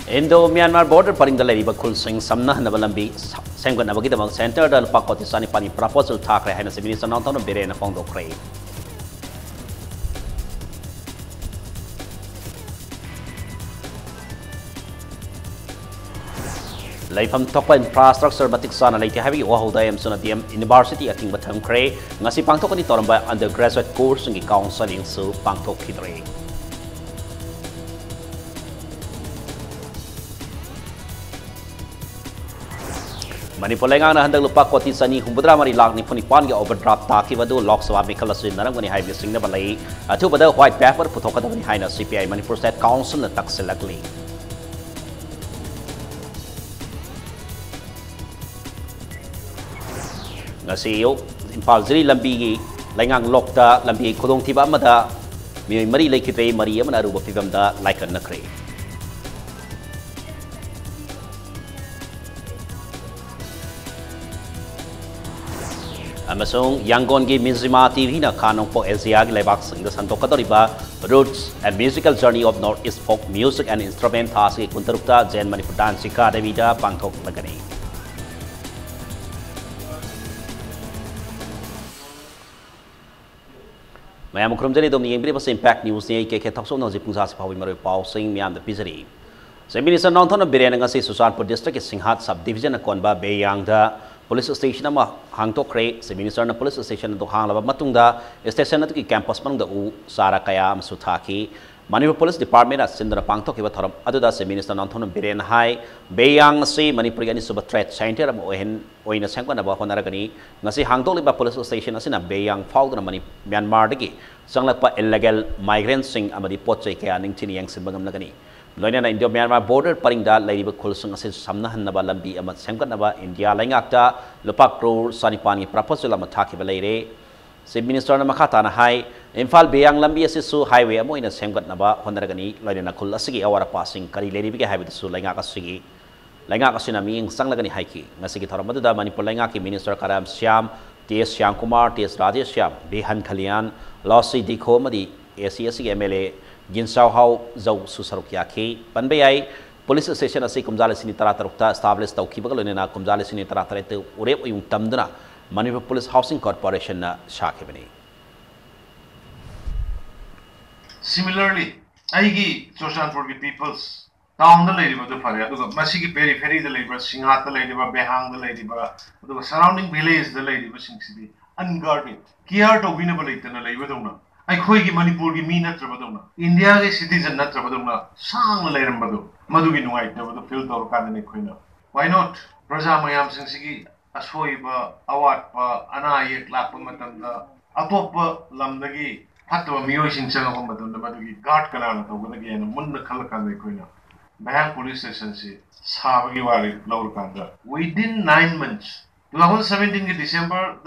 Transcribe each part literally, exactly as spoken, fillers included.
Indo Myanmar border ꯄꯔꯤꯡꯗ ꯂꯩꯔꯤꯕ ꯈꯨꯜꯁꯤꯡ ꯁꯝꯅꯍꯟꯅꯕ ꯂꯝꯕꯤ ꯁ-, ꯁꯦꯝꯒꯠꯅꯕꯒꯤꯗꯃꯛ ꯁꯦꯟꯇꯔꯗ ꯂꯨꯄꯥ ꯀꯣꯇꯤ ꯆꯅꯤꯄꯥꯟꯒꯤ ꯄ꯭ꯔꯄꯣꯖꯦꯜ ꯊꯥꯈ꯭ꯔꯦ ꯍꯥꯏꯅ ꯆꯤꯐ ꯃꯤꯅꯤꯁꯇꯔ ꯅꯣꯡꯊꯣꯝꯕꯝ ꯕꯤꯔꯦꯟꯅ ꯐꯣꯡꯗꯣꯛꯈ꯭ꯔꯦ꯫ ꯂꯩꯐꯝ ꯊꯣꯛꯄ ꯏꯟꯐ꯭ꯔꯥꯁ꯭ꯇ꯭ꯔꯛꯆꯔ ꯃꯇꯤꯛ ꯆꯥꯅ ꯂꯩꯇꯦ ꯍꯥꯏꯕꯒꯤ ꯋꯥꯍꯧꯗ ꯑꯦꯝꯁꯨꯅ ꯗꯤ ꯑꯦꯝ ꯌꯨꯅꯤꯚꯔꯁꯤꯇꯤ ꯑꯊꯤꯡꯕ ꯊꯝꯈ꯭ꯔꯦ꯫ ꯉꯁꯤ ꯄꯥꯡꯊꯣꯛꯀꯅꯤ ꯇꯧꯔꯝꯕ ꯑꯟꯗꯔ ꯒ꯭ꯔꯦꯖꯨꯑꯦꯠ ꯀꯣꯔꯁꯁꯤꯡꯒꯤ ꯀꯥꯎꯟꯁꯦꯂꯤꯡꯁꯨ ꯄꯥꯡꯊꯣꯛꯈꯤꯗ꯭ꯔꯦ꯫ ꯃꯅꯤꯄꯨꯔ ꯂꯩꯉꯥꯛꯅ ꯍꯟꯗꯛ ꯂꯨꯄꯥ ꯀꯣꯇꯤ ꯆꯅꯤ ꯍꯨꯝꯐꯨꯇꯔꯥ ꯃꯔꯤ ꯂꯥꯈ ꯅꯤꯐꯨ ꯅꯤꯄꯥꯟꯒꯤ ꯑꯣꯚꯔꯗ꯭ꯔꯥꯐ ꯇꯥꯈꯤꯕ ꯑꯗꯨ ꯂꯣꯛ ꯁꯚꯥ ꯃꯤꯈꯜ ꯑꯁꯤ ꯅꯔꯝꯒꯅꯤ ꯍꯥꯏꯕꯒꯤ ꯆꯤꯡꯅꯕ ꯂꯩ꯫ ꯑꯊꯨꯕꯗ ꯋꯥꯏꯠ ꯄꯦꯄꯔ ꯄꯨꯊꯣꯛꯀꯗꯕꯅꯤ ꯍꯥꯏꯅ ꯁꯤ ꯄꯤ ꯑꯥꯏ ꯃꯅꯤꯄꯨꯔ ꯁ꯭ꯇꯦꯠ ꯀꯥꯎꯟꯁꯤꯜꯅ ꯇꯛꯁꯤꯜꯂꯛꯂꯤ꯫ ꯉꯁꯤ ꯑꯌꯨꯛ ꯏꯝꯐꯥꯜ ꯖꯤꯔꯤ ꯂꯝꯕꯤꯒꯤ ꯂꯩꯉꯥꯡ ꯂꯣꯛꯇ ꯂꯝꯕꯤ ꯈꯨꯗꯣꯡꯊꯤꯕ ꯑꯃꯗ ꯃꯤꯑꯣꯏ ꯃꯔꯤ ꯂꯩꯈꯤꯗ꯭ꯔꯦ, ꯃꯔꯤ ꯑꯃꯅ ꯑꯔꯨꯕ ꯐꯤꯕꯝꯗ ꯂꯥꯏꯀꯠꯅꯈ꯭ꯔꯦ꯫ ꯑꯃꯁꯨꯡ ꯌꯥꯡꯒꯣꯟꯒꯤ ꯃꯤꯖꯤꯃꯥ ꯇꯤ ꯚꯤꯅ ꯈꯥ ꯅꯣꯡꯄꯣꯛ ꯑꯦꯁꯤꯌꯥꯒꯤ ꯂꯩꯕꯥꯛꯁꯤꯡꯗ ꯁꯟꯗꯣꯛꯀꯗꯧꯔꯤꯕ Roots: A Musical Journey of North East Folk Music and Instrument ꯊꯥ ꯑꯁꯤꯒꯤ ꯀꯨꯟꯇꯔꯨꯛꯇ ꯖꯦꯟ ꯃꯅꯤꯄꯨꯔ ꯗꯥꯟꯁ ꯑꯦꯀꯥꯗꯃꯤꯗ ꯄꯥꯡꯊꯣꯛꯂꯒꯅꯤ꯫ ꯃꯌꯥꯝ ꯈꯨꯔꯨꯝꯖꯔꯤ, ꯑꯗꯣꯝꯅ ꯌꯦꯡꯕꯤꯔꯤꯕꯁꯤ ꯏꯝꯄꯦꯛ ꯅ꯭ꯌꯨꯁꯅꯤ꯫ ꯑꯩ ꯀꯦ ꯀꯦ ꯊꯥꯎꯁꯣꯝꯅ ꯍꯧꯖꯤꯛ ꯄꯨꯡ ꯁꯥꯁꯤ ꯐꯥꯎꯕꯒꯤ ꯃꯔꯨꯑꯣꯏꯕ ꯄꯥꯎꯁꯤꯡ ꯃꯌꯥꯝꯗ ꯄꯤꯖꯔꯤ꯫ ꯆꯤꯐ ꯃꯤꯅꯤꯁꯇꯔ ꯅꯣꯡꯊꯣꯝꯕꯝ ꯕꯤꯔꯦꯟꯅ ꯉꯁꯤ ꯆꯨꯔꯆꯥꯟꯄꯨꯔ ꯗꯤꯁꯇ꯭ꯔꯤꯛꯀꯤ ꯁꯤꯡꯍꯥꯠ ꯁꯕ ꯗꯤꯚꯤꯖꯟꯅ ꯀꯣꯟꯕ ꯕꯦꯌꯥꯡꯗ ꯄꯨꯂꯤꯁ ꯁ꯭ꯇꯦꯁꯟ ꯑꯃ ꯍꯥꯡꯗꯣꯛꯈ꯭ꯔꯦ꯫ ꯆꯤꯐ ꯃꯤꯅꯤꯁꯇꯔꯅ ꯄꯨꯂꯤꯁ ꯁ꯭ꯇꯦꯁꯟ ꯑꯗꯨ ꯍꯥꯡꯂꯕ ꯃꯇꯨꯡꯗ ꯁ꯭ꯇꯦꯁꯟ ꯑꯗꯨꯒꯤ ꯀꯦꯝꯄꯁ ꯃꯅꯨꯡꯗ ꯎ ꯆꯥꯔꯥ ꯀꯌꯥ ꯑꯃꯁꯨ ꯊꯥꯈꯤ꯫ ꯃꯅꯤꯄꯨꯔ ꯄꯨꯂꯤꯁ ꯗꯤꯄꯥꯔꯠꯃꯦꯟꯅ ꯁꯤꯟꯗꯨꯅ ꯄꯥꯡꯊꯣꯛꯈꯤꯕ ꯊꯧꯔꯝ ꯑꯗꯨꯗ ꯆꯤꯐ ꯃꯤꯅꯤꯁꯇꯔ ꯅꯣꯡꯊꯣꯝꯕꯝ ꯕꯤꯔꯦꯟꯅ ꯍꯥꯏ, ꯕꯦꯌꯥꯡ ꯑꯁꯤ ꯃꯅꯤꯄꯨꯔꯒꯤ ꯑꯅꯤꯁꯨꯕ ꯇ꯭ꯔꯦꯗ ꯁꯦꯟꯇꯔ ꯑꯃ ꯑꯣꯏꯍꯟ-, ꯑꯣꯏꯅ ꯁꯦꯝꯒꯠꯅꯕ ꯍꯣꯠꯅꯔꯒꯅꯤ꯫ ꯉꯁꯤ ꯍꯥꯡꯗꯣꯛꯂꯤꯕ ꯄꯨꯂꯤꯁ ꯁ꯭ꯇꯦꯁꯟ ꯑꯁꯤꯅ ꯕꯦꯌꯥꯡ ꯐꯥꯎꯗꯨꯅ ꯃꯅꯤ-, ꯃ꯭ꯌꯥꯟꯃꯥꯔꯗꯒꯤ ꯆꯪꯂꯛꯄ ꯏꯜꯂꯤꯒꯦꯜ ꯃꯥꯏꯒ꯭ꯔꯦꯟꯠꯁꯤꯡ ꯑꯃꯗꯤ ꯄꯣꯠ ꯆꯩ ꯀꯌꯥ ꯅꯤꯡꯊꯤꯅ ꯌꯦꯡꯁꯤꯟꯕ ꯉꯝꯂꯒꯅꯤ꯫ ꯂꯣꯏꯅꯅ ꯏꯟꯗꯣ ꯃ꯭ꯌꯥꯟꯃꯥꯔ ꯕꯣꯔꯗꯔ ꯄꯔꯤꯡꯗ ꯂꯩꯔꯤꯕ ꯈꯨꯜꯁꯤꯡ ꯑꯁꯤ ꯁꯝꯅꯍꯟꯅꯕ ꯂꯝꯕꯤ ꯑꯃ ꯁꯦꯝꯒꯠꯅꯕ ꯏꯟꯗꯤꯌꯥ ꯂꯩꯉꯥꯛꯇ ꯂꯨꯄꯥ ꯀ꯭ꯔꯣꯔ ꯆꯅꯤꯄꯥꯟꯒꯤ ꯄ꯭ꯔꯄꯣꯖꯦꯜ ꯑꯃ ꯊꯥꯈꯤꯕ ꯂꯩꯔꯦ꯫ ꯆꯤꯐ ꯃꯤꯅꯤꯁꯇꯔꯅ ꯃꯈꯥ ꯇꯥꯅ ꯍꯥꯏ, ꯏꯝꯐꯥꯜ ꯕꯦꯌꯥꯡ ꯂꯝꯕꯤ ꯑꯁꯤꯁꯨ ꯍꯥꯏꯋꯦ ꯑꯃ ꯑꯣꯏꯅ ꯁꯦꯝꯒꯠꯅꯕ ꯍꯣꯠꯅꯔꯒꯅꯤ, ꯂꯣꯏꯅꯅ ꯈꯨꯜ ꯑꯁꯤꯒꯤ ꯑꯋꯥꯠ ꯑꯄꯥꯁꯤꯡ ꯀꯔꯤ ꯂꯩꯔꯤꯕꯒꯦ ꯍꯥꯏꯕꯗꯨꯁꯨ ꯂꯩꯉꯥꯛ ꯑꯁꯤꯒꯤ, ꯂꯩꯉꯥꯛ ꯑꯁꯤꯅ ꯃꯤꯠꯌꯦꯡ ꯆꯪꯂꯒꯅꯤ ꯍꯥꯏꯈꯤ꯫ ꯉꯁꯤꯒꯤ ꯊꯧꯔꯝ ꯑꯗꯨꯗ ꯃꯅꯤꯄꯨꯔ ꯂꯩꯉꯥꯛꯀꯤ ꯃꯤꯅꯤꯁꯇꯔ ꯀꯔꯥꯝ ꯁ꯭ꯌꯥꯝ, ꯇꯤ ꯑꯦꯁ ꯁ꯭ꯌꯥꯝꯀꯨꯃꯥꯔ, ꯇꯤ ꯑꯦꯁ ꯔꯥꯙꯦꯁ꯭ꯌꯥꯝ, ꯕꯤꯍꯟ ꯈꯂꯤꯌꯥꯟ, ꯂꯣꯁꯤ ꯗꯤꯈꯣ ꯑꯃꯗꯤ ꯑꯦ ꯁꯤ ꯑꯦꯁ ꯁꯤꯒꯤ ꯑꯦꯝ ꯑꯦꯜ ꯑꯦ ꯒꯤꯟꯁꯥꯎ ꯍꯥꯎ ꯖꯧꯁꯨ ꯁꯔꯨꯛ ꯌꯥꯈꯤ꯫ ꯄꯟꯕ ꯌꯥꯏ, Police station ꯑꯁꯤ ꯀꯨꯝꯖꯥ ꯂꯤꯁꯤꯡ ꯑꯅꯤ ꯇꯔꯥꯇꯔꯨꯛꯇ establish ꯇꯧꯈꯤꯕꯒ ꯂꯣꯏꯅꯅ ꯀꯨꯝꯖꯥ ꯂꯤꯁꯤꯡ ꯑꯅꯤ ꯇꯔꯥꯇꯔꯦꯠꯇ ꯎꯔꯦꯞ ꯑꯣꯏꯅ ꯇꯝꯗꯨꯅ Manipur Police Housing Corporationꯅ ꯁꯥꯈꯤꯕꯅꯤ꯫ Similarly, ꯑꯩꯒꯤ ꯆꯨꯔꯆꯥꯟꯄꯨꯔꯒꯤ peoples, townꯗ ꯂꯩꯔꯤꯕꯗꯨ ꯐꯔꯦ, ꯑꯗꯨꯒ ꯃꯁꯤꯒꯤ peripheryꯗ ꯂꯩꯔꯤꯕ, ꯁꯤꯡꯍꯥꯠꯇ ꯂꯩꯔꯤꯕ, ꯕꯦꯍꯥꯡꯗ ꯂꯩꯔꯤꯕ, ꯑꯗꯨꯒ surrounding villageꯗ ꯂꯩꯔꯤꯕꯁꯤꯡꯁꯤꯗꯤ unguarded, care ꯇꯧꯕꯤꯅꯕ ꯂꯩꯇꯅ ꯂꯩꯕꯗꯧꯅ, ꯑꯩꯈꯣꯏꯒꯤ ꯃꯅꯤꯄꯨꯔꯒꯤ ꯃꯤ ꯅꯠꯇ꯭ꯔꯕꯗꯧꯅ, ꯏꯟꯗꯤꯌꯥꯒꯤ citizen ꯅꯠꯇ꯭ꯔꯕꯗꯧꯅ ꯁꯥꯡꯅ ꯂꯩꯔꯝꯕꯗꯨ, ꯃꯗꯨꯒꯤ ꯅꯨꯡꯉꯥꯏꯇꯕꯗꯨ feel ꯇꯧꯔꯀꯥꯟꯗꯅꯤ ꯑꯩꯈꯣꯏꯅ, why not, ꯄ꯭ꯔꯖꯥ ꯃꯌꯥꯝꯁꯤꯡꯁꯤꯒꯤ ꯑꯁꯣꯏꯕ, ꯑꯋꯥꯠꯄ, ꯑꯅꯥ ꯑꯌꯦꯛ ꯂꯥꯛꯄ ꯃꯇꯝꯗ ꯑꯇꯣꯞꯄ ꯂꯝꯗꯒꯤ ꯐꯠꯇꯕ ꯃꯤꯑꯣꯏꯁꯤꯡ ꯆꯪꯉꯛꯄ ꯃꯇꯝꯗ ꯃꯗꯨꯒꯤ guard ꯀꯅꯥꯅ ꯇꯧꯒꯗꯒꯦ ꯍꯥꯏꯅ ꯃꯨꯟꯅ ꯈꯜꯂꯀꯥꯟꯗ ꯑꯩꯈꯣꯏꯅ ꯕꯦꯍꯥꯡ police stationꯁꯤ ꯁꯥꯕꯒꯤ ꯋꯥꯔꯦꯞ ꯂꯧꯔꯀꯥꯟꯗ, within nine months, two thousand seventeenꯒꯤ December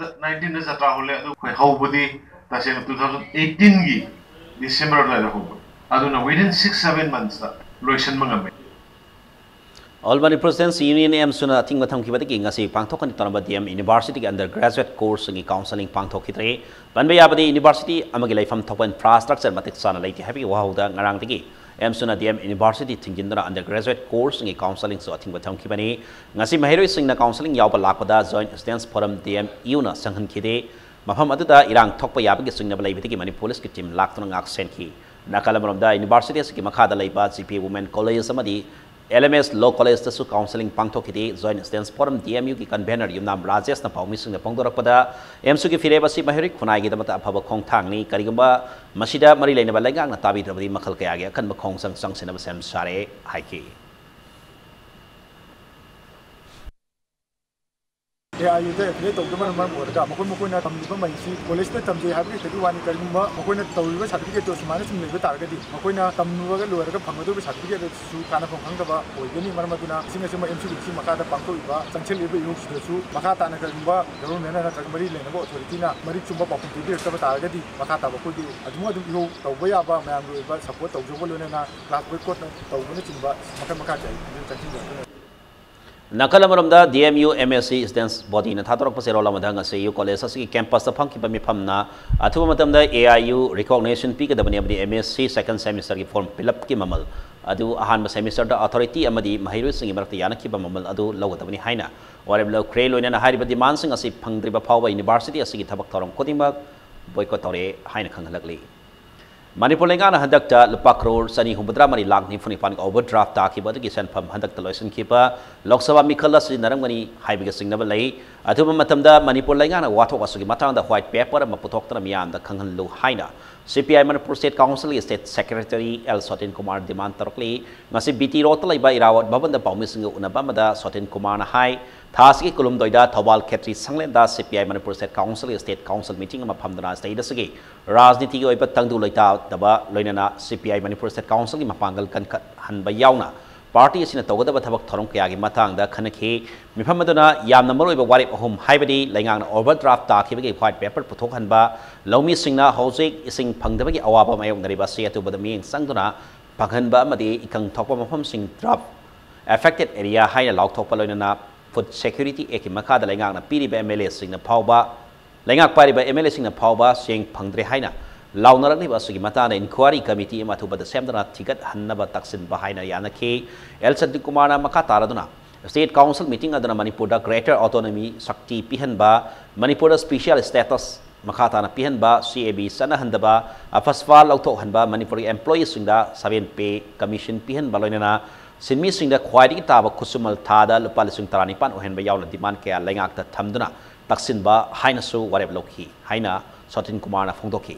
nineteenꯗ ꯖꯇ꯭ꯔꯥ ꯍꯣꯜꯂꯦ, ꯑꯗꯨ ꯑꯩꯈꯣꯏ ꯍꯧꯕꯗꯤ ꯇꯁꯦꯡꯅ two thousand eighteenꯒꯤ December ꯑꯗꯨꯋꯥꯏꯗ ꯍꯧꯕ, ꯑꯗꯨꯅ within six seven monthsꯇ ꯂꯣꯏꯁꯤꯟꯕ ꯉꯝꯃꯦ꯫ All Manipur Students Union, AMSUꯅ ꯑꯊꯤꯡꯕ ꯊꯝꯈꯤꯕꯗꯒꯤ ꯉꯁꯤ ꯄꯥꯡꯊꯣꯛꯀꯅꯤ ꯇꯧꯔꯝꯕ DM Universityꯒꯤ undergraduate courseꯁꯤꯡꯒꯤ counselling ꯄꯥꯡꯊꯣꯛꯈꯤꯗ꯭ꯔꯦ꯫ ꯄꯟꯕ ꯌꯥꯕꯗꯤ university ꯑꯃꯒꯤ ꯂꯩꯐꯝ ꯊꯣꯛꯄ infrastructure ꯃꯇꯤꯛ ꯆꯥꯅ ꯂꯩꯇꯦ ꯍꯥꯏꯕꯒꯤ ꯋꯥꯍꯧꯗ ꯉꯔꯥꯡꯗꯒꯤ AMSUꯅ DM University ꯊꯤꯡꯖꯤꯟꯗꯨꯅ undergraduate courseꯁꯤꯡꯒꯤ counselling ꯑꯃꯁꯨ ꯑꯊꯤꯡꯕ ꯊꯝꯈꯤꯕꯅꯤ꯫ ꯉꯁꯤ ꯃꯍꯩꯔꯣꯏꯁꯤꯡꯅ counselling ꯌꯥꯎꯕ ꯂꯥꯛꯄꯗ Joint Students Forum, DMUꯅ ꯆꯪꯍꯟꯈꯤꯗꯦ꯫ ꯃꯐꯝ ꯑꯗꯨꯗ ꯏꯔꯥꯡ ꯊꯣꯛꯄ ꯌꯥꯕꯒꯤ ꯆꯤꯡꯅꯕ ꯂꯩꯕꯗꯒꯤ Manipur Policeꯀꯤ team ꯂꯥꯛꯇꯨꯅ ꯉꯥꯛ ꯁꯦꯟꯈꯤ꯫ ꯅꯥꯀꯜ ꯑꯃꯔꯣꯝꯗ university ꯑꯁꯤꯒꯤ ꯃꯈꯥꯗ ꯂꯩꯕ GP Women College ꯑꯃꯗꯤ LMS Law Collegeꯇꯁꯨ counselling ꯄꯥꯡꯊꯣꯛꯈꯤꯗꯦ꯫ Joint Students Forum, DMUꯒꯤ convener ꯌꯨꯝꯅꯥꯝ ꯔꯥꯖꯦꯁꯅ ꯄꯥꯎꯃꯤꯁꯤꯡꯗ ꯐꯣꯡꯗꯣꯔꯛꯄꯗ, AMSUꯒꯤ ꯐꯤꯔꯦꯞ ꯑꯁꯤ ꯃꯍꯩꯔꯣꯏ ꯈꯨꯟꯅꯥꯏꯒꯤꯗꯃꯛꯇ ꯑꯐꯕ ꯈꯣꯡꯊꯥꯡꯅꯤ꯫ ꯀꯔꯤꯒꯨꯝꯕ ꯃꯁꯤꯗ ꯃꯔꯤ ꯂꯩꯅꯕ ꯂꯩꯉꯥꯛꯅ ꯇꯥꯕꯤꯗ꯭ꯔꯕꯗꯤ ꯃꯈꯜ ꯀꯌꯥꯒꯤ ꯑꯀꯟꯕ ꯈꯣꯡꯖꯪ ꯆꯪꯁꯤꯟꯅꯕ ꯁꯦꯝ ꯁꯥꯔꯦ ꯍꯥꯏꯈꯤ꯫ AIUꯗ affiliate ꯇꯧꯗꯕꯅ ꯃꯔꯝ ꯑꯣꯏꯔꯒ ꯃꯈꯣꯏ ꯃꯈꯣꯏꯅ ꯇꯝꯂꯤꯕ ꯃꯍꯩꯁꯤ collegeꯇ ꯇꯝꯖꯩ ꯍꯥꯏꯕ ꯈꯛꯇꯒꯤ ꯋꯥꯅꯤ꯫ ꯀꯔꯤꯒꯨꯝꯕ ꯃꯈꯣꯏꯅ ꯇꯧꯔꯤꯕ certificateꯇꯣ ꯁꯨꯃꯥꯏꯅ ꯁꯨꯝ ꯂꯩꯕ ꯇꯥꯔꯒꯗꯤ, ꯃꯈꯣꯏꯅ ꯇꯝꯂꯨꯔꯒ ꯂꯣꯏꯔꯒ ꯐꯪꯒꯗꯧꯔꯤꯕ certificate ꯑꯗꯨꯁꯨ ꯀꯥꯟꯅꯐꯝ ꯈꯪꯗꯕ ꯑꯣꯏꯒꯅꯤ꯫ ꯃꯔꯝ ꯑꯗꯨꯅ ꯏꯁꯤꯡ ꯑꯁꯤꯃ MCDC ꯃꯈꯥꯗ ꯄꯥꯡꯊꯣꯛꯏꯕ ꯆꯪꯁꯤꯜꯂꯤꯕ ꯏꯍꯧꯁꯤꯗꯁꯨ ꯃꯈꯥ ꯇꯥꯅ ꯀꯔꯤꯒꯨꯝꯕ governmentꯅ ꯅꯠꯇ꯭ꯔꯒ ꯃꯔꯤ ꯂꯩꯅꯕ authorityꯅ ꯃꯔꯤꯛ ꯆꯨꯝꯕ ꯄꯥꯎꯈꯨꯝ ꯄꯤꯕꯤꯔꯛꯇꯕ ꯇꯥꯔꯒꯗꯤ, ꯃꯈꯥ ꯇꯥꯕ ꯑꯩꯈꯣꯏꯗꯤ ꯑꯗꯨꯝ ꯑꯗꯨꯝ ꯏꯍꯧ ꯇꯧꯕ ꯌꯥꯕ, ꯃꯌꯥꯝꯒꯤ ꯑꯣꯏꯕ support ꯇꯧꯖꯕ ꯂꯣꯏꯅꯅ class boycott ꯇꯧꯕꯅꯆꯤꯡꯕ ꯃꯈꯜ ꯃꯈꯥ ꯀꯌꯥꯒꯤ ꯆꯪꯁꯤꯟꯖꯔꯛꯀꯅꯤ꯫ ꯅꯥꯀꯜ ꯑꯃꯔꯣꯝꯗ, D M U M S C students ꯕꯣꯗꯤꯅ ꯊꯥꯗꯣꯔꯛꯄ ꯆꯦꯔꯣꯜ ꯑꯃꯗ ꯉꯁꯤ ꯌꯨ ꯀꯣꯂꯦꯖ ꯑꯁꯤꯒꯤ ꯀꯦꯝꯄꯁꯇ ꯐꯝꯈꯤꯕ ꯃꯤꯐꯝꯅ ꯑꯊꯨꯕ ꯃꯇꯝꯗ ꯑꯦ ꯑꯥꯏ ꯌꯨ ꯔꯤꯀꯣꯒꯅꯤꯁꯟ ꯄꯤꯒꯗꯕꯅꯤ ꯑꯃꯗꯤ ꯑꯦꯝ ꯑꯦꯁ ꯁꯤ ꯁꯦꯀꯦꯟ ꯁꯦꯃꯤꯁꯇꯔꯒꯤ ꯐꯣꯔꯝ ꯐꯤꯜ ꯑꯞꯀꯤ ꯃꯃꯜ ꯑꯗꯨ ꯑꯍꯥꯟꯕ ꯁꯦꯃꯤꯁꯇꯔꯗ ꯑꯣꯊꯣꯔꯤꯇꯤ ꯑꯃꯗꯤ ꯃꯍꯩꯔꯣꯏꯁꯤꯡꯒꯤ ꯃꯔꯛꯇ ꯌꯥꯅꯈꯤꯕ ꯃꯃꯜ ꯑꯗꯨ ꯂꯧꯒꯗꯕꯅꯤ ꯍꯥꯏꯅ ꯋꯥꯔꯦꯞ ꯂꯧꯈ꯭ꯔꯦ꯫ ꯂꯣꯏꯅꯅ ꯍꯥꯏꯔꯤꯕ ꯗꯤꯃꯥꯟꯁꯤꯡ ꯑꯁꯤ ꯐꯪꯗ꯭ꯔꯤꯕ ꯐꯥꯎꯕ ꯌꯨꯅꯤꯚꯔꯁꯤꯇꯤ ꯑꯁꯤꯒꯤ ꯊꯕꯛ ꯊꯧꯔꯝ ꯈꯨꯗꯤꯡꯃꯛ ꯕꯣꯏꯀꯣꯠ ꯇꯧꯔꯦ ꯍꯥꯏꯅ ꯈꯪꯍꯜꯂꯛꯂꯤ꯫ ꯃꯅꯤꯄꯨꯔ ꯂꯩꯉꯥꯛꯅ ꯍꯟꯗꯛꯇ ꯂꯨꯄꯥ ꯀ꯭ꯔꯣꯔ ꯆꯅꯤ ꯍꯨꯝꯐꯨꯇꯔꯥ ꯃꯔꯤ ꯂꯥꯈ ꯅꯤꯐꯨ ꯅꯤꯄꯥꯟꯒꯤ ꯑꯣꯚꯔ ꯗ꯭ꯔꯥꯐ ꯇꯥꯈꯤꯕ ꯑꯗꯨꯒꯤ ꯁꯦꯟꯐꯝ ꯍꯟꯗꯛꯇ ꯂꯣꯏꯁꯤꯟꯈꯤꯕ ꯂꯣꯛ ꯁꯚꯥ ꯃꯤꯈꯜꯗ ꯁꯤꯖꯤꯟꯅꯔꯝꯒꯅꯤ ꯍꯥꯏꯕꯒꯤ ꯆꯤꯡꯅꯕ ꯂꯩ꯫ ꯑꯊꯨꯕ ꯃꯇꯝꯗ ꯃꯅꯤꯄꯨꯔ ꯂꯩꯉꯥꯛꯅ ꯋꯥꯊꯣꯛ ꯑꯁꯤꯒꯤ ꯃꯇꯥꯡꯗ ꯋꯥꯏꯠ ꯄꯦꯄꯔ ꯑꯃ ꯄꯨꯊꯣꯛꯇꯨꯅ ꯃꯤꯌꯥꯝꯗ ꯈꯪꯍꯜꯂꯨ ꯍꯥꯏꯅ ꯁꯤ ꯄꯤ ꯑꯥꯏ ꯃꯅꯤꯄꯨꯔ ꯁ꯭ꯇꯦꯠ ꯀꯥꯎꯟꯁꯤꯜꯒꯤ ꯁ꯭ꯇꯦꯠ ꯁꯦꯀ꯭ꯔꯦꯇꯔꯤ ꯑꯦꯜ ꯁꯣꯇꯤꯟ ꯀꯨꯃꯥꯔ ꯗꯤꯃꯥꯟ ꯇꯧꯔꯛꯂꯤ꯫ ꯉꯁꯤ ꯕꯤ ꯇꯤ ꯔꯣꯗꯇ ꯂꯩꯕ ꯏꯔꯥꯋꯠ ꯚꯕꯟꯗ ꯄꯥꯎꯃꯤꯁꯤꯡꯒ ꯎꯅꯕ ꯑꯃꯗ ꯁꯣꯇꯤꯟ ꯀꯨꯃꯥꯔꯅ ꯍꯥꯏ, ꯊꯥ ꯑꯁꯤꯒꯤ ꯀꯨꯟꯍꯨꯝꯗꯣꯏꯗ ꯊꯧꯕꯥꯜ ꯈꯦꯇ꯭ꯔꯤ ꯁꯪꯂꯦꯟꯗ ꯁꯤ ꯄꯤ ꯑꯥꯏ ꯃꯅꯤꯄꯨꯔ ꯁ꯭ꯇꯦꯠ ꯀꯥꯎꯟꯁꯤꯜꯒꯤ ꯁ꯭ꯇꯦꯠ ꯀꯥꯎꯟꯁꯤꯜ ꯃꯤꯇꯤꯡ ꯑꯃ ꯐꯝꯗꯨꯅ ꯁ꯭ꯇꯦꯠ ꯑꯁꯤꯒꯤ ꯔꯥꯖꯅꯤꯇꯤꯒꯤ ꯑꯣꯏꯕ ꯇꯪꯗꯨ ꯂꯩꯇꯥꯗꯕ, ꯂꯣꯏꯅꯅ ꯁꯤ ꯄꯤ ꯑꯥꯏ ꯃꯅꯤꯄꯨꯔ ꯁ꯭ꯇꯦꯠ ꯀꯥꯎꯟꯁꯤꯜꯒꯤ ꯃꯄꯥꯡꯒꯜ ꯀꯟꯈꯠꯍꯟꯕ ꯌꯥꯎꯅ ꯄꯥꯔꯇꯤ ꯑꯁꯤꯅ ꯇꯧꯒꯗꯕ ꯊꯕꯛ ꯊꯧꯔꯝ ꯀꯌꯥꯒꯤ ꯃꯇꯥꯡꯗ ꯈꯟꯅꯈꯤ꯫ ꯃꯤꯐꯝ ꯑꯗꯨꯅ ꯌꯥꯝꯅ ꯃꯔꯨꯑꯣꯏꯕ ꯋꯥꯔꯦꯞ ꯑꯍꯨꯝ, ꯍꯥꯏꯕꯗꯤ ꯂꯩꯉꯥꯛꯅ ꯑꯣꯚꯔ ꯗ꯭ꯔꯥꯐ ꯇꯥꯈꯤꯕꯒꯤ ꯋꯥꯏꯠ ꯄꯦꯄꯔ ꯄꯨꯊꯣꯛꯍꯟꯕ, ꯂꯧꯃꯤꯁꯤꯡꯅ ꯍꯧꯖꯤꯛ ꯏꯁꯤꯡ ꯐꯪꯗꯕꯒꯤ ꯑꯋꯥꯕ ꯃꯥꯌꯣꯛꯅꯔꯤꯕ ꯑꯁꯤ ꯑꯊꯨꯕꯗ ꯃꯤꯠꯌꯦꯡ ꯆꯪꯗꯨꯅ ꯐꯪꯍꯟꯕ ꯑꯃꯗꯤ ꯏꯀꯪ ꯊꯣꯛꯄ ꯃꯐꯝꯁꯤꯡ ꯗ꯭ꯔꯥꯐ ꯑꯦꯐꯦꯛꯇꯦꯗ ꯑꯦꯔꯤꯌꯥ ꯍꯥꯏꯅ ꯂꯥꯎꯊꯣꯛꯄ, ꯂꯣꯏꯅꯅ ꯐꯨꯗ ꯁꯦꯀ꯭ꯌꯨꯔꯤꯇꯤ ꯑꯦꯛꯀꯤ ꯃꯈꯥꯗ ꯂꯩꯉꯥꯛꯅ ꯄꯤꯔꯤꯕ ꯑꯦꯝ ꯑꯦꯜ ꯑꯦꯁꯤꯡꯅ ꯐꯥꯎꯕ, ꯂꯩꯉꯥꯛ ꯄꯥꯏꯔꯤꯕ ꯑꯦꯝ ꯑꯦꯜ ꯑꯦꯁꯤꯡꯅ ꯐꯥꯎꯕ ꯆꯦꯡ ꯐꯪꯗ꯭ꯔꯦ ꯍꯥꯏꯅ ꯂꯥꯎꯅꯔꯛꯂꯤꯕ ꯑꯁꯤꯒꯤ ꯃꯇꯥꯡꯗ ꯏꯟꯀ꯭ꯋꯥꯔꯤ ꯀꯃꯤꯇꯤ ꯑꯃ ꯑꯊꯨꯕꯗ ꯁꯦꯝꯗꯨꯅ ꯊꯤꯒꯠꯍꯟꯅꯕ ꯇꯛꯁꯤꯟꯕ ꯍꯥꯏꯅ ꯌꯥꯅꯈꯤ꯫ ꯑꯦꯜ ꯁꯟꯇꯤꯛ ꯀꯨꯃꯥꯔꯅ ꯃꯈꯥ ꯇꯥꯔꯗꯨꯅ, ꯁ꯭ꯇꯦꯠ ꯀꯥꯎꯟꯁꯤꯜ ꯃꯤꯇꯤꯡ ꯑꯗꯨꯅ ꯃꯅꯤꯄꯨꯔꯗ ꯒ꯭ꯔꯦꯇꯔ ꯑꯣꯇꯣꯅꯣꯃꯤ ꯁꯛꯇꯤ ꯄꯤꯍꯟꯕ, ꯃꯅꯤꯄꯨꯔꯗ ꯁ꯭ꯄꯤꯁꯤꯌꯦꯜ ꯁ꯭ꯇꯦꯇꯁ ꯃꯈꯥ ꯇꯥꯅ ꯄꯤꯍꯟꯕ, ꯁꯤ ꯑꯦ ꯕꯤ ꯆꯠꯅꯍꯟꯗꯕ, ꯑꯐꯁꯐꯥ ꯂꯧꯊꯣꯛꯍꯟꯕ, ꯃꯅꯤꯄꯨꯔꯒꯤ ꯑꯦꯝꯄ꯭ꯂꯣꯌꯤꯁꯤꯡꯗ ꯁꯚꯦꯟ ꯄꯦ ꯀꯃꯤꯁꯟ ꯄꯤꯍꯟꯕ, ꯂꯣꯏꯅꯅ ꯁꯤꯟꯃꯤꯁꯤꯡꯗ ꯈ꯭ꯋꯥꯏꯗꯒꯤ ꯇꯥꯕ ꯈꯨꯠꯁꯨꯃꯜ ꯊꯥꯗ ꯂꯨꯄꯥ ꯂꯤꯁꯤꯡ ꯇꯔꯥꯅꯤꯄꯥꯟ ꯑꯣꯏꯍꯟꯕ ꯌꯥꯎꯅ ꯗꯤꯃꯥꯟ ꯀꯌꯥ ꯂꯩꯉꯥꯛꯇ ꯊꯝꯗꯨꯅ ꯇꯛꯁꯤꯟꯕ ꯍꯥꯏꯅꯁꯨ ꯋꯥꯔꯦꯞ ꯂꯧꯈꯤ ꯍꯥꯏꯅ ꯁꯣꯇꯤꯟ ꯀꯨꯃꯥꯔꯅ ꯐꯣꯡꯗꯣꯛꯈꯤ꯫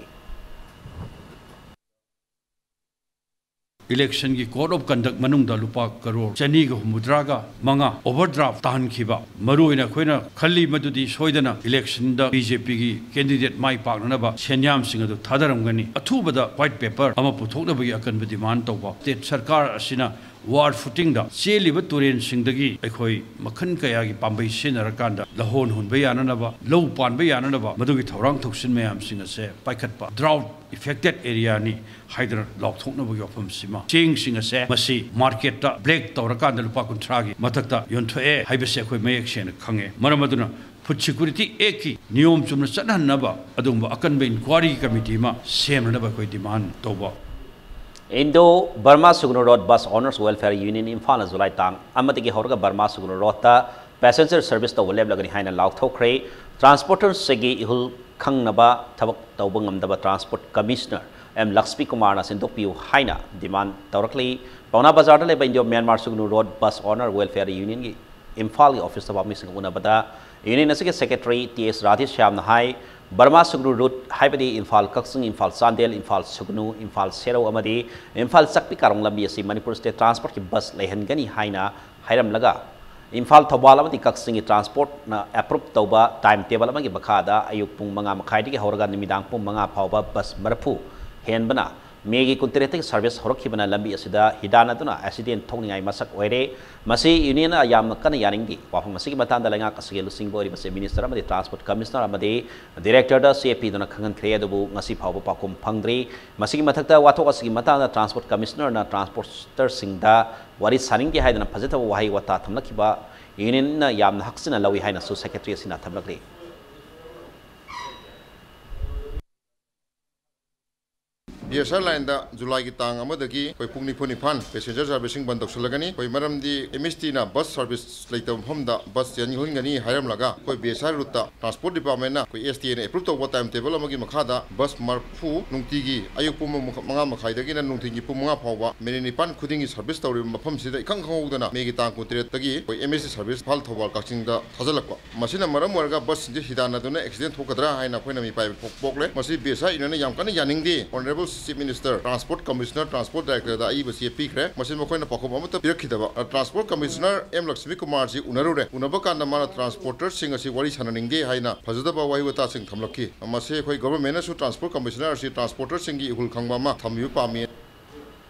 ꯏꯂꯦꯛꯁꯟꯒꯤ ꯀꯣꯗ ꯑꯣꯐ ꯀꯟꯗꯛ ꯃꯅꯨꯡꯗ ꯂꯨꯄꯥ ꯀꯔꯣꯔ ꯆꯅꯤꯒ ꯍꯨꯝꯐꯨꯇꯔꯥꯒ ꯃꯉꯥ ꯑꯣꯚꯔ ꯗ꯭ꯔꯥꯐ ꯇꯥꯍꯟꯈꯤꯕ꯫ ꯃꯔꯨꯑꯣꯏꯅ ꯑꯩꯈꯣꯏꯅ ꯈꯜꯂꯤ ꯃꯗꯨꯗꯤ ꯁꯣꯏꯗꯅ ꯏꯂꯦꯛꯁꯟꯗ ꯕꯤ ꯖꯦ ꯄꯤꯒꯤ ꯀꯦꯟꯗꯤꯗꯦꯠ ꯃꯥꯏ ꯄꯥꯛꯅꯅꯕ ꯁꯦꯟꯌꯥꯝꯁꯤꯡ ꯑꯗꯨ ꯊꯥꯗꯔꯝꯒꯅꯤ꯫ ꯑꯊꯨꯕꯗ ꯋꯥꯏꯠ ꯄꯦꯄꯔ ꯑꯃ ꯄꯨꯊꯣꯛꯅꯕꯒꯤ ꯑꯀꯟꯕ ꯗꯤꯃꯥꯟ ꯇꯧꯕ꯫ ꯁ꯭ꯇꯦꯠ ꯁꯔꯀꯥꯔ ꯑꯁꯤꯅ ꯋꯥꯔ ꯐꯨꯇꯤꯡꯗ ꯆꯦꯜꯂꯤꯕ ꯇꯨꯔꯦꯟꯁꯤꯡꯗꯒꯤ ꯑꯩꯈꯣꯏ ꯃꯈꯜ ꯀꯌꯥꯒꯤ ꯄꯥꯝꯕꯩ ꯁꯤꯖꯤꯟꯅꯔꯀꯥꯟꯗ ꯂꯧꯍꯣꯟ ꯍꯨꯟꯕ ꯌꯥꯅꯅꯕ, ꯂꯧ ꯄꯥꯟꯕ ꯌꯥꯅꯅꯕ ꯃꯗꯨꯒꯤ ꯊꯧꯔꯥꯡ ꯊꯧꯁꯤꯟ ꯃꯌꯥꯝꯁꯤꯡ ꯑꯁꯦ ꯄꯥꯏꯈꯠꯄ꯫ ꯗ꯭ꯔꯥꯎꯠ ꯏꯐꯦꯛꯇꯦꯠ ꯑꯦꯔꯤꯌꯥꯅꯤ ꯍꯥꯏꯗꯅ ꯂꯥꯎꯊꯣꯛꯅꯕꯒꯤ ꯋꯥꯐꯝꯁꯤꯃ, ꯆꯦꯡꯁꯤꯡ ꯑꯁꯦ ꯃꯁꯤ ꯃꯥꯔꯀꯦꯠꯇ ꯕ꯭ꯂꯦꯛ ꯇꯧꯔꯀꯥꯟꯗ ꯂꯨꯄꯥ ꯀꯨꯟꯊ꯭ꯔꯥꯒꯤ ꯃꯊꯛꯇ ꯌꯣꯟꯊꯣꯛꯑꯦ ꯍꯥꯏꯕꯁꯦ ꯑꯩꯈꯣꯏ ꯃꯌꯦꯛ ꯁꯦꯡꯅ ꯈꯪꯉꯦ꯫ ꯃꯔꯝ ꯑꯗꯨꯅ ꯐꯨꯗ ꯁꯦꯀ꯭ꯌꯨꯔꯤꯇꯤ ꯑꯦꯛꯀꯤ ꯅꯤꯌꯣꯝ ꯆꯨꯝꯅ ꯆꯠꯍꯟꯅꯕ ꯑꯗꯨꯒꯨꯝꯕ ꯑꯀꯟꯕ ꯏꯟꯀ꯭ꯋꯥꯔꯤꯒꯤ ꯀꯃꯤꯇꯤ ꯑꯃ ꯁꯦꯝꯅꯅꯕ ꯑꯩꯈꯣꯏ ꯗꯤꯃꯥꯟ ꯇꯧꯕ꯫ Indo Burma Sugnu road bus owners welfare union ꯏꯝꯐꯥꯜꯅ ꯖꯨꯂꯥꯏ ꯇꯥꯡ ꯑꯃꯗꯒꯤ ꯍꯧꯔꯒ ꯕꯔꯃꯥ ꯁꯨꯒꯅꯨ ꯔꯣꯗꯇ ꯄꯦꯁꯦꯟꯖꯔ ꯁꯔꯚꯤꯁ ꯇꯧꯕ ꯂꯦꯞꯂꯒꯅꯤ ꯍꯥꯏꯅ ꯂꯥꯎꯊꯣꯛꯈ꯭ꯔꯦ꯫ ꯇ꯭ꯔꯥꯟꯁꯄꯣꯔꯇꯔꯁꯤꯡꯒꯤ ꯏꯍꯨꯜ ꯈꯪꯅꯕ ꯊꯕꯛ ꯇꯧꯕ ꯉꯝꯗꯕ ꯇ꯭ꯔꯥꯟꯁꯄꯣꯔꯠ ꯀꯃꯤꯁꯅꯔ ꯑꯦꯝ ꯂꯛꯁꯃꯤ ꯀꯨꯃꯥꯔꯅ ꯁꯦꯝꯗꯣꯛꯄꯤꯌꯨ ꯍꯥꯏꯅ ꯗꯤꯃꯥꯟ ꯇꯧꯔꯛꯂꯤ꯫ ꯄꯥꯎꯅꯥ ꯕꯖꯥꯔꯗ ꯂꯩꯕ Indo Myanmar Sugnu road bus owner welfare ꯌꯨꯅꯤꯌꯟꯒꯤ ꯏꯝꯐꯥꯜꯒꯤ ꯑꯣꯐꯤꯁꯇ ꯄꯥꯎꯃꯤꯁꯤꯡꯒ ꯎꯅꯕꯗ ꯌꯨꯅꯤꯌꯟ ꯑꯁꯤꯒꯤ ꯁꯦꯀ꯭ꯔꯦꯇꯔꯤ ꯇꯤ ꯑꯦꯁ ꯔꯥꯙꯦꯁ꯭ꯌꯥꯝꯅ ꯍꯥꯏ, ꯕꯔꯃꯥ ꯁꯨꯒꯅꯨ ꯔꯨꯠ ꯍꯥꯏꯕꯗꯤ ꯏꯝꯐꯥꯜ ꯀꯛꯆꯤꯡ, ꯏꯝꯐꯥꯜ ꯆꯥꯟꯗꯦꯜ, ꯏꯝꯐꯥꯜ ꯁꯨꯒꯅꯨ, ꯏꯝꯐꯥꯜ ꯁꯦꯔꯧ ꯑꯃꯗꯤ ꯏꯝꯐꯥꯜ ꯆꯥꯛꯄꯤ ꯀꯥꯔꯣꯡ ꯂꯝꯕꯤ ꯑꯁꯤ ꯃꯅꯤꯄꯨꯔ ꯁ꯭ꯇꯦꯠ ꯇ꯭ꯔꯥꯟꯁꯄꯣꯔꯠꯀꯤ ꯕꯁ ꯂꯩꯍꯟꯒꯅꯤ ꯍꯥꯏꯅ ꯍꯥꯏꯔꯝꯂꯒ, ꯏꯝꯐꯥꯜ ꯊꯧꯕꯥꯜ ꯑꯃꯗꯤ ꯀꯛꯆꯤꯡꯒꯤ ꯇ꯭ꯔꯥꯟꯁꯄꯣꯔꯠꯅ ꯑꯦꯄ꯭ꯔꯨꯞ ꯇꯧꯕ ꯇꯥꯏꯝ ꯇꯦꯕꯜ ꯑꯃꯒꯤ ꯃꯈꯥꯗ ꯑꯌꯨꯛ ꯄꯨꯡ ꯃꯉꯥ ꯃꯈꯥꯏꯗꯒꯤ ꯍꯧꯔꯒ ꯅꯨꯃꯤꯗꯥꯡ ꯄꯨꯡ ꯃꯉꯥ ꯐꯥꯎꯕ ꯕꯁ ꯃꯔꯤꯐꯨ ꯍꯦꯟꯕꯅ ꯃꯦꯒꯤ ꯀꯨꯟꯇꯔꯦꯠꯇꯒꯤ ꯁꯔꯚꯤꯁ ꯍꯧꯔꯛꯈꯤꯕꯅ ꯂꯝꯕꯤ ꯑꯁꯤꯗ ꯍꯤꯗꯥꯟꯅꯗꯨꯅ ꯑꯦꯛꯁꯤꯗꯦꯟ ꯊꯣꯛꯅꯤꯡꯉꯥꯏ ꯃꯁꯛ ꯑꯣꯏꯔꯦ꯫ ꯃꯁꯤ ꯌꯨꯅꯤꯌꯟꯅ ꯌꯥꯝꯅ ꯀꯟꯅ ꯌꯥꯅꯤꯡꯗꯦ꯫ ꯋꯥꯐꯝ ꯑꯁꯤꯒꯤ ꯃꯇꯥꯡꯗ ꯂꯩꯉꯥꯛ ꯑꯁꯤꯒꯤ ꯂꯨꯆꯤꯡꯕ ꯑꯣꯏꯔꯤꯕ ꯆꯤꯐ ꯃꯤꯅꯤꯁꯇꯔ ꯑꯃꯗꯤ ꯇ꯭ꯔꯥꯟꯁꯄꯣꯔꯠ ꯀꯃꯤꯁꯅꯔ ꯑꯃꯗꯤ ꯗꯤꯔꯦꯛꯇꯔꯗ ꯆꯦ ꯄꯤꯗꯨꯅ ꯈꯪꯍꯟꯈ꯭ꯔꯦ, ꯑꯗꯨꯕꯨ ꯉꯁꯤ ꯐꯥꯎꯕ ꯄꯥꯎꯈꯨꯝ ꯐꯪꯗ꯭ꯔꯤ꯫ ꯃꯁꯤꯒꯤ ꯃꯊꯛꯇ ꯋꯥꯊꯣꯛ ꯑꯁꯤꯒꯤ ꯃꯇꯥꯡꯗ ꯇ꯭ꯔꯥꯟꯁꯄꯣꯔꯠ ꯀꯃꯤꯁꯅꯔꯅ ꯇ꯭ꯔꯥꯟꯁꯄꯣꯔꯇꯔꯁꯤꯡꯗ ꯋꯥꯔꯤ ꯁꯥꯅꯤꯡꯗꯦ ꯍꯥꯏꯗꯅ ꯐꯖꯗꯕ ꯋꯥꯍꯩ ꯋꯥꯇꯥ ꯊꯝꯂꯛꯈꯤꯕ ꯌꯨꯅꯤꯌꯟꯅ ꯌꯥꯝꯅ ꯍꯛꯆꯤꯟꯅ ꯂꯧꯏ ꯍꯥꯏꯅꯁꯨ ꯁꯦꯀ꯭ꯔꯦꯇꯔꯤ ꯑꯁꯤꯅ ꯊꯝꯂꯛꯂꯤ꯫ ꯕꯤ ꯑꯦꯁ ꯑꯥꯔ ꯂꯥꯏꯟꯗ ꯖꯨꯂꯥꯏꯒꯤ ꯇꯥꯡ ꯑꯃꯗꯒꯤ ꯑꯩꯈꯣꯏ ꯄꯨꯡ ꯅꯤꯐꯨ ꯅꯤꯄꯥꯟ ꯄꯦꯁꯦꯟꯖꯔ ꯁꯥꯔꯚꯤꯁꯁꯤꯡ ꯕꯟ ꯇꯧꯁꯤꯜꯂꯒꯅꯤ꯫ ꯑꯩꯈꯣꯏ ꯃꯔꯝꯗꯤ ꯑꯦꯝ ꯑꯦꯁ ꯇꯤꯅ ꯕꯁ ꯁꯥꯔꯚꯤꯁ ꯂꯩꯇꯕ ꯃꯐꯝꯗ ꯕꯁ ꯆꯦꯟꯍꯟꯒꯅꯤ ꯍꯥꯏꯔꯝꯂꯒ, ꯑꯩꯈꯣꯏ ꯕꯤ ꯑꯦꯁ ꯑꯥꯔ ꯔꯨꯠꯇ ꯇ꯭ꯔꯥꯟꯁꯄꯣꯔꯠ ꯗꯤꯄꯥꯔꯠꯃꯦꯟꯅ ꯑꯩꯈꯣꯏ ꯑꯦꯁ ꯇꯤ ꯑꯦꯅ ꯑꯦꯄ꯭ꯔꯨꯞ ꯇꯧꯕ ꯇꯥꯏꯝ ꯇꯦꯕꯜ ꯑꯃꯒꯤ ꯃꯈꯥꯗ ꯕꯁ ꯃꯔꯤꯐꯨ ꯅꯨꯡꯇꯤꯒꯤ ꯑꯌꯨꯛ ꯄꯨꯡ ꯃꯉꯥ ꯃꯈꯥꯏꯗꯒꯤꯅ ꯅꯨꯡꯊꯤꯜꯒꯤ ꯄꯨꯡ ꯃꯉꯥ ꯐꯥꯎꯕ ꯃꯤꯅꯤꯠ ꯅꯤꯄꯥꯟ ꯈꯨꯗꯤꯡꯒꯤ ꯁꯥꯔꯚꯤꯁ ꯇꯧꯔꯤꯕ ꯃꯐꯝꯁꯤꯗ ꯏꯈꯪ ꯈꯪꯍꯧꯗꯅ ꯃꯦꯒꯤ ꯇꯥꯡ ꯀꯨꯟꯇꯔꯦꯠꯇꯒꯤ ꯑꯩꯈꯣꯏ ꯑꯦꯝ ꯑꯦꯁ ꯇꯤ ꯁꯥꯔꯚꯤꯁ ꯏꯝꯐꯥꯜ ꯊꯧꯕꯥꯜ ꯀꯛꯆꯤꯡꯗ ꯊꯥꯖꯤꯜꯂꯛꯄ꯫ ꯃꯁꯤꯅ ꯃꯔꯝ ꯑꯣꯏꯔꯒ ꯕꯁꯁꯤꯡꯁꯦ ꯍꯤꯗꯥꯟꯅꯗꯨꯅ ꯑꯦꯛꯁꯤꯗꯦꯟ ꯊꯣꯛꯀꯗ꯭ꯔꯥ ꯍꯥꯏꯅ ꯑꯩꯈꯣꯏꯅ ꯃꯤꯄꯥꯏꯕ ꯄꯣꯛ-, ꯄꯣꯛꯂꯦ꯫ ꯃꯁꯤ ꯕꯤ ꯑꯦꯁ ꯑꯥꯔ ꯌꯨꯅꯤꯌꯟꯅ ꯌꯥꯝ ꯀꯟꯅ ꯌꯥꯅꯤꯡꯗꯦ꯫ Honourable chief minister, transport commissioner, transport ꯗꯥꯏꯔꯦꯛꯇꯔꯗ ꯑꯏꯕ ꯆꯦ ꯄꯤꯈ꯭ꯔꯦ꯫ ꯃꯁꯤ ꯃꯈꯣꯏꯅ ꯄꯥꯎꯈꯨꯝ ꯑꯃꯠꯇ ꯄꯤꯔꯛꯈꯤꯗꯕ꯫ ꯑ, ꯇ꯭ꯔꯥꯟꯁꯄꯣꯔꯠ ꯀꯃꯤꯁꯅꯔ ꯑꯦꯝ ꯂꯛꯁꯃꯤ ꯀꯨꯃꯥꯔꯁꯤ ꯎꯅꯔꯨꯔꯦ꯫ ꯎꯅꯕ ꯀꯥꯟꯗ ꯃꯥꯅ ꯇ꯭ꯔꯥꯟꯁꯄꯣꯔꯇꯔꯁꯤꯡ ꯑꯁꯤ ꯋꯥꯔꯤ ꯁꯥꯟꯅꯅꯤꯡꯗꯦ ꯍꯥꯏꯅ ꯐꯖꯗꯕ ꯋꯥꯍꯩ ꯋꯥꯇꯥꯁꯤꯡ ꯊꯝꯂꯛꯈꯤ꯫ ꯃꯁꯤ ꯑꯩꯈꯣꯏ ꯒꯣꯚꯔꯟꯃꯦꯟꯠꯅꯁꯨ ꯇ꯭ꯔꯥꯟꯁꯄꯣꯔꯠ ꯀꯃꯤꯁꯅꯔ ꯑꯁꯤ ꯇ꯭ꯔꯥꯟꯁꯄꯣꯔꯇꯔꯁꯤꯡꯒꯤ ꯏꯍꯨꯜ ꯈꯪꯕ ꯑꯃ ꯊꯝꯕꯤꯕ ꯄꯥꯝꯃꯤ꯫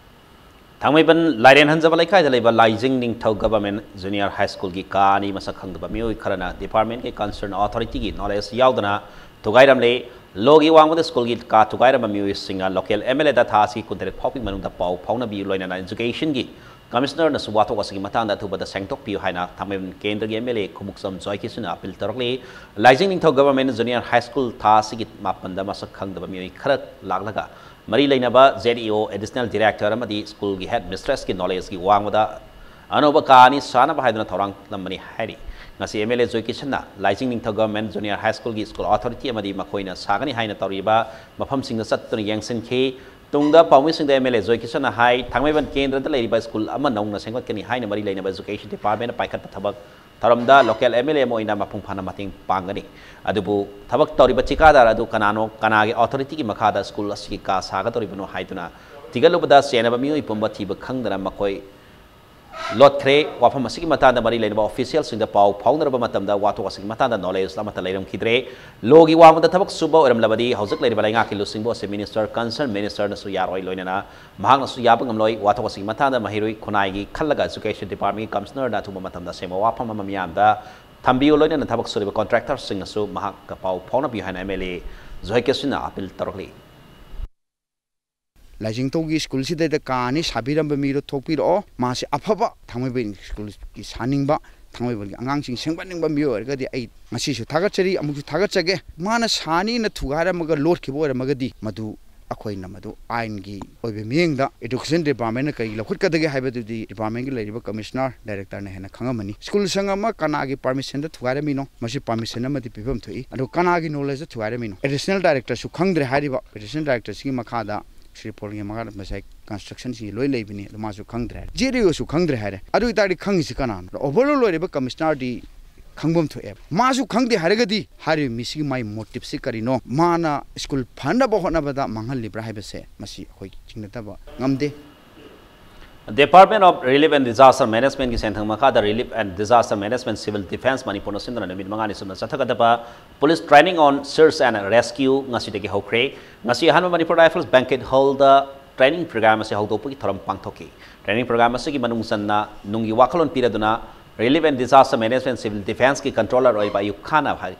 ꯊꯥꯡꯃꯩꯕꯟ ꯂꯥꯏꯔꯦꯟ ꯍꯟꯖꯕ ꯂꯩꯀꯥꯏꯗ ꯂꯩꯕ ꯂꯥꯏꯖꯤꯡ ꯅꯤꯡꯊꯧ ꯒꯚꯔꯟꯃꯦꯟꯠ ꯖꯨꯅꯤꯌꯔ ꯍꯥꯏ ꯁ꯭ꯀꯨꯜꯒꯤ ꯀꯥ ꯑꯅꯤ ꯃꯁꯛ ꯈꯪꯗꯕ ꯃꯤꯑꯣꯏ ꯈꯔꯅ ꯗꯤꯄꯥꯔꯠꯃꯦꯟꯠꯀꯤ ꯀꯟꯁꯔꯟ ꯑꯣꯊꯣꯔꯤꯇꯤꯒꯤ ꯅꯣꯂꯦꯖ ꯌꯥꯎꯗꯅ ꯊꯨꯒꯥꯏꯔꯝꯂꯦ꯫ ꯂꯣꯒꯤ ꯋꯥꯡꯃꯗ ꯁ꯭ꯀꯨꯜꯒꯤ ꯀꯥ ꯊꯨꯒꯥꯏꯔꯝꯕ ꯃꯤꯑꯣꯏꯁꯤꯡꯅ ꯂꯣꯀꯦꯜ ꯑꯦꯝ ꯑꯦꯜ ꯑꯦꯗ ꯊꯥ ꯑꯁꯤꯒꯤ ꯀꯨꯟꯇꯔꯦꯠ ꯐꯥꯎꯕꯒꯤ ꯃꯅꯨꯡꯗ ꯄꯥꯎ ꯐꯥꯎꯅꯕꯤꯌꯨ, ꯂꯣꯏꯅꯅ ꯏꯖꯨꯀꯦꯁꯟꯒꯤ ꯀꯃꯤꯁꯅꯔꯅꯁꯨ ꯋꯥꯊꯣꯛ ꯑꯁꯤꯒꯤ ꯃꯇꯥꯡꯗ ꯑꯊꯨꯕꯗ ꯁꯦꯡꯗꯣꯛꯄꯤꯌꯨ ꯍꯥꯏꯅ ꯊꯥꯡꯃꯩꯕꯟ ꯀꯦꯟꯗ꯭ꯔꯒꯤ M L A Khumukcham ꯖꯣꯏꯀꯤꯁꯟꯅ appeal ꯇꯧꯔꯛꯂꯤ꯫ ꯂꯥꯏꯖꯤꯡ ꯅꯤꯡꯊꯧ ꯒꯚꯔꯟꯃꯦꯟꯠ ꯖꯨꯅꯤꯌꯔ ꯍꯥꯏ ꯁ꯭ꯀꯨꯜ ꯊꯥ ꯑꯁꯤꯒꯤ ꯃꯥꯄꯟꯗ ꯃꯁꯛ ꯈꯪꯗꯕ ꯃꯤꯑꯣꯏ ꯈꯔ ꯂꯥꯛꯂꯒ ꯃꯔꯤ ꯂꯩꯅꯕ ꯖꯦꯠ ꯏ ꯑꯣ, ꯑꯦꯗꯤꯁꯅꯦꯜ ꯗꯤꯔꯦꯛꯇꯔ ꯑꯃꯗꯤ ꯁ꯭ꯀꯨꯜꯒꯤ ꯍꯦꯗ ꯃꯤꯁꯇ꯭ꯔꯦꯁꯀꯤ ꯅꯣꯂꯦꯖꯀꯤ ꯋꯥꯡꯃꯗ ꯑꯅꯧꯕ ꯀꯥ ꯑꯅꯤ ꯁꯥꯅꯕ ꯍꯥꯏꯗꯨꯅ ꯊꯧꯔꯥꯡ ꯂꯝꯕꯅꯤ ꯍꯥꯏꯔꯤ꯫ ꯉꯁꯤ ꯑꯦꯝ ꯑꯦꯜ ꯑꯦ ꯖꯣꯏꯀꯤꯁꯟꯅ ꯂꯥꯏꯖꯤꯡ ꯅꯤꯡꯊꯧ ꯒꯚꯔꯟꯃꯦꯟꯠ ꯖꯨꯅꯤꯌꯔ ꯍꯥꯏ ꯁ꯭ꯀꯨꯜꯒꯤ ꯁ꯭ꯀꯨꯜ ꯑꯣꯊꯣꯔꯤꯇꯤ ꯑꯃꯗꯤ ꯃꯈꯣꯏꯅ ꯁꯥꯒꯅꯤ ꯍꯥꯏꯅ ꯇꯧꯔꯤꯕ ꯃꯐꯝꯁꯤꯡꯗ ꯆꯠꯇꯨꯅ ꯌꯦꯡꯁꯤꯟꯈꯤ꯫ ꯇꯨꯡꯗ ꯄꯥꯎꯃꯤꯁꯤꯡꯗ ꯑꯦꯝ ꯑꯦꯜ ꯑꯦ ꯖꯣꯏꯀꯤꯁꯟꯅ ꯍꯥꯏ, ꯊꯥꯡꯃꯩꯕꯟ ꯀꯦꯟꯗ꯭ꯔꯗ ꯂꯩꯔꯤꯕ ꯁ꯭ꯀꯨꯜ ꯑꯃ ꯅꯧꯅ ꯁꯦꯝꯒꯠꯀꯅꯤ ꯍꯥꯏꯅ ꯃꯔꯤ ꯂꯩꯅꯕ ꯏꯖꯨꯀꯦꯁꯟ ꯗꯤꯄꯥꯔꯠꯃꯦꯟꯠꯅ ꯄꯥꯏꯈꯠꯄ ꯊꯕꯛ ꯊꯧꯔꯝꯗ ꯂꯣꯀꯦꯜ ꯑꯦꯝ ꯑꯦꯜ ꯑꯦ ꯑꯃ ꯑꯣꯏꯅ ꯃꯄꯨꯡ ꯐꯥꯅ ꯃꯇꯦꯡ ꯄꯥꯡꯒꯅꯤ꯫ ꯑꯗꯨꯕꯨ ꯊꯕꯛ ꯇꯧꯔꯤꯕ ꯊꯤꯀꯥꯗꯥꯔ ꯑꯗꯨ ꯀꯅꯥꯅꯣ, ꯀꯅꯥꯒꯤ ꯑꯣꯊꯣꯔꯤꯇꯤꯒꯤ ꯃꯈꯥꯗ ꯁ꯭ꯀꯨꯜ ꯑꯁꯤꯒꯤ ꯀꯥ ꯁꯥꯒꯗꯧꯔꯤꯕꯅꯣ ꯍꯥꯏꯗꯨꯅ ꯊꯤꯒꯠꯂꯨꯕꯗ ꯆꯦꯟꯅꯕ ꯃꯤꯑꯣꯏ ꯄꯨꯝꯕ ꯊꯤꯕ ꯈꯪꯗꯅ ꯃꯈꯣꯏ ꯂꯣꯠꯈ꯭ꯔꯦ꯫ ꯋꯥꯐꯝ ꯑꯁꯤꯒꯤ ꯃꯇꯥꯡꯗ ꯃꯔꯤ ꯂꯩꯅꯕ ꯑꯣꯐꯤꯁꯤꯌꯦꯜꯁꯤꯡꯗ ꯄꯥꯎ ꯐꯥꯎꯅꯔꯕ ꯃꯇꯝꯗ ꯋꯥꯊꯣꯛ ꯑꯁꯤꯒꯤ ꯃꯇꯥꯡꯗ ꯅꯣꯂꯦꯖ ꯑꯃꯠꯇ ꯂꯩꯔꯝꯈꯤꯗ꯭ꯔꯦ꯫ ꯂꯣꯒꯤ ꯋꯥꯡꯃꯗ ꯊꯕꯛ ꯁꯨꯕ ꯑꯣꯏꯔꯝꯂꯕꯗꯤ ꯍꯧꯖꯤꯛ ꯂꯩꯔꯤꯕ ꯂꯩꯉꯥꯛꯀꯤ ꯂꯨꯆꯤꯡꯕ ꯑꯁꯤ ꯃꯤꯅꯤꯁꯇꯔ, ꯀꯟꯁꯔꯟ ꯃꯤꯅꯤꯁꯇꯔꯅꯁꯨ ꯌꯥꯔꯣꯏ, ꯂꯣꯏꯅꯅ ꯃꯍꯥꯛꯅꯁꯨ ꯌꯥꯕ ꯉꯝꯂꯣꯏ꯫ ꯋꯥꯊꯣꯛ ꯑꯁꯤꯒꯤ ꯃꯇꯥꯡꯗ ꯃꯍꯩꯔꯣꯏ ꯈꯨꯟꯅꯥꯏꯒꯤ ꯈꯜꯂꯒ ꯏꯖꯨꯀꯦꯁꯟ ꯗꯤꯄꯥꯔꯠꯃꯦꯟꯠꯀꯤ ꯀꯃꯤꯁꯅꯔꯗ ꯑꯊꯨꯕ ꯃꯇꯝꯗ ꯑꯁꯦꯡꯕ ꯋꯥꯐꯝ ꯑꯃ ꯃꯤꯌꯥꯝꯗ ꯊꯝꯕꯤꯌꯨ, ꯂꯣꯏꯅꯅ ꯊꯕꯛ ꯁꯨꯔꯤꯕ ꯀꯣꯟꯇ꯭ꯔꯦꯛꯇꯔꯁꯤꯡꯅꯁꯨ ꯃꯍꯥꯛꯀ ꯄꯥꯎ ꯐꯥꯎꯅꯕꯤꯌꯨ ꯍꯥꯏꯅ ꯑꯦꯝ ꯑꯦꯜ ꯑꯦ ꯖꯣꯏꯀꯤꯁꯟꯅ ꯑꯄꯤꯜ ꯇꯧꯔꯛꯂꯤ꯫ ꯂꯥꯏꯖꯤꯡꯊꯧꯒꯤ ꯁ꯭ꯀꯨꯜꯁꯤꯗꯩꯗ ꯀꯥ ꯑꯅꯤ ꯁꯥꯕꯤꯔꯝꯕ ꯃꯤꯗꯣ ꯊꯣꯛꯄꯤꯔꯛꯑꯣ꯫ ꯃꯥꯁꯤ ꯑꯐꯕ ꯊꯥꯡꯃꯩꯕꯟ ꯁ꯭ꯀꯨꯜꯒꯤ ꯁꯥꯅꯤꯡꯕ, ꯊꯥꯡꯃꯩꯕꯟꯒꯤ ꯑꯉꯥꯡꯁꯤꯡ ꯁꯦꯝꯒꯠꯅꯤꯡꯕ ꯃꯤꯑꯣꯏ ꯑꯣꯏꯔꯒꯗꯤ ꯑꯩ ꯉꯁꯤꯁꯨ ꯊꯥꯒꯠꯆꯔꯤ, ꯑꯃꯨꯛꯁꯨ ꯊꯥꯒꯠꯆꯒꯦ꯫ ꯃꯥꯅ ꯁꯥꯅꯤꯅ ꯊꯨꯒꯥꯏꯔꯝꯃꯒ ꯂꯣꯠꯈꯤꯕ ꯑꯣꯏꯔꯝꯃꯒꯗꯤ ꯃꯗꯨ ꯑꯩꯈꯣꯏꯅ ꯃꯗꯨ ꯑꯥꯏꯟꯒꯤ ꯑꯣꯏꯕ ꯃꯤꯠꯌꯦꯡꯗ ꯑꯦꯖꯨꯀꯦꯁꯟ ꯗꯤꯄꯥꯔꯠꯃꯦꯟꯠꯅ ꯀꯔꯤ ꯂꯧꯈꯠꯀꯗꯒꯦ ꯍꯥꯏꯕꯗꯨꯗꯤ ꯗꯤꯄꯥꯔꯠꯃꯦꯟꯠꯀꯤ ꯂꯩꯔꯤꯕ ꯀꯃꯤꯁꯅꯔ, ꯗꯥꯏꯔꯦꯛꯇꯔꯅ ꯍꯦꯟꯅ ꯈꯪꯉꯝꯃꯅꯤ꯫ ꯁ꯭ꯀꯨꯜ ꯁꯪ ꯑꯃ ꯀꯅꯥꯒꯤ ꯄꯥꯔꯃꯤꯁꯟꯗ ꯊꯨꯒꯥꯏꯔꯝꯃꯤꯅꯣ? ꯃꯁꯤ ꯄꯥꯔꯃꯤꯁꯟ ꯑꯃꯗꯤ ꯄꯤꯐꯝ ꯊꯣꯛꯏ꯫ ꯑꯗꯣ ꯀꯅꯥꯒꯤ ꯅꯣꯂꯦꯖꯇ ꯊꯨꯒꯥꯏꯔꯝꯃꯤꯅꯣ? ꯑꯦꯗꯤꯁꯅꯦꯜ ꯗꯥꯏꯔꯦꯛꯇꯔꯁꯨ ꯈꯪꯗ꯭ꯔꯦ ꯍꯥꯏꯔꯤꯕ꯫ ꯑꯦꯗꯤꯁꯅꯦꯜ ꯗꯥꯏꯔꯦꯛꯇꯔꯁꯤꯒꯤ ꯃꯈꯥꯗ ꯁ꯭ꯔꯤ ꯄꯣꯜꯒꯤ ꯃꯈꯥꯗ ꯉꯁꯥꯏ ꯀꯟꯁꯇ꯭ꯔꯛꯁꯟꯁꯤꯡꯁꯤ ꯂꯣꯏ ꯂꯩꯕꯅꯤ, ꯑꯗꯣ ꯃꯥꯁꯨ ꯈꯪꯗ꯭ꯔꯦ ꯍꯥꯏꯔꯦ꯫ ꯖꯦꯠ ꯏ ꯑꯣꯁꯨ ꯈꯪꯗ꯭ꯔꯦ ꯍꯥꯏꯔꯦ꯫ ꯑꯗꯨ ꯑꯣꯏꯇꯥꯔꯗꯤ ꯈꯪꯉꯤꯁꯤ ꯀꯅꯥꯅꯣ? ꯑꯣꯚꯔꯑꯣꯜ ꯑꯣꯏꯔꯤꯕ ꯀꯃꯤꯁꯅꯔꯗꯤ ꯈꯪꯐꯝ ꯊꯣꯛꯑꯦꯕ꯫ ꯃꯥꯁꯨ ꯈꯪꯗꯦ ꯍꯥꯏꯔꯒꯗꯤ ꯍꯥꯏꯔꯤꯕ ꯃꯤꯁꯤꯒꯤ ꯃꯥꯏ ꯃꯣꯇꯤꯞꯁꯤ ꯀꯔꯤꯅꯣ? ꯃꯥꯅ ꯁ꯭ꯀꯨꯜ ꯐꯅꯕ ꯍꯣꯠꯅꯕꯗ ꯃꯥꯡꯍꯜꯂꯤꯕ꯭ꯔꯥ ꯍꯥꯏꯕꯁꯦ ꯃꯁꯤ ꯑꯩꯈꯣꯏ ꯆꯤꯡꯅꯗꯕ ꯉꯝꯗꯦ꯫ Department of Relief and Disaster Managementꯀꯤ ꯁꯦꯟꯊꯪ ꯃꯈꯥꯗ Relief and Disaster Management, Civil Defence ꯃꯅꯤꯄꯨꯔꯅ ꯁꯤꯟꯗꯨꯅ ꯅꯨꯃꯤꯠ ꯃꯉꯥꯅꯤ ꯆꯨꯞꯅ ꯆꯠꯊꯒꯗꯕ Police Training on Search and Rescue ꯉꯁꯤꯗꯒꯤ ꯍꯧꯈ꯭ꯔꯦ꯫ ꯉꯁꯤ ꯑꯍꯥꯟꯕ Manipur Rifles Banquet Hallꯗ training program ꯑꯁꯤ ꯍꯧꯗꯣꯛꯄꯒꯤ ꯊꯧꯔꯝ ꯄꯥꯡꯊꯣꯛꯈꯤ꯫ Training program ꯑꯁꯤꯒꯤ ꯃꯅꯨꯡ ꯆꯟꯅ ꯅꯨꯡꯒꯤ ꯋꯥꯈꯜꯂꯣꯟ ꯄꯤꯔꯗꯨꯅ Relief and Disaster Management Civil Defenceꯀꯤ controller ꯑꯣꯏꯕ ꯑꯌꯨꯕ ꯈꯥꯟꯅ ꯍꯥꯏ,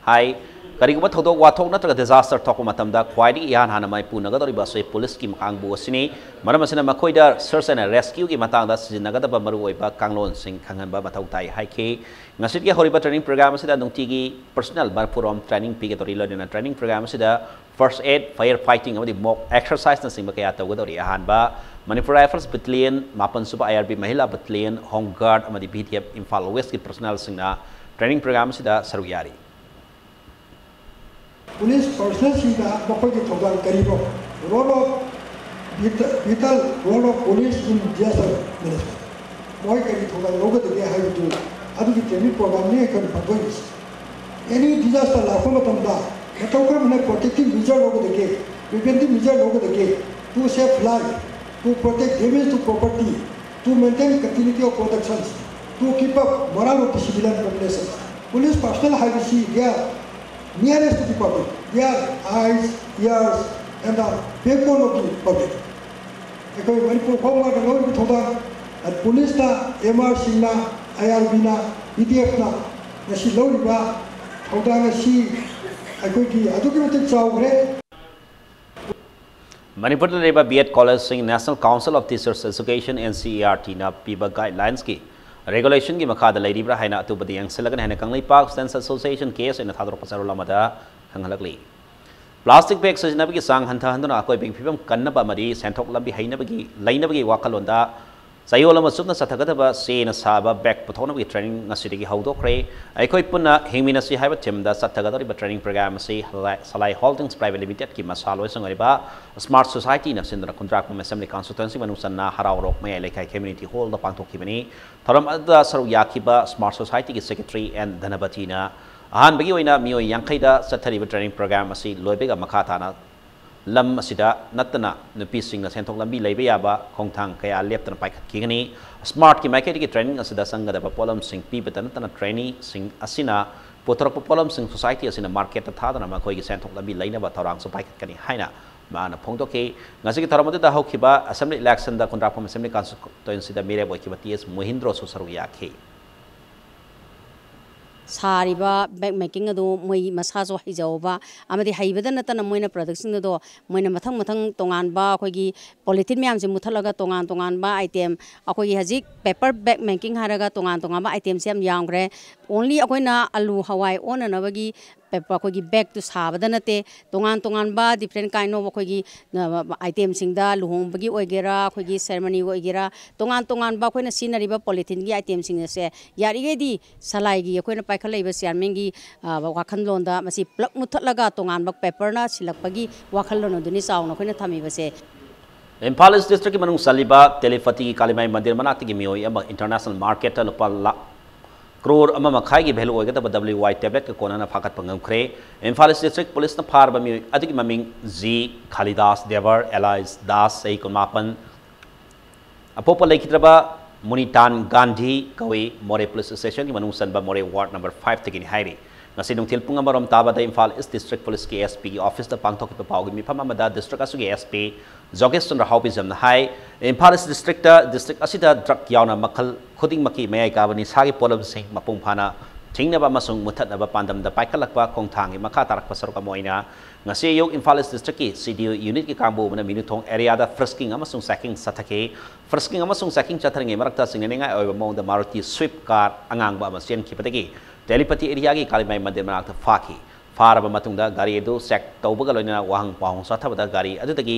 ꯍꯥꯏ, ꯀꯔꯤꯒꯨꯝꯕ ꯊꯧꯗꯣꯛ ꯋꯥꯊꯣꯛ ꯅꯠꯇ꯭ꯔꯒ disaster ꯊꯣꯛꯄ ꯃꯇꯝꯗ ꯈ꯭ꯋꯥꯏꯗꯒꯤ ꯏꯍꯥꯟ ꯍꯥꯟꯅ ꯃꯥꯏꯄꯨꯅꯒꯗꯧꯔꯤꯕ ꯑꯁꯤ ꯄꯨꯂꯤꯁꯀꯤ ꯀꯥꯡꯕꯨ ꯑꯁꯤꯅꯤ꯫ ꯃꯔꯝ ꯑꯁꯤꯅ ꯃꯈꯣꯏꯗ search and rescueꯒꯤ ꯃꯇꯥꯡꯗ ꯁꯤꯖꯤꯟꯅꯒꯗꯕ ꯃꯔꯨꯑꯣꯏꯕ ꯀꯥꯡꯂꯣꯟꯁꯤꯡ ꯈꯪꯍꯟꯕ ꯃꯊꯧ ꯇꯥꯏ ꯍꯥꯏꯈꯤ꯫ ꯉꯁꯤꯗꯒꯤ ꯍꯧꯔꯤꯕ training program ꯑꯁꯤꯗ ꯅꯨꯡꯇꯤꯒꯤ personnel ꯃꯔꯤꯐꯨ ꯔꯣꯝ training ꯄꯤꯒꯗꯧꯔꯤ꯫ ꯂꯣꯏꯅꯅ training program ꯑꯁꯤꯗ first aid, fire fighting ꯑꯃꯗꯤ mock exerciseꯅꯆꯤꯡꯕ ꯀꯌꯥ ꯇꯧꯒꯗꯧꯔꯤ꯫ ꯑꯍꯥꯟꯕ Manipur Rifles Battalion, ꯃꯥꯄꯟ ꯁꯨꯕ IRB ꯃꯍꯤꯂꯥ Battalion, Home Guard ꯑꯃꯗꯤ BDF ꯏꯝꯐꯥꯜ Westꯀꯤ personnelꯁꯤꯡꯅ training program ꯑꯁꯤꯗ ꯁꯔꯨꯛ ꯌꯥꯔꯤ꯫ ꯄꯨꯂꯤꯁ ꯄꯔꯁꯅꯦꯜꯁꯤꯡꯗ ꯃꯈꯣꯏꯒꯤ ꯊꯧꯗꯥꯡ ꯀꯔꯤꯅꯣ? Role of vital, vital role of police in disaster management. ꯃꯈꯣꯏ ꯀꯔꯤ ꯊꯧꯗꯥꯡ ꯂꯧꯒꯗꯒꯦ ꯍꯥꯏꯕꯗꯨ ꯑꯗꯨꯒꯤ training programꯅꯤ ꯑꯩꯈꯣꯏꯅ ꯄꯥꯡꯊꯣꯛꯏꯁꯤ꯫ Any disaster ꯂꯥꯛꯄ ꯃꯇꯝꯗ ꯃꯇꯧ ꯀꯔꯝꯅ protective measure ꯂꯧꯒꯗꯒꯦ, preventive measure ꯂꯧꯒꯗꯒꯦ, to save life, to protect damage to property, to maintain continuity of productions, to keep up morale of the civilian population. Police personnel ꯍꯥꯏꯕꯁꯤ they are nearest to the public, they are eyes, ears and the backbone of the public. ꯑꯩꯈꯣꯏ ꯃꯅꯤꯄꯨꯔ ꯐꯥꯎꯕꯗ ꯂꯧꯔꯤꯕ ꯊꯧꯗꯥꯡ ꯄꯨꯂꯤꯁꯅ, MRꯁꯤꯡꯅ, IRBꯅ, BDFꯅ ꯉꯁꯤ ꯂꯧꯔꯤꯕ ꯊꯧꯗꯥꯡ ꯑꯁꯤ ꯑꯩꯈꯣꯏꯒꯤ ꯑꯗꯨꯛꯀꯤ ꯃꯇꯤꯛ ꯆꯥꯎꯈ꯭ꯔꯦ꯫ ꯃꯅꯤꯄꯨꯔꯗ ꯂꯩꯔꯤꯕ BEd collegeꯁꯤꯡ National Council of Teachers Education, NCERTꯅ ꯄꯤꯕ guidelinesꯀꯤ regulationꯒꯤ ꯃꯈꯥꯗ ꯂꯩꯔꯤꯕ꯭ꯔꯥ ꯍꯥꯏꯅ ꯑꯇꯨꯕꯗ ꯌꯦꯡꯁꯤꯜꯂꯒꯅꯤ ꯍꯥꯏꯅ ꯀꯪꯂꯩꯄꯥꯛ Students Association, KSAꯅ ꯊꯥꯗꯣꯔꯛꯄ ꯆꯦꯔꯣꯜ ꯑꯃꯗ ꯈꯪꯍꯜꯂꯛꯂꯤ꯫ Plastic bag ꯁꯤꯖꯤꯟꯅꯕꯒꯤ ꯆꯥꯡ ꯍꯟꯊꯍꯟꯗꯨꯅ ꯑꯀꯣꯏꯕꯒꯤ ꯐꯤꯕꯝ ꯀꯟꯅꯕ ꯑꯃꯗꯤ ꯁꯦꯟꯊꯣꯛ ꯂꯝꯕꯤ ꯍꯩꯅꯕꯒꯤ, ꯂꯩꯅꯕꯒꯤ ꯋꯥꯈꯜꯂꯣꯟꯗ ꯆꯌꯣꯜ ꯑꯃ ꯆꯨꯞꯅ ꯆꯠꯊꯒꯗꯕ ꯆꯦꯅ ꯁꯥꯕ bag ꯄꯨꯊꯣꯛꯅꯕꯒꯤ training ꯉꯁꯤꯗꯒꯤ ꯍꯧꯗꯣꯛꯈ꯭ꯔꯦ꯫ ꯑꯩꯈꯣꯏ ꯄꯨꯟꯅ ꯍꯤꯡꯃꯤꯟꯅꯁꯤ ꯍꯥꯏꯕ themeꯗ ꯆꯠꯊꯒꯗꯧꯔꯤꯕ training program ꯑꯁꯤ ꯁꯂꯥꯏ, ꯁꯂꯥꯏ Holdings Private Limitedꯀꯤ ꯃꯁꯥꯂꯣꯏꯁꯪ ꯑꯣꯏꯔꯤꯕ Smart Societyꯅ ꯁꯤꯟꯗꯨꯅ ꯈꯨꯟꯗ꯭ꯔꯥꯛꯄꯝ Assembly Constituency ꯃꯅꯨꯡ ꯆꯟꯅ ꯍꯔꯥꯎ ꯍꯔꯣꯛ ꯃꯌꯥꯏ ꯂꯩꯀꯥꯏ community hallꯗ ꯄꯥꯡꯊꯣꯛꯈꯤꯕꯅꯤ꯫ ꯊꯧꯔꯝ ꯑꯗꯨꯗ ꯁꯔꯨꯛ ꯌꯥꯈꯤꯕ Smart Societyꯒꯤ Secretary N ꯙꯅꯄꯇꯤꯅ ꯑꯍꯥꯟꯕꯒꯤ ꯑꯣꯏꯅ ꯃꯤꯑꯣꯏ ꯌꯥꯡꯈꯩꯗ ꯆꯠꯊꯔꯤꯕ training program ꯑꯁꯤ ꯂꯣꯏꯕꯒ ꯃꯈꯥ ꯇꯥꯅ ꯂꯝ ꯑꯁꯤꯗ ꯅꯠꯇꯅ ꯅꯨꯄꯤꯁꯤꯡꯅ ꯁꯦꯟꯊꯣꯛ ꯂꯝꯕꯤ ꯂꯩꯕ ꯌꯥꯕ ꯈꯣꯡꯊꯥꯡ ꯀꯌꯥ ꯂꯦꯞꯇꯅ ꯄꯥꯏꯈꯠꯈꯤꯒꯅꯤ꯫ Smartꯀꯤ ꯃꯥꯏꯀꯩꯗꯒꯤ training ꯑꯁꯤꯗ ꯆꯪꯒꯗꯕ ꯄꯣꯠꯂꯝꯁꯤꯡ ꯄꯤꯕꯇ ꯅꯠꯇꯅ traineeꯁꯤꯡ ꯑꯁꯤꯅ ꯄꯨꯊꯣꯔꯛꯄ ꯄꯣꯠꯂꯝꯁꯤꯡ society ꯑꯁꯤꯅ marketꯇ ꯊꯥꯗꯨꯅ ꯃꯈꯣꯏꯒꯤ ꯁꯦꯟꯊꯣꯛ ꯂꯝꯕꯤ ꯂꯩꯅꯕ ꯊꯧꯔꯥꯡꯁꯨ ꯄꯥꯏꯈꯠꯀꯅꯤ ꯍꯥꯏꯅ ꯃꯥꯅ ꯐꯣꯡꯗꯣꯛꯈꯤ꯫ ꯉꯁꯤꯒꯤ ꯊꯧꯔꯝ ꯑꯗꯨꯗ ꯍꯧꯈꯤꯕ Assembly election ꯗ ꯈꯨꯟꯗ꯭ꯔꯥꯛꯄꯝ Assembly Constituency ꯗ ꯃꯤꯔꯦꯞ ꯑꯣꯏꯈꯤꯕ ꯇꯤ ꯑꯦꯁ ꯃꯣꯍꯤꯟꯗ꯭ꯔꯣꯁꯨ ꯁꯔꯨꯛ ꯌꯥꯈꯤ꯫ ꯁꯥꯔꯤꯕ bag making ꯑꯗꯨ ꯃꯣꯏ ꯃꯁꯥꯁꯨ ꯍꯩꯖꯍꯧꯕ ꯑꯃꯗꯤ ꯍꯩꯕꯗ ꯅꯠꯇꯅ ꯃꯣꯏꯅ product ꯁꯤꯡ ꯑꯗꯣ ꯃꯣꯏꯅ ꯃꯊꯪ ꯃꯊꯪ ꯇꯣꯉꯥꯟꯕ ꯑꯩꯈꯣꯏꯒꯤ polythene ꯃꯌꯥꯝꯁꯦ ꯃꯨꯠꯊꯠꯂꯒ ꯇꯣꯉꯥꯟ ꯇꯣꯉꯥꯟꯕ item, ꯑꯩꯈꯣꯏꯒꯤ ꯍꯧꯖꯤꯛ paper bag making ꯍꯥꯏꯔꯒ ꯇꯣꯉꯥꯟ ꯇꯣꯉꯥꯟꯕ item ꯁꯦ ꯌꯥꯝ ꯌꯥꯝꯈ꯭ꯔꯦ꯫ Only ꯑꯩꯈꯣꯏꯅ ꯑꯂꯨ ꯍꯋꯥꯏ ꯑꯣꯟꯅꯅꯕꯒꯤ paper, ꯑꯩꯈꯣꯏꯒꯤ bag ꯇꯨ ꯁꯥꯕꯗ ꯅꯠꯇꯦ, ꯇꯣꯉꯥꯟ ꯇꯣꯉꯥꯟꯕ different kind of ꯑꯩꯈꯣꯏꯒꯤ, ꯑ, item ꯁꯤꯡꯗ, ꯂꯨꯍꯣꯡꯕꯒꯤ ꯑꯣꯏꯒꯦꯔꯥ, ꯑꯩꯈꯣꯏꯒꯤ ceremony ꯒꯤ ꯑꯣꯏꯒꯦꯔꯥ, ꯇꯣꯉꯥꯟ ꯇꯣꯉꯥꯟꯕ ꯑꯩꯈꯣꯏꯅ ꯁꯤꯖꯤꯟꯅꯔꯤꯕ polythene ꯒꯤ item ꯁꯤꯡ ꯑꯁꯦ ꯌꯥꯔꯤꯈꯩꯗꯤ ꯁꯂꯥꯏꯒꯤ ꯑꯩꯈꯣꯏꯅ ꯄꯥꯏꯈꯠꯂꯛꯏꯕ chairman ꯒꯤ, ꯑ, ꯋꯥꯈꯜꯂꯣꯟꯗ ꯃꯁꯤ ꯄꯨꯂꯞ ꯃꯨꯠꯊꯠꯂꯒ ꯇꯣꯉꯥꯟꯕ paper ꯅ ꯁꯤꯜꯂꯛꯄꯒꯤ ꯋꯥꯈꯜꯂꯣꯟ ꯑꯗꯨꯅꯤ ꯆꯥꯎꯅ ꯑꯩꯈꯣꯏꯅ ꯊꯝꯃꯤꯕꯁꯦ꯫ ꯏꯝꯐꯥꯜ ꯏꯁ ꯗꯤꯁꯇ꯭ꯔꯤꯛꯀꯤ ꯃꯅꯨꯡ ꯆꯜꯂꯤꯕ ꯇꯦꯂꯤꯄꯇꯤꯒꯤ ꯀꯥꯂꯤꯃꯥꯏ ꯃꯟꯗꯤꯔ ꯃꯅꯥꯛꯇꯒꯤ ꯃꯤꯑꯣꯏ ꯑꯃ international market ꯇ ꯂꯨꯄꯥ ꯂꯥꯈ ꯀ꯭ꯔꯣꯔ ꯑꯃ ꯃꯈꯥꯏꯒꯤ value ꯑꯣꯏꯒꯗꯕ W Y tablet ꯀ ꯀꯣꯟꯅꯅ ꯐꯥꯒꯠꯄ ꯉꯝꯈ꯭ꯔꯦ꯫ ꯏꯝꯐꯥꯜ ꯏꯁ ꯗꯤꯁꯇ꯭ꯔꯤꯛ ꯄꯨꯂꯤꯁꯅ ꯐꯥꯔꯕ ꯃꯤꯑꯣꯏ ꯑꯗꯨꯒꯤ ꯃꯃꯤꯡ ꯖꯤ ꯈꯥꯂꯤꯗꯥꯁ ꯗꯦꯕꯔ alias ꯗꯥꯁ, ꯆꯍꯤ ꯀꯨꯟꯃꯥꯄꯟ, ꯑꯄꯣꯛꯄ ꯂꯩꯈꯤꯗ꯭ꯔꯕ ꯃꯨꯅꯤꯇꯥꯟ ꯒꯥꯟꯙꯤ ꯀꯧꯏ꯫ ꯃꯣꯔꯦ ꯄꯨꯂꯤꯁ ꯁ꯭ꯇꯦꯁꯟꯒꯤ ꯃꯅꯨꯡ ꯆꯟꯕ ꯃꯣꯔꯦ ꯋꯥꯔꯗ ꯅꯝꯕꯔ ꯐꯥꯏꯚ ꯇꯒꯤꯅꯤ ꯍꯥꯏꯔꯤ꯫ ꯉꯁꯤ ꯅꯨꯡꯊꯤꯜ ꯄꯨꯡ ꯑꯃꯔꯣꯝ ꯇꯥꯕꯗ ꯏꯝꯐꯥꯜ ꯏꯁ ꯗꯤꯁꯇ꯭ꯔꯤꯛ ꯄꯨꯂꯤꯁꯀꯤ ꯑꯦꯁ ꯄꯤ ꯒꯤ ꯑꯣꯐꯤꯁꯇ ꯄꯥꯡꯊꯣꯛꯈꯤꯕ ꯄꯥꯎꯒꯤ ꯃꯤꯐꯝ ꯑꯃꯗ ꯗꯤꯁꯇ꯭ꯔꯤꯛ ꯑꯁꯤꯒꯤ ꯑꯦꯁ ꯄꯤ ꯖꯣꯒꯦꯁ ꯆꯟꯗ꯭ꯔ ꯍꯥꯎꯕꯤꯖꯝꯅ ꯍꯥꯏ, ꯏꯝꯐꯥꯜ ꯏꯁ ꯗꯤꯁꯇ꯭ꯔꯤꯛꯇ ꯗꯤꯁꯇ꯭ꯔꯤꯛ ꯑꯁꯤꯗ ꯗ꯭ꯔꯒ ꯌꯥꯎꯅ ꯃꯈꯜ ꯈꯨꯗꯤꯡꯃꯛꯀꯤ ꯃꯌꯥꯏ ꯀꯥꯕ ꯅꯤꯁꯥꯒꯤ ꯄꯣꯠꯂꯝꯁꯤꯡ ꯃꯄꯨꯡ ꯐꯥꯅ ꯊꯤꯡꯅꯕ ꯑꯃꯁꯨꯡ ꯃꯨꯠꯊꯠꯅꯕ ꯄꯥꯟꯗꯝꯗ ꯄꯥꯏꯈꯠꯂꯛꯄ ꯈꯣꯡꯊꯥꯡꯒꯤ ꯃꯈꯥ ꯇꯥꯔꯛꯄ ꯁꯔꯨꯛ ꯑꯃ ꯑꯣꯏꯅ ꯉꯁꯤ ꯑꯌꯨꯛ ꯏꯝꯐꯥꯜ ꯏꯁ ꯗꯤꯁꯇ꯭ꯔꯤꯛꯀꯤ ꯁꯤ ꯗꯤ ꯑꯣ ꯌꯨꯅꯤꯠꯀꯤ ꯀꯥꯡꯕꯨ ꯑꯃꯅ ꯃꯤꯅꯨꯊꯣꯡ ꯑꯦꯔꯤꯌꯥꯗ ꯐ꯭ꯔꯤꯁꯀꯤꯡ ꯑꯃꯁꯨꯡ ꯆꯦꯀꯤꯡ ꯆꯠꯊꯈꯤ꯫ ꯐ꯭ꯔꯤꯁꯀꯤꯡ ꯑꯃꯁꯨꯡ ꯆꯦꯀꯤꯡ ꯆꯠꯊꯔꯤꯉꯩ ꯃꯔꯛꯇ ꯆꯤꯡꯅꯅꯤꯡꯉꯥꯏ ꯑꯣꯏꯕ ꯃꯑꯣꯡꯗ ꯃꯥꯔꯨꯇꯤ ꯁ꯭ꯋꯤꯐ ꯀꯥꯔ ꯑꯉꯥꯡꯕ ꯑꯃ ꯆꯦꯟꯈꯤꯕꯗꯒꯤ ꯇꯦꯂꯤꯄꯇꯤ ꯑꯦꯔꯤꯌꯥꯒꯤ ꯀꯥꯂꯤꯃꯥꯏ ꯃꯟꯗꯤꯔ ꯃꯅꯥꯛꯇ ꯐꯥꯈꯤ꯫ ꯐꯥꯔꯕ ꯃꯇꯨꯡꯗ ꯒꯥꯔꯤ ꯑꯗꯨ ꯆꯦꯛ ꯇꯧꯕꯒ ꯂꯣꯏꯅꯅ ꯋꯥꯍꯪ ꯄꯥꯎꯍꯪ ꯆꯠꯊꯕꯗ ꯒꯥꯔꯤ ꯑꯗꯨꯗꯒꯤ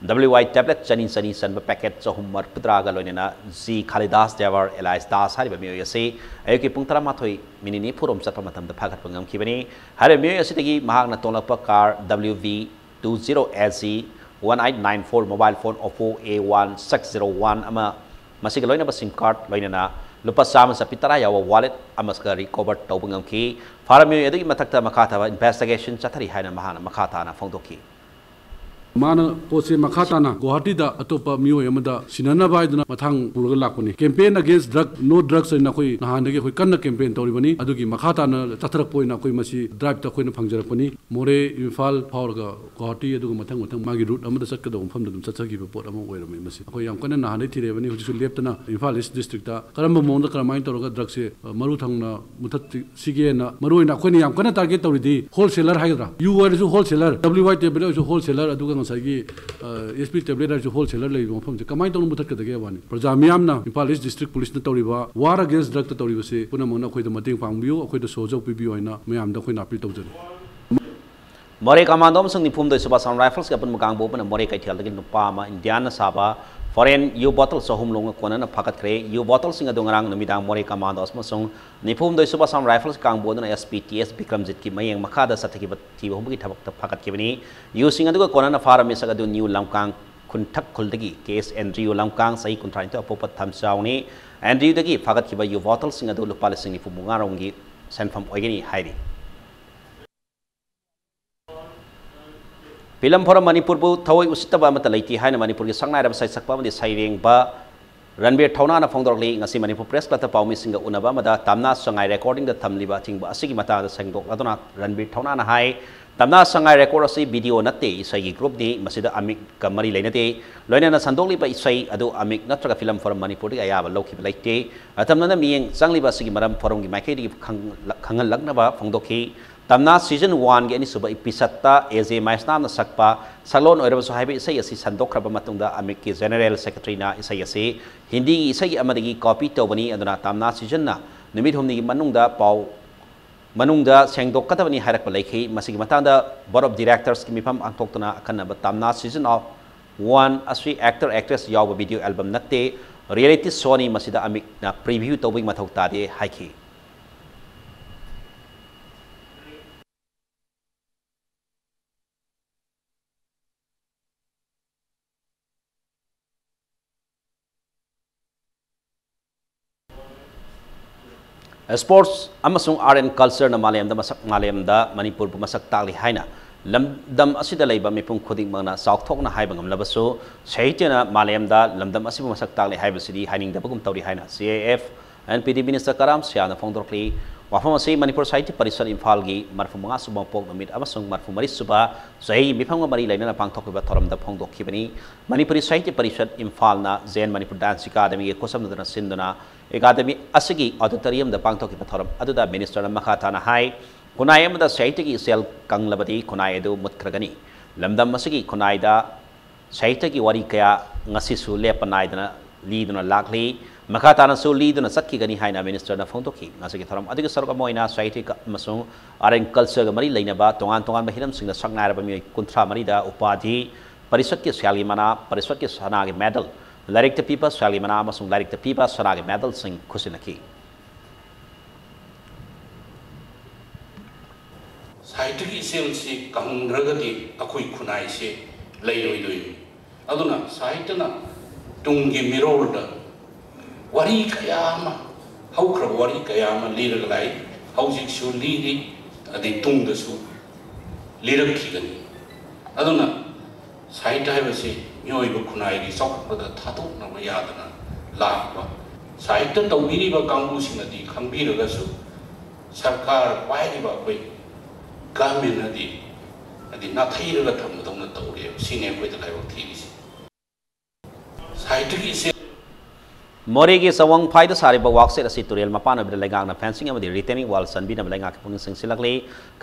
W Y tablet ꯆꯅꯤ ꯆꯅꯤ ꯆꯟꯕ packet ꯆꯍꯨꯝ ꯃꯔꯤꯐꯨꯇꯔꯥꯒ ꯂꯣꯏꯅꯅ ꯖꯤ ꯈꯥꯂꯤꯗꯥꯁ ꯗꯦꯋꯔ alias ꯗꯥꯁ ꯍꯥꯏꯔꯤꯕ ꯃꯤꯑꯣꯏ ꯑꯁꯤ ꯑꯌꯨꯛꯀꯤ ꯄꯨꯡ ꯇꯔꯥꯃꯥꯊꯣꯏ ꯃꯤꯅꯤꯠ ꯅꯤꯐꯨꯔꯣꯝ ꯆꯠꯄ ꯃꯇꯝꯗ ꯐꯥꯒꯠꯄ ꯉꯝꯈꯤꯕꯅꯤ꯫ ꯍꯥꯏꯔꯤꯕ ꯃꯤꯑꯣꯏ ꯑꯁꯤꯗꯒꯤ ꯃꯍꯥꯛꯅ ꯇꯣꯡꯂꯛꯄ car W V two zero S G one eight nine four, mobile phone Oppo A one six zero one ꯑꯃ, ꯃꯁꯤꯒ ꯂꯣꯏꯅꯕ ꯁꯤꯝ ꯀꯥꯔꯗ ꯂꯣꯏꯅꯅ ꯂꯨꯄꯥ ꯆꯥꯝꯃ ꯆꯠꯄꯤ ꯇꯔꯥ ꯌꯥꯎꯕ wallet ꯑꯃꯁꯨ recover ꯇꯧꯕ ꯉꯝꯈꯤ꯫ ꯐꯥꯔꯕ ꯃꯤꯑꯣꯏ ꯑꯗꯨꯒꯤ ꯃꯊꯛꯇ ꯃꯈꯥ ꯇꯥꯕ investigation ꯆꯠꯊꯔꯤ ꯍꯥꯏꯅ ꯃꯍꯥꯛꯅ ꯃꯈꯥ ꯇꯥꯅ ꯐꯣꯡꯗꯣꯛꯈꯤ꯫ ꯃꯥꯅ ꯄꯣꯠꯁꯦ ꯃꯈꯥ ꯇꯥꯅ ꯒꯨꯋꯥꯍꯥꯇꯤꯗ ꯑꯇꯣꯞꯄ ꯃꯤꯑꯣꯏ ꯑꯃꯗ ꯁꯤꯟꯅꯅꯕ ꯍꯥꯏꯗꯨꯅ ꯃꯊꯥꯡ ꯄꯨꯔꯒ ꯂꯥꯛꯄꯅꯤ꯫ Campaign against drug, no drugs ꯍꯥꯏꯅ ꯑꯩꯈꯣꯏ ꯅꯍꯥꯟꯗꯒꯤ ꯑꯩꯈꯣꯏ ꯀꯟꯅ campaign ꯇꯧꯔꯤꯕꯅꯤ꯫ ꯑꯗꯨꯒꯤ ꯃꯈꯥ ꯇꯥꯅ ꯆꯠꯊꯔꯛꯄ ꯑꯣꯏꯅ ꯑꯩꯈꯣꯏ ꯃꯁꯤ driveꯇ ꯑꯩꯈꯣꯏꯅ ꯐꯪꯖꯔꯛꯄꯅꯤ꯫ ꯃꯣꯔꯦ, ꯏꯝꯐꯥꯜ ꯐꯥꯎꯔꯒ ꯒꯨꯋꯥꯍꯥꯇꯤ, ꯑꯗꯨꯒ ꯃꯊꯪ ꯃꯊꯪ ꯃꯥꯒꯤ route ꯑꯃꯗ ꯆꯠꯀꯗꯧꯕ ꯃꯐꯝꯗ ꯑꯗꯨꯝ ꯆꯠꯆꯈꯤꯕ ꯄꯣꯠ ꯑꯃ ꯑꯣꯏꯔꯝꯃꯤ꯫ ꯃꯁꯤ ꯑꯩꯈꯣꯏ ꯌꯥꯝ ꯀꯟꯅ ꯅꯍꯥꯟꯗꯩ ꯊꯤꯔꯛꯑꯕꯅꯤ꯫ ꯍꯧꯖꯤꯛꯁꯨ ꯂꯦꯞꯇꯅ ꯏꯝꯐꯥꯜ East districtꯇ ꯀꯔꯝꯕ ꯃꯑꯣꯡꯗ ꯀꯔꯝꯍꯥꯏꯅ ꯇꯧꯔꯒ drugꯁꯦ, ꯑ, ꯃꯔꯨ ꯊꯪꯅ ꯃꯨꯊꯠꯁꯤꯒꯦꯅ ꯃꯔꯨ ꯑꯣꯏꯅ ꯑꯩꯈꯣꯏꯅ ꯌꯥꯝ ꯀꯟꯅ target ꯇꯧꯔꯤꯗꯤ wholesaler ꯍꯥꯏꯒꯗ꯭ꯔꯥ, U ꯑꯣꯏꯔꯁꯨ wholesaler, W Y tablet ꯑꯣꯏꯔꯁꯨ wholesaler, ꯑꯗꯨꯒ ꯉꯁꯥꯏꯒꯤ, ꯑ, S P tablet ꯍꯥꯏꯔꯁꯨ wholesaler ꯂꯩꯔꯤꯕ ꯃꯐꯝꯁꯦ ꯀꯃꯥꯏꯅ ꯇꯧꯅ ꯃꯨꯊꯠꯀꯗꯒꯦ ꯍꯥꯏꯕ ꯋꯥꯅꯤ꯫ ꯄ꯭ꯔꯖꯥ ꯃꯤꯌꯥꯝꯅ Imphal East District Policeꯅ ꯇꯧꯔꯤꯕ war against drugꯇ ꯇꯧꯔꯤꯕꯁꯦ ꯄꯨꯝꯅꯃꯛꯅ ꯑꯩꯈꯣꯏꯗ ꯃꯇꯦꯡ ꯄꯥꯡꯕꯤꯌꯨ, ꯑꯩꯈꯣꯏꯗ ꯁꯍꯖꯣꯒ ꯄꯤꯕꯤꯌꯨ ꯍꯥꯏꯅ ꯃꯌꯥꯝꯗ ꯑꯩꯈꯣꯏꯅ appeal ꯇꯧꯖꯔꯤ꯫ ꯃꯣꯔꯦ ꯀꯃꯥꯟꯗꯣ ꯑꯃꯁꯨꯡ ꯅꯤꯐꯨꯍꯨꯝꯗꯣꯏ ꯁꯨꯕ ꯑꯁꯥꯝ ꯔꯥꯏꯐꯜꯁꯀꯤ ꯑꯄꯨꯟꯕ ꯀꯥꯡꯕꯨ ꯄꯨꯟꯅ ꯃꯣꯔꯦ ꯀꯩꯊꯦꯜꯗꯒꯤ ꯅꯨꯄꯥ ꯑꯃ ꯏꯟꯗꯤꯌꯥꯅ ꯁꯥꯕ foreign U bottle ꯆꯍꯨꯝ ꯂꯣꯡꯅ ꯀꯣꯟꯅꯅ ꯐꯥꯒꯠꯈ꯭ꯔꯦ꯫ U bottleꯁꯤꯡ ꯑꯗꯨ ꯉꯔꯥꯡ ꯅꯨꯃꯤꯗꯥꯡ ꯃꯣꯔꯦ ꯀꯃꯥꯟꯗꯣ ꯑꯃꯁꯨꯡ ꯅꯤꯐꯨꯍꯨꯝꯗꯣꯏ ꯁꯨꯕ ꯑꯁꯥꯝ ꯔꯥꯏꯐꯜꯁ ꯀꯥꯡꯕꯨ ꯑꯗꯨꯅ S P T S ꯕꯤꯀ꯭ꯔꯝꯖꯤꯠꯀꯤ ꯃꯌꯦꯡ ꯃꯈꯥꯗ ꯆꯠꯊꯈꯤꯕ ꯊꯤꯕ ꯍꯨꯝꯕꯒꯤ ꯊꯕꯛꯇ ꯐꯥꯒꯠꯈꯤꯕꯅꯤ꯫ ꯌꯨꯁꯤꯡ ꯑꯗꯨꯒ ꯀꯣꯟꯅꯅ ꯐꯥꯔꯝꯃꯤ꯫ ꯁꯛ ꯑꯗꯨ ꯅ꯭ꯌꯨ ꯂꯝꯀꯥꯡ ꯈꯨꯟꯊꯛ ꯈꯨꯜꯗꯒꯤ K S Andrew ꯂꯝꯀꯥꯡ, ꯆꯍꯤ ꯀꯨꯟꯊ꯭ꯔꯥꯅꯤꯊꯣꯏ, ꯑꯄꯣꯛꯄ ꯊꯝꯆꯥꯎꯅꯤ꯫ Andrewꯗꯒꯤ ꯐꯥꯒꯠꯈꯤꯕ U bottleꯁꯤꯡ ꯑꯗꯨ ꯂꯨꯄꯥ ꯂꯤꯁꯤꯡ ꯅꯤꯐꯨ ꯃꯉꯥ ꯔꯣꯝꯒꯤ ꯁꯦꯟꯐꯝ ꯑꯣꯏꯒꯅꯤ ꯍꯥꯏꯔꯤ꯫ ꯐꯤꯂꯝ ꯐꯣꯔꯝ ꯃꯅꯤꯄꯨꯔꯕꯨ ꯊꯑꯣꯏ ꯎꯁꯤꯠꯇꯕ ꯑꯃꯠꯇ ꯂꯩꯇꯦ ꯍꯥꯏꯅ ꯃꯅꯤꯄꯨꯔꯒꯤ ꯁꯛꯅꯥꯏꯔꯕ ꯁꯩꯁꯛꯄ ꯑꯃꯗꯤ ꯁꯩꯔꯦꯡꯕ ꯔꯟꯕꯤꯔ ꯊꯧꯅꯥꯅ ꯐꯣꯡꯗꯣꯔꯛꯂꯤ꯫ ꯉꯁꯤ ꯃꯅꯤꯄꯨꯔ ꯄ꯭ꯔꯦꯁ ꯀ꯭ꯂꯕꯇ ꯄꯥꯎꯃꯤꯁꯤꯡꯒ ꯎꯅꯕ ꯑꯃꯗ ꯇꯝꯅꯥ ꯁꯉꯥꯏ ꯔꯦꯀꯣꯔꯗꯤꯡꯗ ꯊꯝꯂꯤꯕ ꯑꯊꯤꯡꯕ ꯑꯁꯤꯒꯤ ꯃꯇꯥꯡꯗ ꯁꯦꯡꯗꯣꯛꯂꯗꯨꯅ ꯔꯟꯕꯤꯔ ꯊꯧꯅꯥꯅ ꯍꯥꯏ, ꯇꯝꯅꯥ ꯁꯉꯥꯏ ꯔꯦꯀꯣꯔꯗ ꯑꯁꯤ ꯚꯤꯗꯤꯑꯣ ꯅꯠꯇꯦ, ꯏꯁꯩꯒꯤ ꯒ꯭ꯔꯨꯞꯅꯤ꯫ ꯃꯁꯤꯗ ꯑꯃꯤꯛꯀ ꯃꯔꯤ ꯂꯩꯅꯗꯦ꯫ ꯂꯣꯏꯅꯅ ꯁꯟꯗꯣꯛꯂꯤꯕ ꯏꯁꯩ ꯑꯗꯨ ꯑꯃꯤꯛ ꯅꯠꯇ꯭ꯔꯒ ꯐꯤꯂꯝ ꯐꯣꯔꯝ ꯃꯅꯤꯄꯨꯔꯗꯒꯤ ꯑꯌꯥꯕ ꯂꯧꯈꯤꯕ ꯂꯩꯇꯦ꯫ ꯑꯇꯝꯅꯅ ꯃꯤꯠꯌꯦꯡ ꯆꯪꯂꯤꯕ ꯑꯁꯤꯒꯤ ꯃꯔꯝ ꯐꯣꯔꯝꯒꯤ ꯃꯥꯏꯀꯩꯗꯒꯤ ꯈꯪ-, ꯈꯪꯍꯜꯂꯛꯅꯕ ꯐꯣꯡꯗꯣꯛꯈꯤ꯫ ꯇꯝꯅꯥ season oneꯒꯤ ꯑꯅꯤꯁꯨꯕ episodeꯇ A J ꯃꯍꯦꯁꯅꯥꯝꯅ ꯁꯛꯄ ꯁꯛꯂꯣꯟ ꯑꯣꯏꯔꯕꯁꯨ ꯍꯥꯏꯕ ꯏꯁꯩ ꯑꯁꯤ ꯁꯟꯗꯣꯛꯈ꯭ꯔꯕ ꯃꯇꯨꯡꯗ ꯑꯃꯤꯛꯀꯤ general secretaryꯅ ꯏꯁꯩ ꯑꯁꯤ ꯍꯤꯟꯗꯤꯒꯤ ꯏꯁꯩ ꯑꯃꯗꯒꯤ copy ꯇꯧꯕꯅꯤ, ꯑꯗꯨꯅ ꯇꯝꯅꯥ seasonꯅ ꯅꯨꯃꯤꯠ ꯍꯨꯝꯅꯤꯒꯤ ꯃꯅꯨꯡꯗ ꯄꯥꯎ, ꯃꯅꯨꯡꯗ ꯁꯦꯡꯗꯣꯛꯀꯗꯕꯅꯤ ꯍꯥꯏꯔꯛꯄ ꯂꯩꯈꯤ꯫ ꯃꯁꯤꯒꯤ ꯃꯇꯥꯡꯗ Board of Directorsꯀꯤ ꯃꯤꯐꯝ ꯄꯥꯡꯊꯣꯛꯇꯨꯅ ꯑꯈꯟꯅꯕ ꯇꯝꯅꯥ season of one ꯑꯁꯤ actor actress ꯌꯥꯎꯕ video album ꯅꯠꯇꯦ, reality showꯅꯤ, ꯃꯁꯤꯗ ꯑꯃꯤꯛꯅ preview ꯇꯧꯕꯒꯤ ꯃꯊꯧ ꯇꯥꯗꯦ ꯍꯥꯏꯈꯤ꯫ Sports ꯑꯃꯁꯨꯡ Art and Cultureꯅ ꯃꯥꯂꯦꯝꯗ ꯃꯁꯛ, ꯃꯥꯂꯦꯝꯗ ꯃꯅꯤꯄꯨꯔꯕꯨ ꯃꯁꯛ ꯇꯥꯛꯂꯤ ꯍꯥꯏꯅ ꯂꯝꯗꯝ ꯑꯁꯤꯗ ꯂꯩꯕ ꯃꯤꯄꯨꯝ ꯈꯨꯗꯤꯡꯃꯛꯅ ꯆꯥꯎꯊꯣꯛꯅ ꯍꯥꯏꯕ ꯉꯝꯂꯕꯁꯨ, ꯁꯥꯍꯤꯇ꯭ꯌꯅ ꯃꯥꯂꯦꯝꯗ ꯂꯝꯗꯝ ꯑꯁꯤꯕꯨ ꯃꯁꯛ ꯇꯥꯛꯂꯦ ꯍꯥꯏꯕꯁꯤꯗꯤ ꯍꯥꯏꯅꯤꯡꯗꯕꯒꯨꯝ ꯇꯧꯔꯤ ꯍꯥꯏꯅ C I F and P D Minister ꯀꯔꯥꯝ ꯁꯤꯌꯥꯅ ꯐꯣꯡꯗꯣꯔꯛꯂꯤ꯫ ꯋꯥꯐꯝ ꯑꯁꯤ ꯃꯅꯤꯄꯨꯔ ꯁꯥꯍꯤꯇ꯭ꯌ ꯄꯔꯤꯁꯠ ꯏꯝꯐꯥꯜꯒꯤ ꯃꯔꯐꯨ ꯃꯉꯥ ꯁꯨꯕ ꯃꯄꯣꯛ ꯅꯨꯃꯤꯠ ꯑꯃꯁꯨꯡ ꯃꯔꯐꯨ ꯃꯔꯤ ꯁꯨꯕ ꯆꯍꯤ ꯃꯤꯐꯝꯒ ꯃꯔꯤ ꯂꯩꯅꯅ ꯄꯥꯡꯊꯣꯛꯈꯤꯕ ꯊꯧꯔꯝꯗ ꯐꯣꯡꯗꯣꯛꯈꯤꯕꯅꯤ꯫ ꯃꯅꯤꯄꯨꯔꯤ ꯁꯥꯍꯤꯇ꯭ꯌ ꯄꯔꯤꯁꯠ ꯏꯝꯐꯥꯜꯅ Zen Manipur Dance Academyꯒꯤ ꯈꯨꯠꯁꯝꯅꯗꯨꯅ ꯁꯤꯟꯗꯨꯅ ꯑꯦꯀꯥꯗꯃꯤ ꯑꯁꯤꯒꯤ auditoriumꯗ ꯄꯥꯡꯊꯣꯛꯈꯤꯕ ꯊꯧꯔꯝ ꯑꯗꯨꯗ ministerꯅ ꯃꯈꯥ ꯇꯥꯅ ꯍꯥꯏ, ꯈꯨꯟꯅꯥꯏ ꯑꯃꯗ ꯁꯥꯍꯤꯇ꯭ꯌꯒꯤ ꯏꯆꯦꯜ ꯀꯪꯂꯕꯗꯤ ꯈꯨꯟꯅꯥꯏ ꯑꯗꯨ ꯃꯨꯠꯈ꯭ꯔꯒꯅꯤ꯫ ꯂꯝꯗꯝ ꯑꯁꯤꯒꯤ ꯈꯨꯟꯅꯥꯏꯗ ꯁꯥꯍꯤꯇ꯭ꯌꯒꯤ ꯋꯥꯔꯤ ꯀꯌꯥ ꯉꯁꯤꯁꯨ ꯂꯦꯞꯄ ꯅꯥꯏꯗꯅ ꯂꯤꯗꯨꯅ ꯂꯥꯛꯂꯤ꯫ ꯃꯈꯥ ꯇꯥꯅꯁꯨ ꯂꯤꯗꯨꯅ ꯆꯠꯈꯤꯒꯅꯤ ꯍꯥꯏꯅ ministerꯅ ꯐꯣꯡꯗꯣꯛꯈꯤ꯫ ꯉꯁꯤꯒꯤ ꯊꯧꯔꯝ ꯑꯗꯨꯒꯤ ꯁꯔꯨꯛ ꯑꯃ ꯑꯣꯏꯅ ꯁꯥꯍꯤꯇ꯭ꯌ ꯑꯃꯁꯨꯡ art and cultureꯒ ꯃꯔꯤ ꯂꯩꯅꯕ ꯇꯣꯉꯥꯟ ꯇꯣꯉꯥꯟꯕ ꯍꯤꯔꯝꯁꯤꯡꯗ ꯁꯛꯅꯥꯏꯔꯕ ꯃꯤꯑꯣꯏ ꯀꯨꯟꯊ꯭ꯔꯥ ꯃꯔꯤꯗ ꯎꯄꯥꯙꯤ, ꯄꯔꯤꯁꯠꯀꯤ ꯁꯦꯜꯒꯤ ꯃꯅꯥ, ꯄꯔꯤꯁꯠꯀꯤ ꯁꯅꯥꯒꯤ medal, ꯂꯥꯏꯔꯤꯛꯇ ꯄꯤꯕ ꯁꯦꯜꯒꯤ ꯃꯅꯥ ꯑꯃꯁꯨꯡ ꯂꯥꯏꯔꯤꯛꯇ ꯄꯤꯕ ꯁꯅꯥꯒꯤ medalꯁꯤꯡ ꯈꯨꯠꯁꯤꯟꯅꯈꯤ꯫ ꯁꯥꯍꯤꯇ꯭ꯌꯒꯤ ꯏꯆꯦꯜꯁꯤ ꯀꯪꯗ꯭ꯔꯒꯗꯤ ꯑꯩꯈꯣꯏ ꯈꯨꯟꯅꯥꯏꯁꯦ ꯂꯩꯔꯣꯏꯗꯣꯏꯅꯤ꯫ ꯑꯗꯨꯅ ꯁꯥꯍꯤꯇ꯭ꯌꯅ ꯇꯨꯡꯒꯤ ꯃꯤꯔꯣꯜꯗ ꯋꯥꯔꯤ ꯀꯌꯥ ꯑꯃ, ꯍꯧꯈ꯭ꯔꯕ ꯋꯥꯔꯤ ꯀꯌꯥ ꯑꯃ ꯂꯤꯔꯒ ꯂꯥꯛꯏ, ꯍꯧꯖꯤꯛꯁꯨ ꯂꯤꯔꯤ, ꯑꯗꯩ ꯇꯨꯡꯗꯁꯨ ꯂꯤꯔꯛꯈꯤꯒꯅꯤ꯫ ꯑꯗꯨꯅ ꯁꯥꯍꯤꯇ꯭ꯌ ꯍꯥꯏꯕꯁꯤ ꯃꯤꯑꯣꯏꯕ ꯈꯨꯟꯅꯥꯏꯒꯤ ꯆꯥꯎꯈꯠꯄꯗ ꯊꯥꯗꯣꯛꯅꯕ ꯌꯥꯗꯅ ꯂꯥꯛꯄ, ꯁꯥꯍꯤꯇ꯭ꯌ ꯇꯧꯕꯤꯔꯤꯕ ꯀꯥꯡꯕꯨꯁꯤꯡꯅꯗꯤ ꯈꯪꯕꯤꯔꯒꯁꯨ ꯁꯔꯀꯥꯔ ꯄꯥꯏꯔꯤꯕ ꯑꯩꯈꯣꯏ governmentꯅꯗꯤ ꯍꯥꯏꯗꯤ ꯅꯥꯊꯩꯔꯒ ꯊꯝꯕꯗꯧꯅ ꯇꯧꯔꯦꯕ꯫ ꯁꯤꯅꯤ ꯑꯩꯈꯣꯏꯗ ꯂꯥꯏꯕꯛ ꯊꯤꯔꯤꯁꯦ꯫ ꯁꯥꯍꯤꯇ꯭ꯌꯒꯤ ꯏꯆꯦꯜ ꯃꯣꯔꯦꯒꯤ ꯆꯋꯪꯐꯥꯏꯗ ꯁꯥꯔꯤꯕ ꯋꯥꯛꯁꯦꯠ ꯑꯁꯤ ꯇꯨꯔꯦꯜ ꯃꯄꯥꯟ ꯑꯣꯏꯕꯗ ꯂꯩꯉꯥꯛꯅ fencing ꯑꯃꯗꯤ retaining wall ꯆꯟꯕꯤꯅꯕ ꯂꯩꯉꯥꯛꯀꯤ ꯄꯨꯛꯅꯤꯡ ꯆꯤꯡꯁꯤꯜꯂꯛꯂꯤ꯫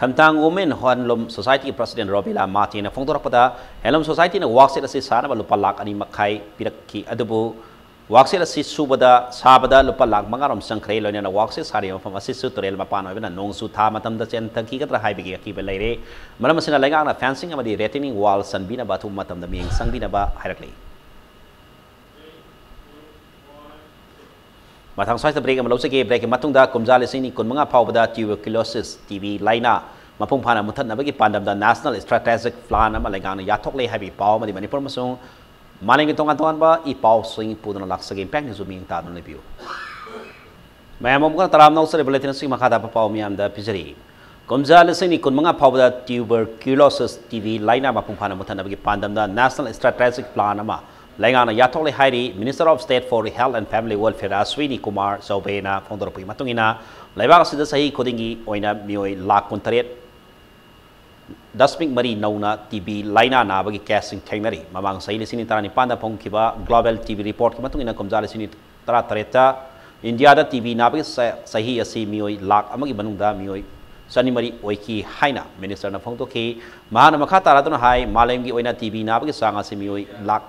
ꯈꯝꯊꯥꯡ Women Handloom Societyꯒꯤ president ꯔꯣꯕꯤꯂꯥ ꯃꯥꯇꯦꯅ ꯐꯣꯡꯗꯣꯔꯛꯄꯗ, Handloom Societyꯅ ꯋꯥꯛꯁꯦꯠ ꯑꯁꯤ ꯁꯥꯅꯕ ꯂꯨꯄꯥ ꯂꯥꯈ ꯑꯅꯤ ꯃꯈꯥꯏ ꯄꯤꯔꯛꯈꯤ꯫ ꯑꯗꯨꯕꯨ ꯋꯥꯛꯁꯦꯠ ꯑꯁꯤ ꯁꯨꯕꯗ, ꯁꯥꯕꯗ ꯂꯨꯄꯥ ꯂꯥꯈ ꯃꯉꯥ ꯔꯣꯝ ꯆꯪꯈ꯭ꯔꯦ꯫ ꯂꯣꯏꯅꯅ ꯋꯥꯛꯁꯦꯠ ꯁꯥꯔꯤꯕ ꯃꯐꯝ ꯑꯁꯤꯁꯨ ꯇꯨꯔꯦꯜ ꯃꯄꯥꯟ ꯑꯣꯏꯕꯅ ꯅꯣꯡꯖꯨ ꯊꯥ ꯃꯇꯝꯗ ꯆꯦꯟꯊꯈꯤꯒꯗ꯭ꯔꯥ ꯍꯥꯏꯕꯒꯤ ꯑꯀꯤꯕ ꯂꯩꯔꯦ꯫ ꯃꯔꯝ ꯑꯁꯤꯅ ꯂꯩꯉꯥꯛꯅ fencing ꯑꯃꯗꯤ retaining wall ꯆꯟꯕꯤꯅꯕ ꯑꯊꯨꯕ ꯃꯇꯝꯗ ꯃꯤꯠꯌꯦꯡ ꯆꯪꯕꯤꯅꯕ ꯍꯥꯏꯔꯛꯂꯤ꯫ ꯃꯊꯪ ꯁ꯭ꯋꯥꯏꯗ break ꯑꯃ ꯂꯧꯖꯒꯦ꯫ Breakꯀꯤ ꯃꯇꯨꯡꯗ ꯀꯨꯝꯖꯥ ꯂꯤꯁꯤꯡ ꯑꯅꯤ ꯀꯨꯟꯃꯉꯥ ꯐꯥꯎꯕꯗ tuberculosis, TB ꯂꯥꯏꯅꯥ ꯃꯄꯨꯡ ꯐꯥꯅ ꯃꯨꯊꯠꯅꯕꯒꯤ ꯄꯥꯟꯗꯝꯗ national strategic plan ꯑꯃ ꯂꯩꯉꯥꯛꯅ ꯌꯥꯊꯣꯛꯂꯦ ꯍꯥꯏꯕꯒꯤ ꯄꯥꯎ ꯑꯃꯗꯤ ꯃꯅꯤꯄꯨꯔ ꯑꯃꯁꯨꯡ ꯃꯥꯂꯦꯝꯒꯤ ꯇꯣꯉꯥꯟ ꯇꯣꯉꯥꯟꯕ ꯏ ꯄꯥꯎꯁꯤꯡ ꯄꯨꯗꯨꯅ ꯂꯥꯛꯆꯒꯦ꯫ Impact News ꯃꯤꯠꯌꯦꯡ ꯇꯥꯗꯨꯅ ꯂꯩꯕꯤꯌꯨ꯫ ꯃꯌꯥꯝ ꯑꯃꯨꯛ ꯍꯟꯅ ꯇꯔꯥꯝꯅ ꯑꯣꯛꯆꯔꯤ꯫ Bulletin ꯑꯁꯤꯒꯤ ꯃꯈꯥ ꯇꯥꯕ ꯄꯥꯎ ꯃꯤꯌꯥꯝꯗ ꯄꯤꯖꯔꯤ꯫ ꯀꯨꯝꯖꯥ ꯂꯤꯁꯤꯡ ꯑꯅꯤ ꯀꯨꯟꯃꯉꯥ ꯐꯥꯎꯕꯗ tuberculosis TB ꯂꯥꯏꯅꯥ ꯃꯄꯨꯡ ꯐꯥꯅ ꯃꯨꯊꯠꯅꯕꯒꯤ ꯄꯥꯟꯗꯝꯗ National Strategic Plan ꯑꯃ ꯂꯩꯉꯥꯛꯅ ꯌꯥꯊꯣꯛꯂꯦ ꯍꯥꯏꯔꯤ Minister of State for Health and Family Welfare Aswini Kumar ꯆꯧꯕꯦꯅ ꯐꯣꯡꯗꯣꯔꯛꯄꯒꯤ ꯃꯇꯨꯡ ꯏꯟꯅ, ꯂꯩꯕꯥꯛ ꯑꯁꯤꯗ ꯆꯍꯤ ꯈꯨꯗꯤꯡꯒꯤ ꯑꯣꯏꯅ ꯃꯤꯑꯣꯏ ꯂꯥꯈ ꯀꯨꯟꯇꯔꯦꯠ ꯗꯁꯃꯤꯛ ꯃꯔꯤ ꯅꯧꯅ TB ꯂꯥꯏꯅꯥ ꯅꯥꯕꯒꯤ caseꯁꯤꯡ ꯊꯦꯡꯅꯔꯤ꯫ ꯃꯃꯥꯡ ꯆꯍꯤ ꯂꯤꯁꯤꯡ ꯑꯅꯤ ꯇꯔꯥꯅꯤꯄꯥꯟꯗ ꯐꯣꯡꯈꯤꯕ Global TB Reportꯀꯤ ꯃꯇꯨꯡ ꯏꯟꯅ, ꯀꯨꯝꯖꯥ ꯂꯤꯁꯤꯡ ꯑꯅꯤ ꯇꯔꯥꯇꯔꯦꯠꯇ ꯏꯟꯗꯤꯌꯥꯗ TB ꯅꯥꯕꯒꯤ ꯆ-, ꯆꯍꯤ ꯑꯁꯤ ꯃꯤꯑꯣꯏ ꯂꯥꯈ ꯑꯃꯒꯤ ꯃꯅꯨꯡꯗ ꯃꯤꯑꯣꯏ ꯆꯅꯤꯃꯔꯤ ꯑꯣꯏꯈꯤ ꯍꯥꯏꯅ Ministerꯅ ꯐꯣꯡꯗꯣꯛꯈꯤ꯫ ꯃꯍꯥꯛꯅ ꯃꯈꯥ ꯇꯥꯔꯗꯨꯅ ꯍꯥꯏ, ꯃꯥꯂꯦꯝꯒꯤ ꯑꯣꯏꯅ TB ꯅꯥꯕꯒꯤ ꯆꯥꯡ ꯑꯁꯤ ꯃꯤꯑꯣꯏ ꯂꯥꯈ,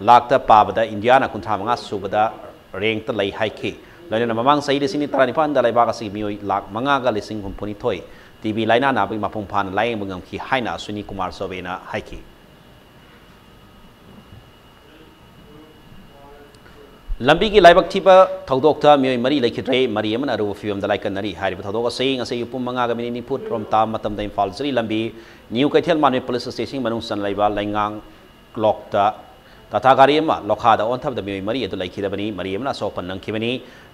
ꯂꯥꯈꯇ ꯄꯥꯕꯗ ꯏꯟꯗꯤꯌꯥꯅ ꯀꯨꯟꯊ꯭ꯔꯥ ꯃꯉꯥ ꯁꯨꯕꯗ rankꯇ ꯂꯩ ꯍꯥꯏꯈꯤ꯫ ꯂꯣꯏꯅꯅ ꯃꯃꯥꯡ ꯆꯍꯤ ꯂꯤꯁꯤꯡ ꯑꯅꯤ ꯇꯔꯥꯅꯤꯄꯥꯟꯗ ꯂꯩꯕꯥꯛ ꯑꯁꯤꯒꯤ ꯃꯤꯑꯣꯏ ꯂꯥꯈ ꯃꯉꯥꯒ ꯂꯤꯁꯤꯡ ꯍꯨꯝꯐꯨꯅꯤꯊꯣꯏ TB ꯂꯥꯏꯅꯥ ꯅꯥꯕꯒꯤ ꯃꯄꯨꯡ ꯐꯥꯅ ꯂꯥꯌꯦꯡꯕ ꯉꯝꯈꯤ ꯍꯥꯏꯅ ꯑꯁ꯭ꯋꯤꯅꯤ ꯀꯨꯃꯥꯔ ꯆꯧꯕꯦꯅ ꯍꯥꯏꯈꯤ꯫ ꯂꯝꯕꯤꯒꯤ ꯂꯥꯏꯕꯛ ꯊꯤꯕ ꯊꯧꯗꯣꯛꯇ ꯃꯤꯑꯣꯏ ꯃꯔꯤ ꯂꯩꯈꯤꯗ꯭ꯔꯦ, ꯃꯔꯤ ꯑꯃꯅ ꯑꯔꯨꯕ ꯐꯤꯕꯝꯗ ꯂꯥꯏꯀꯠꯅꯔꯤ꯫ ꯍꯥꯏꯔꯤꯕ ꯊꯧꯗꯣꯛ ꯑꯁꯤ ꯉꯁꯤ ꯑꯌꯨꯛ ꯄꯨꯡ ꯃꯉꯥꯒ ꯃꯤꯅꯤꯠ ꯅꯤꯐꯨ ꯔꯣꯝ ꯇꯥꯕ ꯃꯇꯝꯗ ꯏꯝꯐꯥꯜ ꯖꯤꯔꯤ ꯂꯝꯕꯤ ꯅ꯭ꯌꯨ ꯀꯩꯊꯦꯜ ꯃꯥꯟꯕꯤ ꯄꯨꯂꯤꯁ ꯁ꯭ꯇꯦꯁꯟꯒꯤ ꯃꯅꯨꯡ ꯆꯟꯅ ꯂꯩꯕ ꯂꯩꯉꯥꯡ ꯂꯣꯛꯇ ꯇꯥꯇꯥ ꯒꯥꯔꯤ ꯑꯃ ꯂꯣꯈꯥꯗ ꯑꯣꯟꯊꯕꯗ ꯃꯤꯑꯣꯏ ꯃꯔꯤ ꯑꯗꯨ ꯂꯩꯈꯤꯗꯕꯅꯤ꯫ ꯃꯔꯤ ꯑꯃꯅ ꯑꯁꯣꯛ ꯑꯄꯟ ꯅꯪꯈꯤꯕꯅꯤ꯫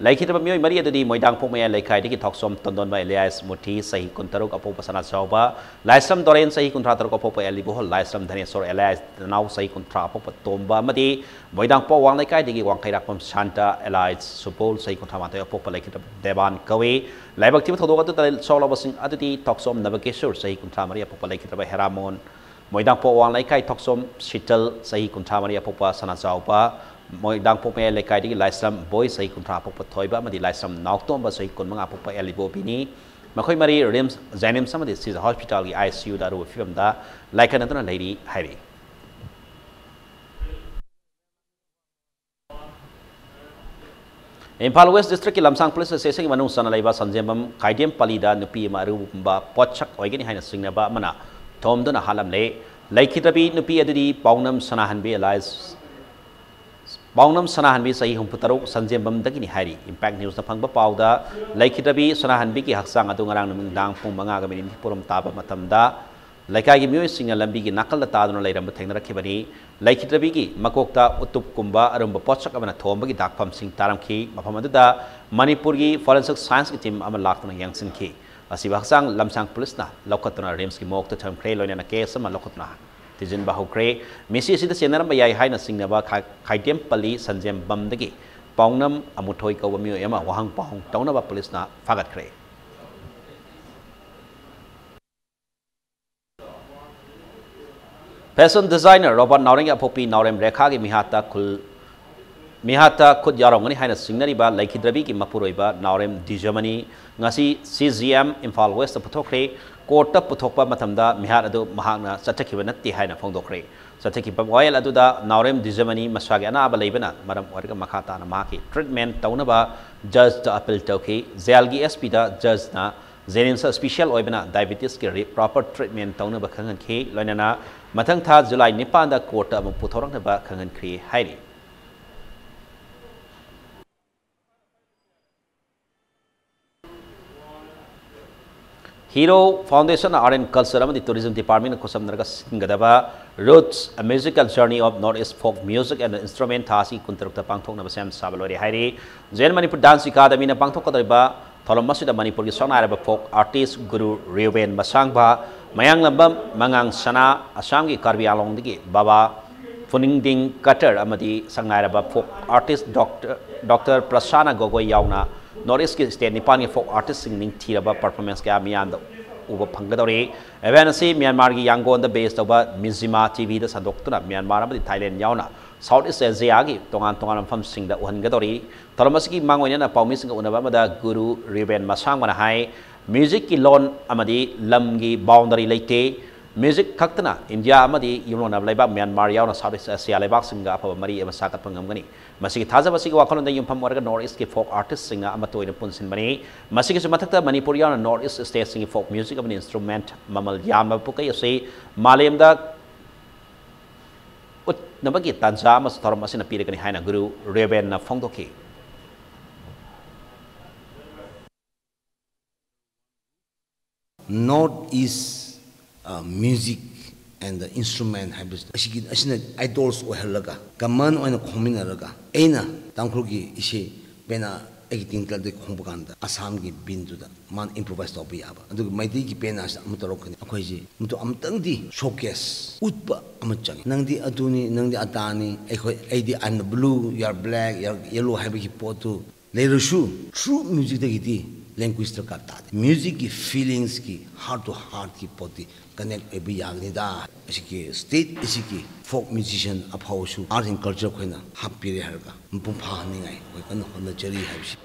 ꯂꯩꯈꯤꯗ꯭ꯔꯕ ꯃꯤꯑꯣꯏ ꯃꯔꯤ ꯑꯗꯨꯗꯤ ꯃꯣꯏꯗꯥꯡꯄꯣꯛ ꯃꯌꯥꯏ ꯂꯩꯀꯥꯏꯗꯒꯤ ꯊꯣꯛꯆꯣꯝ ꯇꯣꯟꯗꯣꯟꯕ alias ꯃꯨꯊꯤ, ꯆꯍꯤ ꯀꯨꯟꯇꯔꯨꯛ, ꯑꯄꯣꯛꯄ ꯁꯅꯥꯖꯥꯎꯕ, ꯂꯥꯏꯁ꯭ꯔꯝ ꯗꯣꯔꯦꯟ, ꯆꯍꯤ ꯀꯨꯟꯊ꯭ꯔꯥ ꯇꯔꯨꯛ, ꯑꯄꯣꯛꯄ ꯑꯦꯂꯤꯕꯨꯍꯣꯜ, ꯂꯥꯏꯁ꯭ꯔꯝ ꯙꯅꯦꯁꯣꯔ alias ꯅꯅꯥꯎ, ꯆꯍꯤ ꯀꯨꯟꯊ꯭ꯔꯥ, ꯑꯄꯣꯛꯄ ꯇꯣꯝꯕ ꯑꯃꯗꯤ ꯃꯣꯏꯗꯥꯡꯄꯣꯛ ꯋꯥꯡ ꯂꯩꯀꯥꯏꯗꯒꯤ ꯋꯥꯡꯈꯩꯔꯥꯛꯄꯝ ꯁꯥꯟꯇ alias ꯁꯨꯕꯣꯜ, ꯆꯍꯤ ꯀꯨꯟꯊ꯭ꯔꯥ ꯃꯥꯊꯣꯏ, ꯑꯄꯣꯛꯄ ꯂꯩꯈꯤꯗ꯭ꯔꯕ ꯗꯦꯕꯥꯟ ꯀꯧꯏ꯫ ꯂꯥꯏꯕꯛ ꯊꯤꯕ ꯊꯧꯗꯣꯛ ꯑꯗꯨꯗ ꯁꯣꯛꯂꯕꯁꯤꯡ ꯑꯗꯨꯗꯤ ꯊꯣꯛꯆꯣꯝ ꯅꯕꯀꯤꯁꯣꯔ, ꯆꯍꯤ ꯀꯨꯟꯊ꯭ꯔꯥ ꯃꯔꯤ, ꯑꯄꯣꯛꯄ ꯂꯩꯈꯤꯗ꯭ꯔꯕ ꯍꯦꯔꯥꯃꯣꯟ, ꯃꯣꯏꯗꯥꯡꯄꯣꯛ ꯋꯥꯡ ꯂꯩꯀꯥꯏ ꯊꯣꯛꯆꯣꯝ ꯁꯤꯇꯜ, ꯆꯍꯤ ꯀꯨꯟꯊ꯭ꯔꯥ ꯃꯔꯤ, ꯑꯄꯣꯛꯄ ꯁꯅꯥꯖꯥꯎꯕ, ꯃꯣꯏꯗꯥꯡꯄꯣꯛ ꯃꯌꯥꯏ ꯂꯩꯀꯥꯏꯗꯒꯤ ꯂꯥꯏꯁ꯭ꯔꯝ ꯕꯣꯏ, ꯆꯍꯤ ꯀꯨꯟꯊ꯭ꯔꯥ, ꯑꯄꯣꯛꯄ ꯊꯣꯏꯕ ꯑꯃꯗꯤ ꯂꯥꯏꯁ꯭ꯔꯝ ꯅꯥꯎꯇꯣꯝꯕ, ꯆꯍꯤ ꯀꯨꯟꯃꯉꯥ, ꯑꯄꯣꯛꯄ ꯑꯦꯂꯤꯕꯣꯕꯤꯅꯤ꯫ ꯃꯈꯣꯏ ꯃꯔꯤ ꯔꯤꯝꯁ ꯖꯦꯅꯤꯝꯁ ꯑꯃꯗꯤ ꯁꯤꯖ ꯍꯣꯁꯄꯤꯇꯥꯜꯒꯤ ICUꯗ ꯑꯔꯨꯕ ꯐꯤꯕꯝꯗ ꯂꯥꯏꯀꯠꯅꯗꯨꯅ ꯂꯩꯔꯤ ꯍꯥꯏꯔꯤ꯫ ꯏꯝꯐꯥꯜ ꯋꯦꯁ ꯗꯤꯁꯇ꯭ꯔꯤꯛꯀꯤ ꯂꯝꯁꯥꯡ ꯄꯨꯂꯤꯁ ꯁ꯭ꯇꯦꯁꯟꯒꯤ ꯃꯅꯨꯡ ꯆꯟꯅ ꯂꯩꯕ ꯁꯟꯖꯦꯝꯕꯝ ꯈꯥꯏꯗꯦꯝ ꯄꯜꯂꯤꯗ ꯅꯨꯄꯤ ꯑꯃ ꯑꯔꯨꯕ ꯄꯣꯠꯁꯛ ꯑꯣꯏꯒꯅꯤ ꯍꯥꯏꯅ ꯆꯤꯡꯅꯕ ꯑꯃꯅ ꯊꯣꯝꯗꯨꯅ ꯍꯥꯠꯂꯝꯂꯦ꯫ ꯂꯩꯈꯤꯗ꯭ꯔꯕꯤ ꯅꯨꯄꯤ ꯑꯗꯨꯗꯤ ꯄꯥꯎꯅꯝ ꯁꯅꯥꯍꯟꯕꯤ alias ꯄꯥꯎꯅꯝ ꯁꯅꯥꯍꯟꯕꯤ, ꯆꯍꯤ ꯍꯨꯝꯐꯨ ꯇꯔꯨꯛ, ꯁꯟꯖꯦꯝꯕꯝꯗꯒꯤꯅꯤ ꯍꯥꯏꯔꯤ꯫ Impact Newsꯅ ꯐꯪꯕ ꯄꯥꯎꯗ, ꯂꯩꯈꯤꯗ꯭ꯔꯕꯤ ꯁꯅꯥꯍꯟꯕꯤꯒꯤ ꯍꯛꯆꯥꯡ ꯑꯗꯨ ꯉꯔꯥꯡ ꯅꯨꯃꯤꯗꯥꯡ ꯄꯨꯡ ꯃꯉꯥꯒ ꯃꯤꯅꯤꯠ ꯅꯤꯐꯨ ꯔꯣꯝ ꯇꯥꯕ ꯃꯇꯝꯗ ꯂꯩꯀꯥꯏꯒꯤ ꯃꯤꯑꯣꯏꯁꯤꯡꯅ ꯂꯝꯕꯤꯒꯤ ꯅꯥꯀꯜꯗ ꯇꯥꯗꯨꯅ ꯂꯩꯔꯝꯕ ꯊꯦꯡꯅꯔꯛꯈꯤꯕꯅꯤ꯫ ꯂꯩꯈꯤꯗ꯭ꯔꯕꯤꯒꯤ ꯃꯀꯣꯛꯇ ꯎꯇꯨꯞꯀꯨꯝꯕ ꯑꯔꯨꯝꯕ ꯄꯣꯠꯁꯛ ꯑꯃꯅ ꯊꯣꯝꯕꯒꯤ ꯗꯥꯛꯐꯝꯁꯤꯡ ꯇꯥꯔꯝꯈꯤ꯫ ꯃꯐꯝ ꯑꯗꯨꯗ ꯃꯅꯤꯄꯨꯔꯒꯤ forensic scienceꯀꯤ team ꯑꯃ ꯂꯥꯛꯇꯨꯅ ꯌꯦꯡꯁꯤꯟꯈꯤ꯫ ꯑꯁꯤꯕ ꯍꯛꯆꯥꯡ ꯂꯝꯁꯥꯡ ꯄꯨꯂꯤꯁꯅ ꯂꯧꯈꯠꯇꯨꯅ ꯔꯤꯝꯁꯀꯤ ꯃꯣꯔꯒꯇ ꯊꯝꯈ꯭ꯔꯦ, ꯂꯣꯏꯅꯅ ꯀꯦꯁ ꯑꯃ ꯂꯧꯈꯠꯇꯨꯅ ꯊꯤꯖꯤꯟꯕ ꯍꯧꯈ꯭ꯔꯦ꯫ ꯃꯤꯁꯤ ꯑꯁꯤꯗ ꯆꯦꯟꯅꯔꯝꯕ ꯌꯥꯏ ꯍꯥꯏꯅ ꯆꯤꯡꯅꯕ ꯈꯥ-, ꯈꯥꯏꯗꯦꯝꯄꯜꯂꯤ ꯁꯟꯖꯦꯝꯕꯝꯗꯒꯤ ꯄꯥꯎꯅꯝ ꯑꯃꯨꯊꯣꯏ ꯀꯧꯕ ꯃꯤꯑꯣꯏ ꯑꯃ ꯋꯥꯍꯪ ꯄꯥꯎꯍꯪ ꯇꯧꯅꯕ ꯄꯨꯂꯤꯁꯅ ꯐꯥꯒꯠꯈ꯭ꯔꯦ꯫ Fashion designer ꯔꯣꯕꯥꯔꯠ ꯅꯥꯎꯔꯦꯝꯒꯤ ꯑꯄꯣꯛꯄꯤ ꯅꯥꯎꯔꯦꯝ ꯔꯦꯈꯥꯒꯤ ꯃꯤꯍꯥꯠꯇ ꯈꯨꯜ, ꯃꯤꯍꯥꯠꯇ ꯈꯨꯠ ꯌꯥꯎꯔꯝꯒꯅꯤ ꯍꯥꯏꯅ ꯆꯤꯡꯅꯔꯤꯕ ꯂꯩꯈꯤꯗ꯭ꯔꯕꯤꯒꯤ ꯃꯄꯨꯔꯣꯏꯕ ꯅꯥꯎꯔꯦꯝ ꯗꯤꯖꯃꯅꯤ ꯉꯁꯤ C G M Imphal west ꯄꯨꯊꯣꯛꯈ꯭ꯔꯦ꯫ ꯀꯣꯔꯠꯇ ꯄꯨꯊꯣꯛꯄ ꯃꯇꯝꯗ ꯃꯤꯍꯥꯠ ꯑꯗꯨ ꯃꯍꯥꯛꯅ ꯆꯠꯊꯈꯤꯕ ꯅꯠꯇꯦ ꯍꯥꯏꯅ ꯐꯣꯡꯗꯣꯛꯈ꯭ꯔꯦ꯫ ꯆꯠꯊꯈꯤꯕ ꯋꯥꯌꯦꯜ ꯑꯗꯨꯗ ꯅꯥꯎꯔꯦꯝ ꯗꯤꯖꯃꯅꯤ ꯃꯁꯥꯒꯤ ꯑꯅꯥꯕ ꯂꯩꯕꯅ ꯃꯔꯝ ꯑꯣꯏꯔꯒ ꯃꯈꯥ ꯇꯥꯅ ꯃꯍꯥꯛꯀꯤ ꯇ꯭ꯔꯤꯠꯃꯦꯟ ꯇꯧꯅꯕ ꯖꯖꯇ ꯑꯄꯤꯜ ꯇꯧꯈꯤ꯫ ꯖꯦꯜꯒꯤ ꯑꯦꯁ ꯄꯤꯗ ꯖꯖꯅ ꯖꯦꯅꯤꯝꯁꯇ ꯁ꯭ꯄꯤꯁꯦꯜ ꯑꯣꯏꯕꯅ ꯗꯥꯏꯕꯤꯇꯤꯁꯀꯤ ꯔꯤ-, ꯄ꯭ꯔꯣꯄꯔ ꯇ꯭ꯔꯤꯠꯃꯦꯟ ꯇꯧꯅꯕ ꯈꯪꯍꯟꯈꯤ꯫ ꯂꯣꯏꯅꯅ ꯃꯊꯪ ꯊꯥ ꯖꯨꯂꯥꯏ ꯅꯤꯄꯥꯟꯗ ꯀꯣꯔꯠꯇ ꯑꯃꯨꯛ ꯄꯨꯊꯣꯔꯛꯅꯕ ꯈꯪꯍꯟꯈ꯭ꯔꯦ ꯍꯥꯏꯔꯤ꯫ Hero foundation art and culture ꯑꯃꯗꯤ ꯇꯨꯔꯤꯖꯝ ꯗꯤꯄꯥꯔꯠꯃꯦꯟꯅ ꯈꯨꯠꯁꯝꯅꯔꯒ ꯁꯤꯟꯒꯗꯕ Roots: A Musical Journey of North East Folk Music and Instrument ꯊꯥ ꯑꯁꯤꯒꯤ ꯀꯨꯟꯇꯔꯨꯛꯇ ꯄꯥꯡꯊꯣꯛꯅꯕ ꯁꯦꯝ ꯁꯥꯕ ꯂꯣꯏꯔꯦ ꯍꯥꯏꯔꯤ꯫ ꯖꯦꯟ ꯃꯅꯤꯄꯨꯔ ꯗꯥꯟꯁ ꯑꯦꯀꯥꯗꯃꯤꯅ ꯄꯥꯡꯊꯣꯛꯀꯗꯧꯔꯤꯕ ꯊꯧꯔꯝ ꯑꯁꯤꯗ ꯃꯅꯤꯄꯨꯔꯒꯤ ꯁꯛꯅꯥꯏꯔꯕ ꯐꯣꯛ ꯑꯥꯔꯇꯤꯁ ꯒꯨꯔꯨ ꯔꯤꯌꯨꯕꯦꯟ ꯃꯁꯥꯡꯕ, ꯃꯌꯥꯡꯂꯝꯕꯝ ꯃꯉꯥꯡ ꯁꯅꯥ, ꯑꯁꯥꯝꯒꯤ ꯀꯥꯔꯕꯤ ꯑꯥꯡꯂꯣꯡꯗꯒꯤ ꯕꯥꯕꯥ ꯐꯨꯅꯤꯡꯗꯤꯡ ꯀꯇꯔ ꯑꯃꯗꯤ ꯁꯛꯅꯥꯏꯔꯕ ꯐꯣꯛ ꯑꯥꯔꯇꯤꯁ ꯗꯣꯛꯇꯔ, ꯗꯣꯛꯇꯔ ꯄ꯭ꯔꯁꯥꯅ ꯒꯣꯒꯣꯏ ꯌꯥꯎꯅ ꯅꯣꯔꯠ ꯏꯁꯀꯤ ꯁ꯭ꯇꯦꯠ ꯅꯤꯄꯥꯟꯒꯤ ꯐꯣꯛ ꯑꯥꯔꯇꯤꯁꯁꯤꯡ ꯅꯤꯡꯊꯤꯔꯕ ꯄꯔꯐꯣꯔꯃꯦꯟꯁ ꯀꯌꯥ ꯃꯤꯌꯥꯝꯗ ꯎꯕ ꯐꯪꯒꯗꯧꯔꯤ꯫ ꯏꯚꯦꯟ ꯑꯁꯤ ꯃ꯭ꯌꯥꯟꯃꯥꯔꯒꯤ ꯌꯥꯡꯒꯣꯟꯗ ꯕꯦꯖ ꯇꯧꯕ ꯃꯤꯖꯤꯃꯥ ꯇꯤ ꯚꯤꯗ ꯁꯟꯗꯣꯛꯇꯨꯅ ꯃ꯭ꯌꯥꯟꯃꯥꯔ ꯑꯃꯗꯤ ꯊꯥꯏꯂꯦꯟ ꯌꯥꯎꯅ ꯁꯥꯎꯠ ꯏꯁ ꯑꯦꯁꯤꯌꯥꯒꯤ ꯇꯣꯉꯥꯟ ꯇꯣꯉꯥꯟꯕ ꯃꯐꯝꯁꯤꯡꯗ ꯎꯍꯟꯒꯗꯧꯔꯤ꯫ ꯊꯧꯔꯝ ꯑꯁꯤꯒꯤ ꯃꯥꯡꯑꯣꯏꯅꯅ ꯄꯥꯎꯃꯤꯁꯤꯡꯒ ꯎꯅꯕ ꯑꯃꯗ ꯒꯨꯔꯨ ꯔꯤꯌꯨꯕꯦꯟ ꯃꯁꯥꯡꯕꯅ ꯍꯥꯏ, ꯃ꯭ꯌꯨꯖꯤꯛꯀꯤ ꯂꯣꯟ ꯑꯃꯗꯤ ꯂꯝꯒꯤ ꯕꯥꯎꯟꯗꯔꯤ ꯂꯩꯇꯦ꯫ ꯃ꯭ꯌꯨꯖꯤꯛ ꯈꯛꯇꯅ ꯏꯟꯗꯤꯌꯥ ꯑꯃꯗꯤ ꯌꯨꯝꯂꯣꯟꯅꯕ ꯂꯩꯕꯥꯛ ꯃ꯭ꯌꯥꯟꯃꯥꯔ ꯌꯥꯎꯅ ꯁꯥꯎꯠ ꯏꯁ ꯑꯦꯁꯤꯌꯥ ꯂꯩꯕꯥꯛꯁꯤꯡꯒ ꯑꯐꯕ ꯃꯔꯤ ꯑꯃ ꯁꯥꯒꯠꯄ ꯉꯝꯒꯅꯤ꯫ ꯃꯁꯤꯒꯤ ꯊꯥꯖꯕ ꯑꯁꯤꯒꯤ ꯋꯥꯈꯜꯂꯣꯟꯗ ꯌꯨꯝꯐꯝ ꯑꯣꯏꯔꯒ ꯅꯣꯔꯠ ꯏꯁꯀꯤ ꯐꯣꯛ ꯑꯥꯔꯇꯤꯁꯁꯤꯡꯅ ꯑꯃꯠꯇ ꯑꯣꯏꯅ ꯄꯨꯟꯁꯤꯟꯕꯅꯤ꯫ ꯃꯁꯤꯒꯤꯁꯨ ꯃꯊꯛꯇ ꯃꯅꯤꯄꯨꯔ ꯌꯥꯎꯅ ꯅꯣꯔꯠ ꯏꯁ ꯁ꯭ꯇꯦꯠꯁꯤꯡꯒꯤ ꯐꯣꯛ ꯃ꯭ꯌꯨꯖꯤꯛ ꯑꯃꯗꯤ ꯏꯟꯁꯇ꯭ꯔꯨꯃꯦꯟꯠ ꯃꯃꯜ ꯌꯥꯝꯂꯕ ꯄꯨꯀꯩ ꯑꯁꯤ ꯃꯥꯂꯦꯝꯗ ꯎꯠꯅꯕꯒꯤ ꯇꯥꯟꯖꯥ ꯑꯃꯁꯨ ꯊꯧꯔꯝ ꯑꯁꯤꯅ ꯄꯤꯔꯒꯅꯤ ꯍꯥꯏꯅ ꯒꯨꯔꯨ ꯔꯤꯌꯨꯕꯦꯟꯅ ꯐꯣꯡꯗꯣꯛꯈꯤ꯫ North East, uh, music and the instrument ꯍꯥꯏꯕꯁꯤꯗ ꯑꯁꯤꯒꯤ, ꯑꯁꯤꯅ ꯑꯥꯏꯗꯣꯜꯁ ꯑꯣꯏꯍꯜꯂꯒ, ꯀꯃꯟ ꯑꯣꯏꯅ ꯈꯣꯡꯃꯤꯟꯅꯔꯒ, ꯑꯩꯅ ꯇꯥꯡꯈꯨꯜꯒꯤ ꯏꯁꯩ ꯄꯦꯅꯥ ꯑꯩꯒꯤ ꯇꯤꯡꯇꯜꯗꯒꯤ ꯈꯣꯡꯕ ꯀꯥꯟꯗ ꯑꯁꯥꯝꯒꯤ ꯕꯤꯟꯗꯨꯗ ꯃꯥꯅ improvise ꯇꯧꯕ ꯌꯥꯕ, ꯑꯗꯨꯒ ꯃꯩꯇꯩꯒꯤ ꯄꯦꯅꯥꯁꯤꯗ ꯑꯃꯨꯛ ꯇꯧꯔꯛꯀꯅꯤ꯫ ꯑꯩꯈꯣꯏꯁꯤ ꯃꯗꯨ ꯑꯃꯨꯛꯇꯪꯗꯤ showcase ꯎꯠꯄ ꯑꯃ ꯆꯪꯉꯤ꯫ ꯅꯪꯗꯤ ꯑꯗꯨꯅꯤ, ꯅꯪꯗꯤ ꯑꯗꯥꯅꯤ, ꯑꯩꯈꯣꯏ, ꯑꯩꯗꯤ I'm the blue, you're black, you're yellow ꯍꯥꯏꯕꯒꯤ ꯄꯣꯠꯇꯨ ꯂꯩꯔꯁꯨ, true musicꯇꯒꯤꯗꯤ language ꯗꯔꯀꯥꯔ ꯇꯥꯗꯦ꯫ Musicꯀꯤ feelingsꯀꯤ, heart to heartꯀꯤ ꯄꯣꯠꯇꯤ connect ꯑꯣꯏꯕ ꯌꯥꯒꯅꯤꯗ꯫ ꯑꯁꯤꯒꯤ state ꯑꯁꯤꯒꯤ folk musician ꯑꯐꯥꯎꯕꯁꯨ art and culture ꯑꯩꯈꯣꯏꯅ ꯍꯥꯞꯄꯤꯔꯦ ꯍꯥꯏꯔꯒ ꯃꯄꯨꯡ ꯐꯥꯍꯟꯅꯤꯡꯉꯥꯏ ꯑꯩꯈꯣꯏ ꯀꯟꯅ ꯍꯣꯠꯅꯖꯔꯤ ꯍꯥꯏꯕꯁꯤ꯫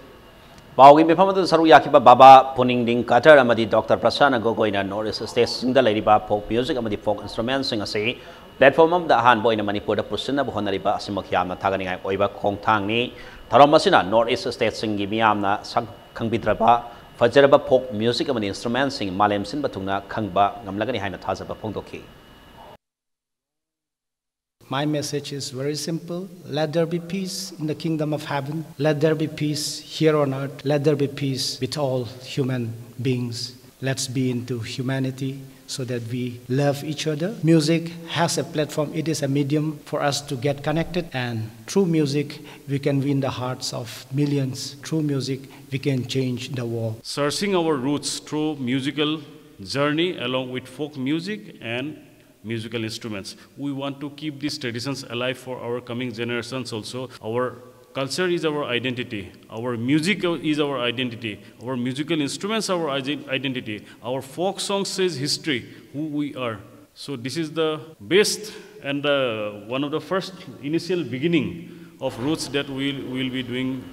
ꯄꯥꯎꯒꯤ ꯃꯤꯐꯝ ꯑꯗꯨꯗ ꯁꯔꯨꯛ ꯌꯥꯈꯤꯕ ꯕꯥꯕꯥ ꯄꯨꯅꯤꯡꯗꯤꯡ ꯀꯇꯔ ꯑꯃꯗꯤ ꯗꯣꯛꯇꯔ ꯄ꯭ꯔꯁꯟꯅ ꯒꯣꯒꯣꯏꯅ North East stateꯁꯤꯡꯗ ꯂꯩꯔꯤꯕ folk music ꯑꯃꯗꯤ folk instrumentꯁꯤꯡ ꯑꯁꯤ platform ꯑꯃꯗ ꯑꯍꯥꯟꯕ ꯑꯣꯏꯅ ꯃꯅꯤꯄꯨꯔꯗ ꯄꯨꯁꯤꯟꯅꯕ ꯍꯣꯠꯅꯔꯤꯕ ꯑꯁꯤꯃꯛ ꯌꯥꯝꯅ ꯊꯥꯒꯠꯅꯤꯡꯉꯥꯏ ꯑꯣꯏꯕ ꯈꯣꯡꯊꯥꯡꯅꯤ꯫ ꯊꯧꯔꯝ ꯑꯁꯤꯅ North East stateꯁꯤꯡꯒꯤ ꯃꯤꯌꯥꯝꯅ ꯁꯛ ꯈꯪꯕꯤꯗ꯭ꯔꯕ ꯐꯖꯔꯕ folk music ꯑꯃꯗꯤ instrumentꯁꯤꯡ ꯃꯥꯂꯦꯝ ꯁꯤꯟꯕ ꯊꯨꯡꯅ ꯈꯪꯕ ꯉꯝꯂꯒꯅꯤ ꯍꯥꯏꯅ ꯊꯥꯖꯕ ꯐꯣꯡꯗꯣꯛꯈꯤ꯫ My message is very simple. Let there be peace in the kingdom of heaven. Let there be peace here on earth. Let there be peace with all human beings. Let's be into humanity so that we love each other. Music has a platform, it is a medium for us to get connected, and through music, we can win the hearts of millions. Through music, we can change the world. Searching our roots through musical journey along with folk music and musical instruments. We want to keep these traditions alive for our coming generations also. Our culture is our identity. Our music is our identity. Our musical instruments are our ide- identity. Our folk songs says history, who we are. So this is the best and the, one of the first initial beginning of roots that we will be doing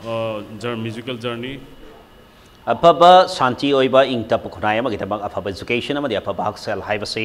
uh, jour- musical journey. ꯑꯐꯕ ꯁꯥꯟꯇꯤ ꯑꯣꯏꯕ ꯏꯪ ꯇꯞꯄ ꯈꯨꯟꯅꯥꯏ ꯑꯃꯒꯤꯗꯃꯛ ꯑꯐꯕ education ꯑꯃꯗꯤ ꯑꯐꯕ ꯍꯛꯁꯦꯜ ꯍꯥꯏꯕꯁꯤ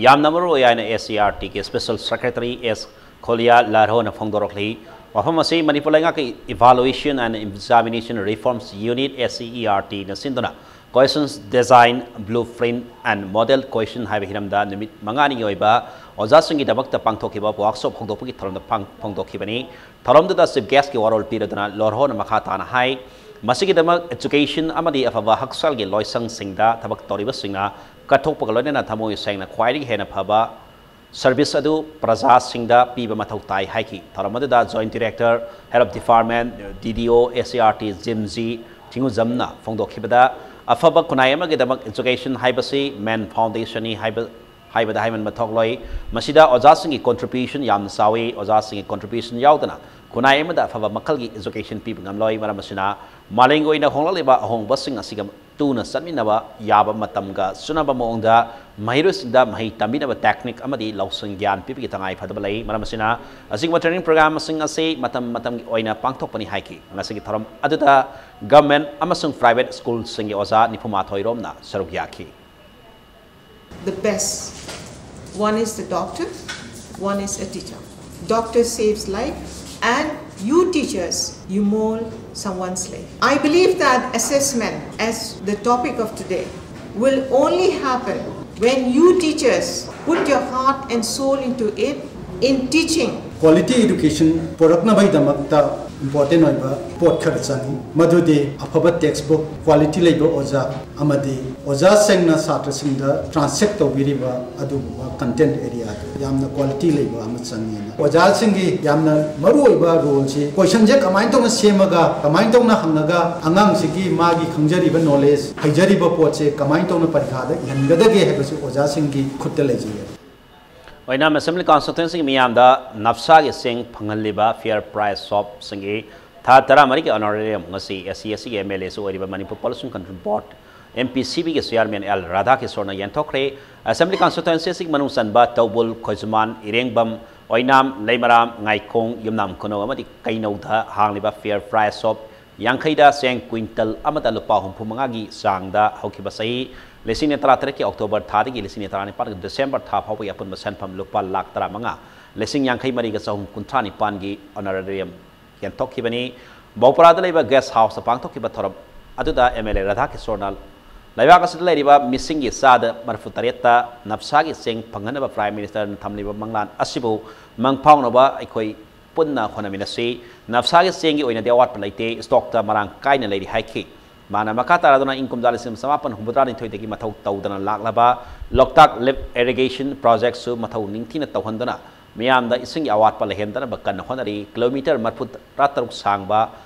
ꯌꯥꯝꯅ ꯃꯔꯨ ꯑꯣꯏ ꯍꯥꯏꯅ S E R Tꯒꯤ special secretary S ꯈꯣꯂꯤꯌꯥ ꯂꯥꯔꯍꯣꯅ ꯐꯣꯡꯗꯣꯔꯛꯂꯤ꯫ ꯋꯥꯐꯝ ꯑꯁꯤ ꯃꯅꯤꯄꯨꯔ ꯂꯩꯉꯥꯛꯀꯤ Evaluation and Examination Reforms Unit, S E E R Tꯅ ꯁꯤꯟꯗꯨꯅ Questions Design, Blueprint and Model Question ꯍꯥꯏꯕ ꯍꯤꯔꯝꯗ ꯅꯨꯃꯤꯠ ꯃꯉꯥꯅꯤꯒꯤ ꯑꯣꯏꯕ ꯑꯣꯖꯥꯁꯤꯡꯒꯤꯗꯃꯛꯇ ꯄꯥꯡꯊꯣꯛꯈꯤꯕ workshop ꯍꯧꯗꯣꯛꯄꯒꯤ ꯊꯧꯔꯝꯗ ꯄꯥꯡ- ꯐꯣꯡꯗꯣꯛꯈꯤꯕꯅꯤ꯫ ꯊꯧꯔꯝꯗꯨꯗ Chief Guestꯀꯤ ꯋꯥꯔꯣꯜ ꯄꯤꯔꯗꯨꯅ ꯂꯣꯔꯍꯣꯅ ꯃꯈꯥ ꯇꯥꯅ ꯍꯥꯏ, ꯃꯁꯤꯒꯤꯗꯃꯛ education ꯑꯃꯗꯤ ꯑꯐꯕ ꯍꯛꯁꯦꯜꯒꯤ ꯂꯣꯏꯁꯪꯁꯤꯡꯗ ꯊꯕꯛ ꯇꯧꯔꯤꯕꯁꯤꯡꯅ ꯀꯠꯊꯣꯛꯄꯒ ꯂꯣꯏꯅꯅ ꯊꯃꯣꯏ ꯁꯦꯡꯅ ꯈ꯭ꯋꯥꯏꯗꯒꯤ ꯍꯦꯟꯅ ꯐꯕ ꯁꯔꯚꯤꯁ ꯑꯗꯨ ꯄ꯭ꯔꯖꯥꯁꯤꯡꯗ ꯄꯤꯕ ꯃꯊꯧ ꯇꯥꯏ ꯍꯥꯏꯈꯤ꯫ ꯊꯧꯔꯝ ꯑꯗꯨꯗ Joint Director, Health Department, D D O, S C E R T, ꯖꯤꯝꯖꯤ ꯊꯤꯡꯉꯨꯖꯝꯅ ꯐꯣꯡꯗꯣꯛꯈꯤꯕꯗ, ꯑꯐꯕ ꯈꯨꯟꯅꯥꯏ ꯑꯃꯒꯤꯗꯃꯛ education ꯍꯥꯏꯕꯁꯤ main foundationꯅꯤ ꯍꯥꯏꯕ, ꯍꯥꯏꯕꯗ ꯍꯥꯏꯃꯟꯕ ꯊꯣꯛꯂꯣꯏ꯫ ꯃꯁꯤꯗ ꯑꯣꯖꯥꯁꯤꯡꯒꯤ contribution ꯌꯥꯝꯅ ꯆꯥꯎꯏ꯫ ꯑꯣꯖꯥꯁꯤꯡꯒꯤ contribution ꯌꯥꯎꯗꯅ ꯈꯨꯟꯅꯥꯏ ꯑꯃꯗ ꯑꯐꯕ ꯃꯈꯜꯒꯤ education ꯄꯤꯕ ꯉꯝꯂꯣꯏ꯫ ꯃꯔꯝ ꯑꯁꯤꯅ, ꯃꯥꯂꯦꯝꯒꯤ ꯑꯣꯏꯅ ꯍꯣꯡꯂꯛꯂꯤꯕ ꯑꯍꯣꯡꯕꯁꯤꯡ ꯑꯁꯤꯒ ꯇꯨꯅ ꯆꯠꯃꯤꯟꯅꯕ ꯌꯥꯕ ꯃꯇꯝꯒ ꯆꯨꯅꯕ ꯃꯑꯣꯡꯗ ꯃꯍꯩꯔꯣꯏꯁꯤꯡꯗ ꯃꯍꯩ ꯇꯝꯕꯤꯅꯕ technique ꯑꯃꯗꯤ ꯂꯧꯁꯤꯡ ꯒ꯭ꯌꯥꯟ ꯄꯤꯕꯒꯤ ꯇꯉꯥꯏ ꯐꯗꯕ ꯂꯩ꯫ ꯃꯔꯝ ꯑꯁꯤꯅ, ꯑꯁꯤꯒꯨꯝꯕ training programꯁꯤꯡ ꯑꯁꯤ ꯃꯇꯝ ꯃꯇꯝꯒꯤ ꯑꯣꯏꯅ ꯄꯥꯡꯊꯣꯛꯄꯅꯤ ꯍꯥꯏꯈꯤ꯫ ꯉꯁꯤꯒꯤ ꯊꯧꯔꯝ ꯑꯗꯨꯗ government ꯑꯃꯁꯨꯡ private schoolꯁꯤꯡꯒꯤ ꯑꯣꯖꯥ ꯅꯤꯐꯨ ꯃꯥꯊꯣꯏ ꯔꯣꯝꯅ ꯁꯔꯨꯛ ꯌꯥꯈꯤ꯫ The best. One is the doctor, one is a teacher. Doctor saves life, and you teachers, you mold someone's life. I believe that assessment, as the topic of today, will only happen when you teachers put your heart and soul into it in teaching. Quality education ꯄꯨꯔꯛꯅꯕꯒꯤꯗꯃꯛꯇ important ꯑꯣꯏꯕ ꯄꯣꯠ ꯈꯔ ꯆꯪꯏ꯫ ꯃꯗꯨꯗꯤ ꯑꯐꯕ textbook, quality ꯂꯩꯕ ꯑꯣꯖꯥ, ꯑꯃꯗꯤ ꯑꯣꯖꯥꯁꯤꯡꯅ ꯁꯥꯇ꯭ꯔꯁꯤꯡꯗ transmit ꯇꯧꯕꯤꯔꯤꯕ ꯑꯗꯨꯒꯨꯝꯕ content areaꯗꯨ ꯌꯥꯝꯅ quality ꯂꯩꯕ ꯑꯃ ꯆꯪꯉꯦꯅ꯫ ꯑꯣꯖꯥꯁꯤꯡꯒꯤ ꯌꯥꯝꯅ ꯃꯔꯨꯑꯣꯏꯕ roleꯁꯤ questionꯁꯦ ꯀꯃꯥꯏꯅ ꯇꯧꯅ ꯁꯦꯝꯃꯒ, ꯀꯃꯥꯏꯅ ꯇꯧꯅ ꯍꯪꯉꯒ, ꯑꯉꯥꯡꯁꯤꯒꯤ ꯃꯥꯒꯤ ꯈꯪꯖꯔꯤꯕ knowledge, ꯍꯩꯖꯔꯤꯕ ꯄꯣꯠꯁꯦ ꯀꯃꯥꯏꯅ ꯇꯧꯅ ꯄꯔꯤꯈꯥꯗ ꯏꯍꯟꯒꯗꯒꯦ ꯍꯥꯏꯕꯁꯤ ꯑꯣꯖꯥꯁꯤꯡꯒꯤ ꯈꯨꯠꯇ ꯂꯩꯖꯩ꯫ ꯑꯣꯏꯅꯥꯝ Assembly Constituencyꯒꯤ ꯃꯤꯌꯥꯝꯗ ꯅꯞꯁꯥꯒꯤ ꯆꯦꯡ ꯐꯪꯍꯜꯂꯤꯕ Fair Price Shopꯁꯤꯡꯒꯤ ꯊꯥ ꯇꯔꯥꯃꯔꯤꯒꯤ honorarium ꯉꯁꯤ S C S Tꯒꯤ M L Aꯁꯨ ꯑꯣꯏꯔꯤꯕ Manipur Pollution Control Board, M P C Bꯒꯤ Chairman L Radhakishorna ꯌꯦꯟꯊꯣꯛꯈ꯭ꯔꯦ꯫ Assembly Constituencyꯁꯤꯒꯤ ꯃꯅꯨꯡ ꯆꯟꯕ ꯇꯧꯕꯨꯜ, ꯈꯣꯏꯖꯨꯃꯥꯟ, ꯏꯔꯦꯡꯕꯝ, ꯑꯣꯏꯅꯥꯝ, ꯂꯩꯃꯔꯥꯝ, ꯉꯥꯏꯈꯣꯡ, ꯌꯨꯝꯅꯥꯝ ꯈꯨꯅꯧ ꯑꯃꯗꯤ ꯀꯩꯅꯧꯗ ꯍꯥꯡꯂꯤꯕ Fair Price Shop ꯌꯥꯡꯈꯩꯗ ꯆꯦꯡ quintal ꯑꯃꯗ ꯂꯨꯄꯥ ꯍꯨꯝꯐꯨ ꯃꯉꯥꯒꯤ ꯆꯥꯡꯗ ꯍꯧꯈꯤꯕ ꯆꯍꯤ ꯂꯤꯁꯤꯡ ꯑꯅꯤ ꯇꯔꯥꯇꯔꯦꯠꯀꯤ October ꯊꯥꯗꯒꯤ ꯂꯤꯁꯤꯡ ꯑꯅꯤ ꯇꯔꯥꯅꯤꯄꯥꯟꯒꯤ December ꯊꯥ ꯐꯥꯎꯕꯒꯤ ꯑꯄꯨꯟꯕ ꯁꯦꯟꯐꯝ ꯂꯨꯄꯥ ꯂꯥꯈ ꯇꯔꯥꯃꯉꯥ ꯂꯤꯁꯤꯡ ꯌꯥꯡꯈꯩ ꯃꯔꯤꯒ ꯆꯍꯨꯝ ꯀꯨꯟꯊ꯭ꯔꯥ ꯅꯤꯄꯥꯟꯒꯤ honorarium ꯌꯦꯟꯊꯣꯛꯈꯤꯕꯅꯤ꯫ ꯕꯧꯄꯔꯥꯗ ꯂꯩꯕ guest houseꯇ ꯄꯥꯡꯊꯣꯛꯈꯤꯕ ꯊꯧꯔꯝ ꯑꯗꯨꯗ M L A ꯔꯥꯙꯥꯀꯤꯁꯣꯔꯅ ꯂꯩꯕꯥꯛ ꯑꯁꯤꯗ ꯂꯩꯔꯤꯕ ꯃꯤꯁꯤꯡꯒꯤ ꯆꯥꯗ ꯃꯔꯤꯐꯨ ꯇꯔꯦꯠꯇ ꯅꯞꯁꯥꯒꯤ ꯆꯦꯡ ꯐꯪꯍꯟꯅꯕ Prime Ministerꯅ ꯊꯝꯂꯤꯕ ꯃꯪꯂꯥꯟ ꯑꯁꯤꯕꯨ ꯃꯪ ꯐꯥꯎꯅꯕ ꯑꯩꯈꯣꯏ ꯄꯨꯟꯅ ꯍꯣꯠꯅꯃꯤꯟꯅꯁꯤ꯫ ꯅꯞꯁꯥꯒꯤ ꯆꯦꯡꯒꯤ ꯑꯣꯏꯅꯗꯤ ꯑꯋꯥꯠꯄ ꯂꯩꯇꯦ, stockꯇ ꯃꯔꯥꯡ ꯀꯥꯏꯅ ꯂꯩꯔꯤ ꯍꯥꯏꯈꯤ꯫ ꯃꯥꯅ ꯃꯈꯥ ꯇꯥꯔꯗꯨꯅ ꯏꯪ ꯀꯨꯝꯖꯥ ꯂꯤꯁꯤꯡ ꯑꯃ ꯆꯃꯥꯄꯟ ꯍꯨꯝꯐꯨꯇꯔꯥꯅꯤꯊꯣꯏꯗꯒꯤ ꯃꯊꯧ ꯇꯧꯗꯅ ꯂꯥꯛꯂꯕ ꯂꯣꯛꯇꯥꯛ ꯂꯤꯐ ꯏꯔꯤꯒꯦꯁꯟ ꯄ꯭ꯔꯣꯖꯦꯛꯁꯨ ꯃꯊꯧ ꯅꯤꯡꯊꯤꯅ ꯇꯧꯍꯟꯗꯨꯅ ꯃꯤꯌꯥꯝꯗ ꯏꯁꯤꯡꯒꯤ ꯑꯋꯥꯠꯄ ꯂꯩꯍꯟꯗꯅꯕ ꯀꯟꯅ ꯍꯣꯠꯅꯔꯤ꯫ ꯀꯤꯂꯣꯃꯤꯇꯔ ꯃꯔꯤꯐꯨ ꯇꯔꯥꯇꯔꯨꯛ ꯁꯥꯡꯕ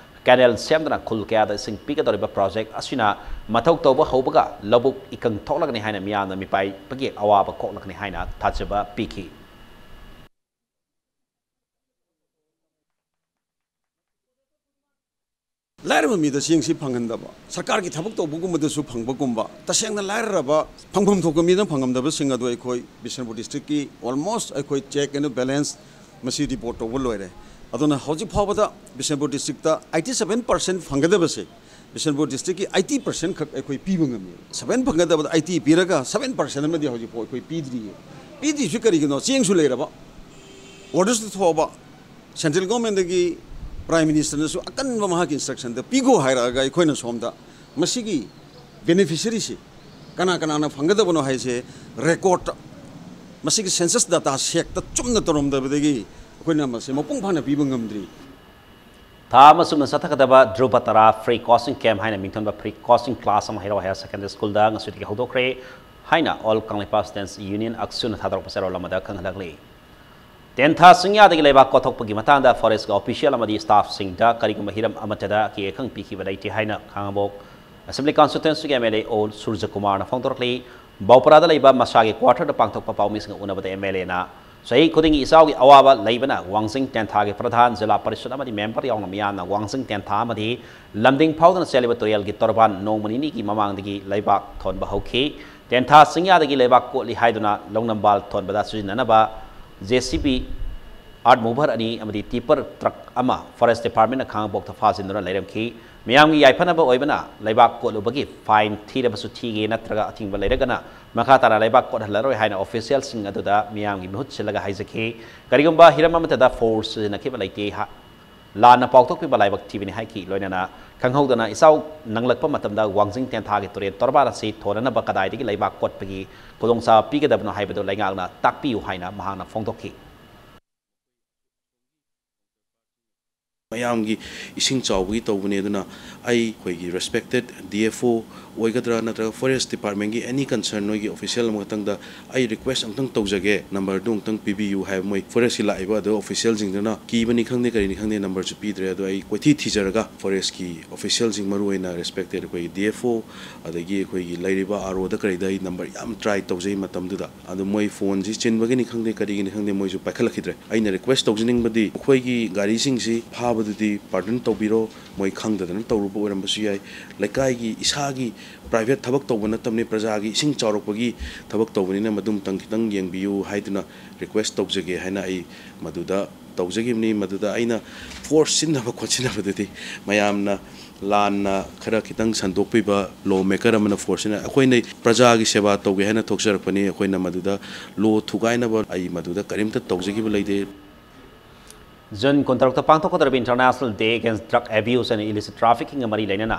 ꯀꯦꯅꯦꯜ ꯁꯦꯝꯗꯨꯅ ꯈꯨꯜ ꯀꯌꯥꯗ ꯏꯁꯤꯡ ꯄꯤꯒꯗꯧꯔꯤꯕ ꯄ꯭ꯔꯣꯖꯦꯛ ꯑꯁꯤꯅ ꯃꯊꯧ ꯇꯧꯕ ꯍꯧꯕꯒ ꯂꯧꯕꯨꯛ ꯏꯀꯪ ꯊꯣꯛꯂꯒꯅꯤ ꯍꯥꯏꯅ ꯃꯤꯌꯥꯝꯅ ꯃꯤꯄꯥꯏꯕꯒꯤ ꯑꯋꯥꯕ ꯀꯣꯛꯂꯒꯅꯤ ꯍꯥꯏꯅ ꯊꯥꯖꯕ ꯄꯤꯈꯤ꯫ ꯂꯥꯏꯔꯕ ꯃꯤꯗ ꯆꯦꯡꯁꯤ ꯐꯪꯍꯟꯗꯕ, ꯁꯔꯀꯥꯔꯒꯤ ꯊꯕꯛ ꯇꯧꯕꯒꯨꯝꯕꯗꯁꯨ ꯐꯪꯕꯒꯨꯝꯕ, ꯇꯁꯦꯡꯅ ꯂꯥꯏꯔꯔꯕ, ꯐꯪꯐꯝ ꯊꯣꯛꯄ ꯃꯤꯅ ꯐꯪꯉꯝꯗꯕꯁꯤꯡ ꯑꯗꯨ ꯑꯩꯈꯣꯏ ꯕꯤꯁꯅꯨꯄꯨꯔ ꯗꯤꯁꯇ꯭ꯔꯤꯛꯀꯤ almost ꯑꯩꯈꯣꯏ check and balance ꯃꯁꯤ ꯔꯤꯄꯣꯔꯠ ꯇꯧꯕ ꯂꯣꯏꯔꯦ꯫ ꯑꯗꯨꯅ ꯍꯧꯖꯤꯛ ꯐꯥꯎꯕꯗ Bishnupur district eighty seven percent ꯐꯪꯒꯗꯕꯁꯦ ꯕꯤꯁꯅꯨꯄꯨꯔ ꯗꯤꯁꯇ꯭ꯔꯤꯛꯀꯤ eighty percent ꯈꯛ ꯑꯩꯈꯣꯏ ꯄꯤꯕ ꯉꯝꯃꯤ꯫ Seven ꯐꯪꯒꯗꯕꯗ eighty ꯄꯤꯔꯒ seven percent ꯑꯃꯗꯤ ꯍꯧꯖꯤꯛꯐꯥꯎ ꯑꯩꯈꯣꯏ ꯄꯤꯗ꯭ꯔꯤꯌꯦ꯫ ꯄꯤꯗ꯭ꯔꯤꯁꯤ ꯀꯔꯤꯒꯤꯅꯣ? ꯆꯦꯡꯁꯨ ꯂꯩꯔꯕ, ordersꯇ ꯊꯣꯛꯑꯕ, central governmentꯗꯒꯤ prime ministerꯅꯁꯨ ꯑꯀꯟꯕ ꯃꯍꯥꯛꯀꯤ instructionꯗ ꯄꯤꯈꯣ ꯍꯥꯏꯔꯛꯑꯒ ꯑꯩꯈꯣꯏꯅ ꯁꯣꯝꯗ ꯃꯁꯤꯒꯤ beneficiaryꯁꯤ ꯀꯅꯥ ꯀꯅꯥꯅ ꯐꯪꯒꯗꯕꯅꯣ ꯍꯥꯏꯁꯦ record, ꯃꯁꯤꯒꯤ census data checkꯇ ꯆꯨꯝꯅ ꯇꯧꯔꯝꯗꯕꯗꯒꯤ ꯑꯩꯈꯣꯏꯅ ꯃꯁꯤ ꯃꯄꯨꯡ ꯐꯥꯅ ꯄꯤꯕ ꯉꯝꯗ꯭ꯔꯤ꯫ ꯊꯥ ꯑꯃ ꯆꯨꯞꯅ ꯆꯠꯊꯒꯗꯕ ꯙ꯭ꯔꯨꯕ ꯇꯥꯔꯥ free coaching camp ꯍꯥꯏꯅ ꯃꯤꯡꯊꯣꯟꯕ free coaching class ꯑꯃ ꯍꯩꯔꯥꯎ Higher Secondary Schoolꯗ ꯉꯁꯤꯗꯒꯤ ꯍꯧꯗꯣꯛꯈ꯭ꯔꯦ ꯍꯥꯏꯅ All Kangleipak Students Union, ꯑꯛꯁꯨꯅ ꯊꯥꯗꯣꯔꯛꯄ ꯆꯦꯔꯣꯜ ꯑꯃꯗ ꯈꯪꯍꯜꯂꯛꯂꯤ꯫ ꯇꯦꯟꯊꯥ ꯆꯤꯡꯌꯥꯗꯒꯤ ꯂꯩꯕꯥꯛ ꯀꯣꯠꯊꯣꯛꯄꯒꯤ ꯃꯇꯥꯡꯗ forestꯀꯤ official ꯑꯃꯗꯤ staffꯁꯤꯡꯗ ꯀꯔꯤꯒꯨꯝꯕ ꯍꯤꯔꯝ ꯑꯃꯠꯇꯗ ꯑꯀꯤ ꯑꯈꯪ ꯄꯤꯈꯤꯕ ꯂꯩꯇꯦ ꯍꯥꯏꯅ ꯈꯥꯉꯕꯣꯛ Assembly Constituencyꯒꯤ MLA O ꯁꯨꯔꯖꯀꯨꯃꯥꯔꯅ ꯐꯣꯡꯗꯣꯔꯛꯂꯤ꯫ ꯕꯧꯄꯔꯥꯗ ꯂꯩꯕ ꯃꯁꯥꯒꯤ quarterꯗ ꯄꯥꯡꯊꯣꯛꯄ ꯄꯥꯎꯃꯤꯁꯤꯡꯒ ꯎꯅꯕꯗ MLAꯅ ꯆꯍꯤ ꯈꯨꯗꯤꯡꯒꯤ ꯏꯆꯥꯎꯒꯤ ꯑꯋꯥꯕ ꯂꯩꯕꯅ ꯋꯥꯡꯖꯤꯡ ꯇꯦꯟꯊꯥꯒꯤ ꯄ꯭ꯔꯙꯥꯟ, ꯖꯤꯂꯥ ꯄꯔꯤꯁꯗ ꯑꯃꯗꯤ member ꯌꯥꯎꯅ ꯃꯤꯌꯥꯝꯅ ꯋꯥꯡꯖꯤꯡ ꯇꯦꯟꯊꯥ ꯑꯃꯗꯤ ꯂꯝꯗꯤꯡ ꯐꯥꯎꯗꯨꯅ ꯆꯦꯜꯂꯤꯕ ꯇꯨꯔꯦꯜꯒꯤ ꯇꯣꯔꯕꯥꯟ ꯅꯣꯡꯃ ꯅꯤꯅꯤꯒꯤ ꯃꯃꯥꯡꯗꯒꯤ ꯂꯩꯕꯥꯛ ꯊꯣꯟꯕ ꯍꯧꯈꯤ꯫ ꯇꯦꯟꯊꯥ ꯆꯤꯡꯌꯥꯗꯒꯤ ꯂꯩꯕꯥꯛ ꯀꯣꯠꯂꯤ ꯍꯥꯏꯗꯨꯅ ꯂꯧꯅꯝꯕꯥꯜ ꯊꯣꯟꯕꯗ ꯁꯤꯖꯤꯟꯅꯅꯕ JCB, earth mover ꯑꯅꯤ ꯑꯃꯗꯤ tipper truck ꯑꯃ forest departmentꯅ ꯈꯥꯉꯕꯣꯛꯇ ꯐꯥꯖꯤꯟꯗꯨꯅ ꯂꯩꯔꯝꯈꯤ꯫ ꯃꯤꯌꯥꯝꯒꯤ ꯌꯥꯏꯐꯅꯕ ꯑꯣꯏꯕꯅ ꯂꯩꯕꯥꯛ ꯀꯣꯠꯂꯨꯕꯒꯤ fine ꯊꯤꯔꯕꯁꯨ ꯊꯤꯒꯦ ꯅꯠꯇ꯭ꯔꯒ ꯑꯊꯤꯡꯕ ꯂꯩꯔꯒꯅ ꯃꯈꯥ ꯇꯥꯅ ꯂꯩꯕꯥꯛ ꯀꯣꯠꯍꯜꯂꯔꯣꯏ ꯍꯥꯏꯅ officialꯁꯤꯡ ꯑꯗꯨꯗ ꯃꯤꯌꯥꯝꯒꯤ ꯃꯤꯍꯨꯠ ꯁꯤꯜꯂꯒ ꯍꯥꯏꯖꯈꯤ꯫ ꯀꯔꯤꯒꯨꯝꯕ ꯍꯤꯔꯝ ꯑꯃꯠꯇꯗ force ꯁꯤꯖꯤꯟꯅꯈꯤꯕ ꯂꯩꯇꯦ ꯍꯥ-, ꯂꯥꯟꯅ ꯄꯥꯎꯊꯣꯛꯄꯤꯕ ꯂꯥꯏꯕꯛ ꯊꯤꯕꯅꯤ ꯍꯥꯏꯈꯤ꯫ ꯂꯣꯏꯅꯅ ꯈꯪꯍꯧꯗꯅ ꯏꯆꯥꯎ ꯅꯪꯂꯛꯄ ꯃꯇꯝꯗ ꯋꯥꯡꯖꯤꯡ ꯇꯦꯟꯊꯥꯒꯤ ꯇꯨꯔꯦꯜ ꯇꯣꯔꯕꯥꯟ ꯑꯁꯤ ꯊꯣꯟꯅꯅꯕ ꯀꯗꯥꯏꯗꯒꯤ ꯂꯩꯕꯥꯛ ꯀꯣꯠꯄꯒꯤ ꯈꯨꯗꯣꯡꯆꯥꯕ ꯄꯤꯒꯗꯕꯅꯣ ꯍꯥꯏꯕꯗꯨ ꯂꯩꯉꯥꯛꯅ ꯇꯥꯛꯄꯤꯌꯨ ꯍꯥꯏꯅ ꯃꯍꯥꯛꯅ ꯐꯣꯡꯗꯣꯛꯈꯤ꯫ ꯃꯌꯥꯝꯒꯤ ꯏꯁꯤꯡ ꯆꯥꯎꯕꯒꯤ ꯇꯧꯕꯅꯦ꯫ ꯑꯗꯨꯅ ꯑꯩ ꯑꯩꯈꯣꯏꯒꯤ respected D F O ꯑꯣꯏꯒꯗ꯭ꯔꯥ ꯅꯠꯇ꯭ꯔꯒ forest departmentꯀꯤ any concern ꯅꯣꯏꯒꯤ official ꯑꯃꯈꯛꯇꯪꯗ ꯑꯩ request ꯑꯃꯨꯛꯇꯪ ꯇꯧꯖꯒꯦ, numberꯗꯨ ꯑꯃꯨꯛꯇꯪ ꯄꯤꯕꯤꯌꯨ ꯍꯥꯏꯕ ꯃꯣꯏ forestꯀꯤ ꯂꯥꯛꯏꯕ ꯑꯗꯨ officialꯁꯤꯡꯗꯨꯅ ꯀꯤꯕꯅꯤ ꯈꯪꯗꯦ ꯀꯔꯤꯅꯤ ꯈꯪꯗꯦ numberꯁꯨ ꯄꯤꯗ꯭ꯔꯦ꯫ ꯑꯗꯣ ꯑꯩ ꯀꯣꯏꯊꯤ ꯊꯤꯖꯔꯒ forestꯀꯤ officialꯁꯤꯡ ꯃꯔꯨꯑꯣꯏꯅ respected ꯑꯩꯈꯣꯏꯒꯤ D F O ꯑꯗꯒꯤ ꯑꯩꯈꯣꯏꯒꯤ ꯂꯩꯔꯤꯕ R Oꯗ ꯀꯔꯤꯗ ꯑꯩ number ꯌꯥꯝ try ꯇꯧꯖꯩ ꯃꯇꯝꯗꯨꯗ꯫ ꯑꯗꯣ ꯃꯣꯏ phoneꯁꯤ ꯆꯤꯟꯕꯒꯤꯅꯤ ꯈꯪꯗꯦ ꯀꯔꯤꯒꯤꯅꯤ ꯈꯪꯗꯦ ꯃꯣꯏꯁꯨ ꯄꯥꯏꯈꯠꯂꯛꯈꯤꯗ꯭ꯔꯦ꯫ ꯑꯩꯅ request ꯇꯧꯖꯅꯤꯡꯕꯗꯤ ꯑꯩꯈꯣꯏꯒꯤ ꯒꯥꯔꯤꯁꯤꯡꯁꯤ ꯐꯥꯕꯗꯨꯗꯤ pardon ꯇꯧꯕꯤꯔꯣ, ꯃꯣꯏ ꯈꯪꯗꯗꯅ ꯇꯧꯔꯨꯕ ꯑꯣꯏꯔꯝꯕꯁꯨ ꯌꯥꯏ꯫ ꯂꯩꯀꯥꯏꯒꯤ ꯏꯁꯥꯒꯤ private ꯊꯕꯛ ꯇꯧꯕ ꯅꯠꯇꯕꯅꯤ, ꯄ꯭ꯔꯖꯥꯒꯤ ꯏꯁꯤꯡ ꯆꯥꯎꯔꯛꯄꯒꯤ ꯊꯕꯛ ꯇꯧꯕꯅꯤꯅ ꯃꯗꯨꯝꯇꯪ ꯈꯤꯇꯪ ꯌꯦꯡꯕꯤꯌꯨ ꯍꯥꯏꯗꯨꯅ request ꯇꯧꯖꯒꯦ ꯍꯥꯏꯅ ꯑꯩ ꯃꯗꯨꯗ ꯇꯧꯖꯈꯤꯕꯅꯤ꯫ ꯃꯗꯨꯗ ꯑꯩꯅ force ꯁꯤꯖꯤꯟꯅꯕ ꯈꯣꯠꯆꯤꯟꯅꯕꯗꯨꯗꯤ ꯃꯌꯥꯝꯅ ꯂꯥꯟꯅ ꯈꯔ ꯈꯤꯇꯪ ꯁꯟꯗꯣꯛꯄꯤꯕ, law maker ꯑꯃꯅ force ꯁꯤꯖꯤꯟꯅ-, ꯑꯩꯈꯣꯏꯅ ꯄ꯭ꯔꯖꯥꯒꯤ ꯁꯦꯕꯥ ꯇꯧꯒꯦ ꯍꯥꯏꯅ ꯊꯣꯛꯆꯔꯛꯄꯅꯤ꯫ ꯑꯩꯈꯣꯏꯅ ꯃꯗꯨꯗ law ꯊꯨꯒꯥꯏꯅꯕ ꯑꯩ ꯃꯗꯨꯗ ꯀꯔꯤꯝꯇ ꯇꯧꯖꯈꯤꯕ ꯂꯩꯇꯦ꯫ June ꯀꯨꯟꯇꯔꯨꯛꯇ ꯄꯥꯡꯊꯣꯛꯀꯗꯧꯔꯤꯕ International Day Against Drug Abuse and Illicit Traffickingꯒ ꯃꯔꯤ ꯂꯩꯅꯅ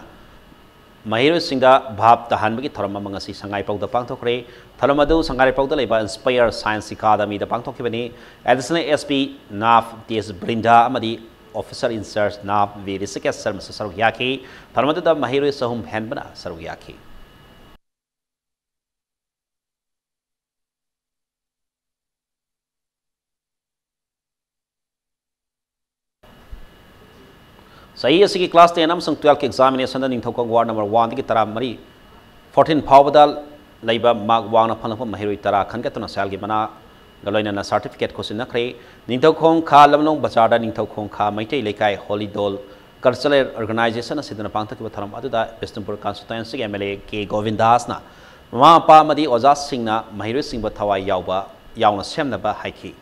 ꯃꯍꯩꯔꯣꯏꯁꯤꯡꯗ ꯚꯥꯞ ꯇꯥꯍꯟꯕꯒꯤ ꯊꯧꯔꯝ ꯑꯃ ꯉꯁꯤ ꯁꯉꯥꯏꯄꯧꯗ ꯄꯥꯡꯊꯣꯛꯈ꯭ꯔꯦ꯫ ꯊꯧꯔꯝ ꯑꯗꯨ ꯁꯉꯥꯏꯄꯧꯗ ꯂꯩꯕ Inspire Science Academyꯗ ꯄꯥꯡꯊꯣꯛꯈꯤꯕꯅꯤ꯫ Additional S P ꯅꯥꯞ ꯇꯦꯖ ꯕ꯭ꯔꯤꯟꯗꯥ ꯑꯃꯗꯤ Officer in Charge ꯅꯥꯞ ꯚꯤ ꯔꯤꯁꯤꯀꯦꯁ ꯁꯔꯃꯁꯨ ꯁꯔꯨꯛ ꯌꯥꯈꯤ꯫ ꯊꯧꯔꯝ ꯑꯗꯨꯗ ꯃꯍꯩꯔꯣꯏ ꯆꯍꯨꯝ ꯍꯦꯟꯕꯅ ꯁꯔꯨꯛ ꯌꯥꯈꯤ꯫ ꯆꯍꯤ ꯑꯁꯤꯒꯤ class ten ꯑꯃꯁꯨꯡ twelve examinationꯗ ꯅꯤꯡꯊꯧꯈꯣꯡ ward number oneꯗꯒꯤ ꯇꯔꯥꯃꯔꯤ, fourteen ꯐꯥꯎꯕꯗ ꯂꯩꯕ mark ꯋꯥꯡꯅ ꯐꯪꯂꯛꯄ ꯃꯍꯩꯔꯣꯏ ꯇꯔꯥ ꯈꯟꯒꯠꯇꯨꯅ ꯁꯦꯜꯒꯤ ꯃꯅꯥꯒ ꯂꯣꯏꯅꯅ certificate ꯈꯨꯠꯁꯤꯟꯅꯈ꯭ꯔꯦ꯫ ꯅꯤꯡꯊꯧꯈꯣꯡ ꯈꯥ ꯂꯝꯂꯣꯡ ꯕꯖꯥꯔꯗ ꯅꯤꯡꯊꯧꯈꯣꯡ ꯈꯥ ꯃꯩꯇꯩ ꯂꯩꯀꯥꯏ ꯍꯣꯂꯤꯗꯣꯜ Cultural Organization ꯑꯁꯤꯗꯅ ꯄꯥꯡꯊꯣꯛꯈꯤꯕ ꯊꯧꯔꯝ ꯑꯗꯨꯗ ꯕꯤꯁꯅꯨꯄꯨꯔ constituencyꯒꯤ M L A ꯀꯦ ꯒꯣꯕꯤꯟꯗꯥꯁꯅ ꯃꯃꯥ ꯃꯄꯥ ꯑꯃꯗꯤ ꯑꯣꯖꯥꯁꯤꯡꯅ ꯃꯍꯩꯔꯣꯏꯁꯤꯡꯕꯨ ꯊꯋꯥꯏ ꯌꯥꯎꯕ, ꯌꯥꯎꯅ ꯁꯦꯝꯅꯕ ꯍꯥꯏꯈꯤ꯫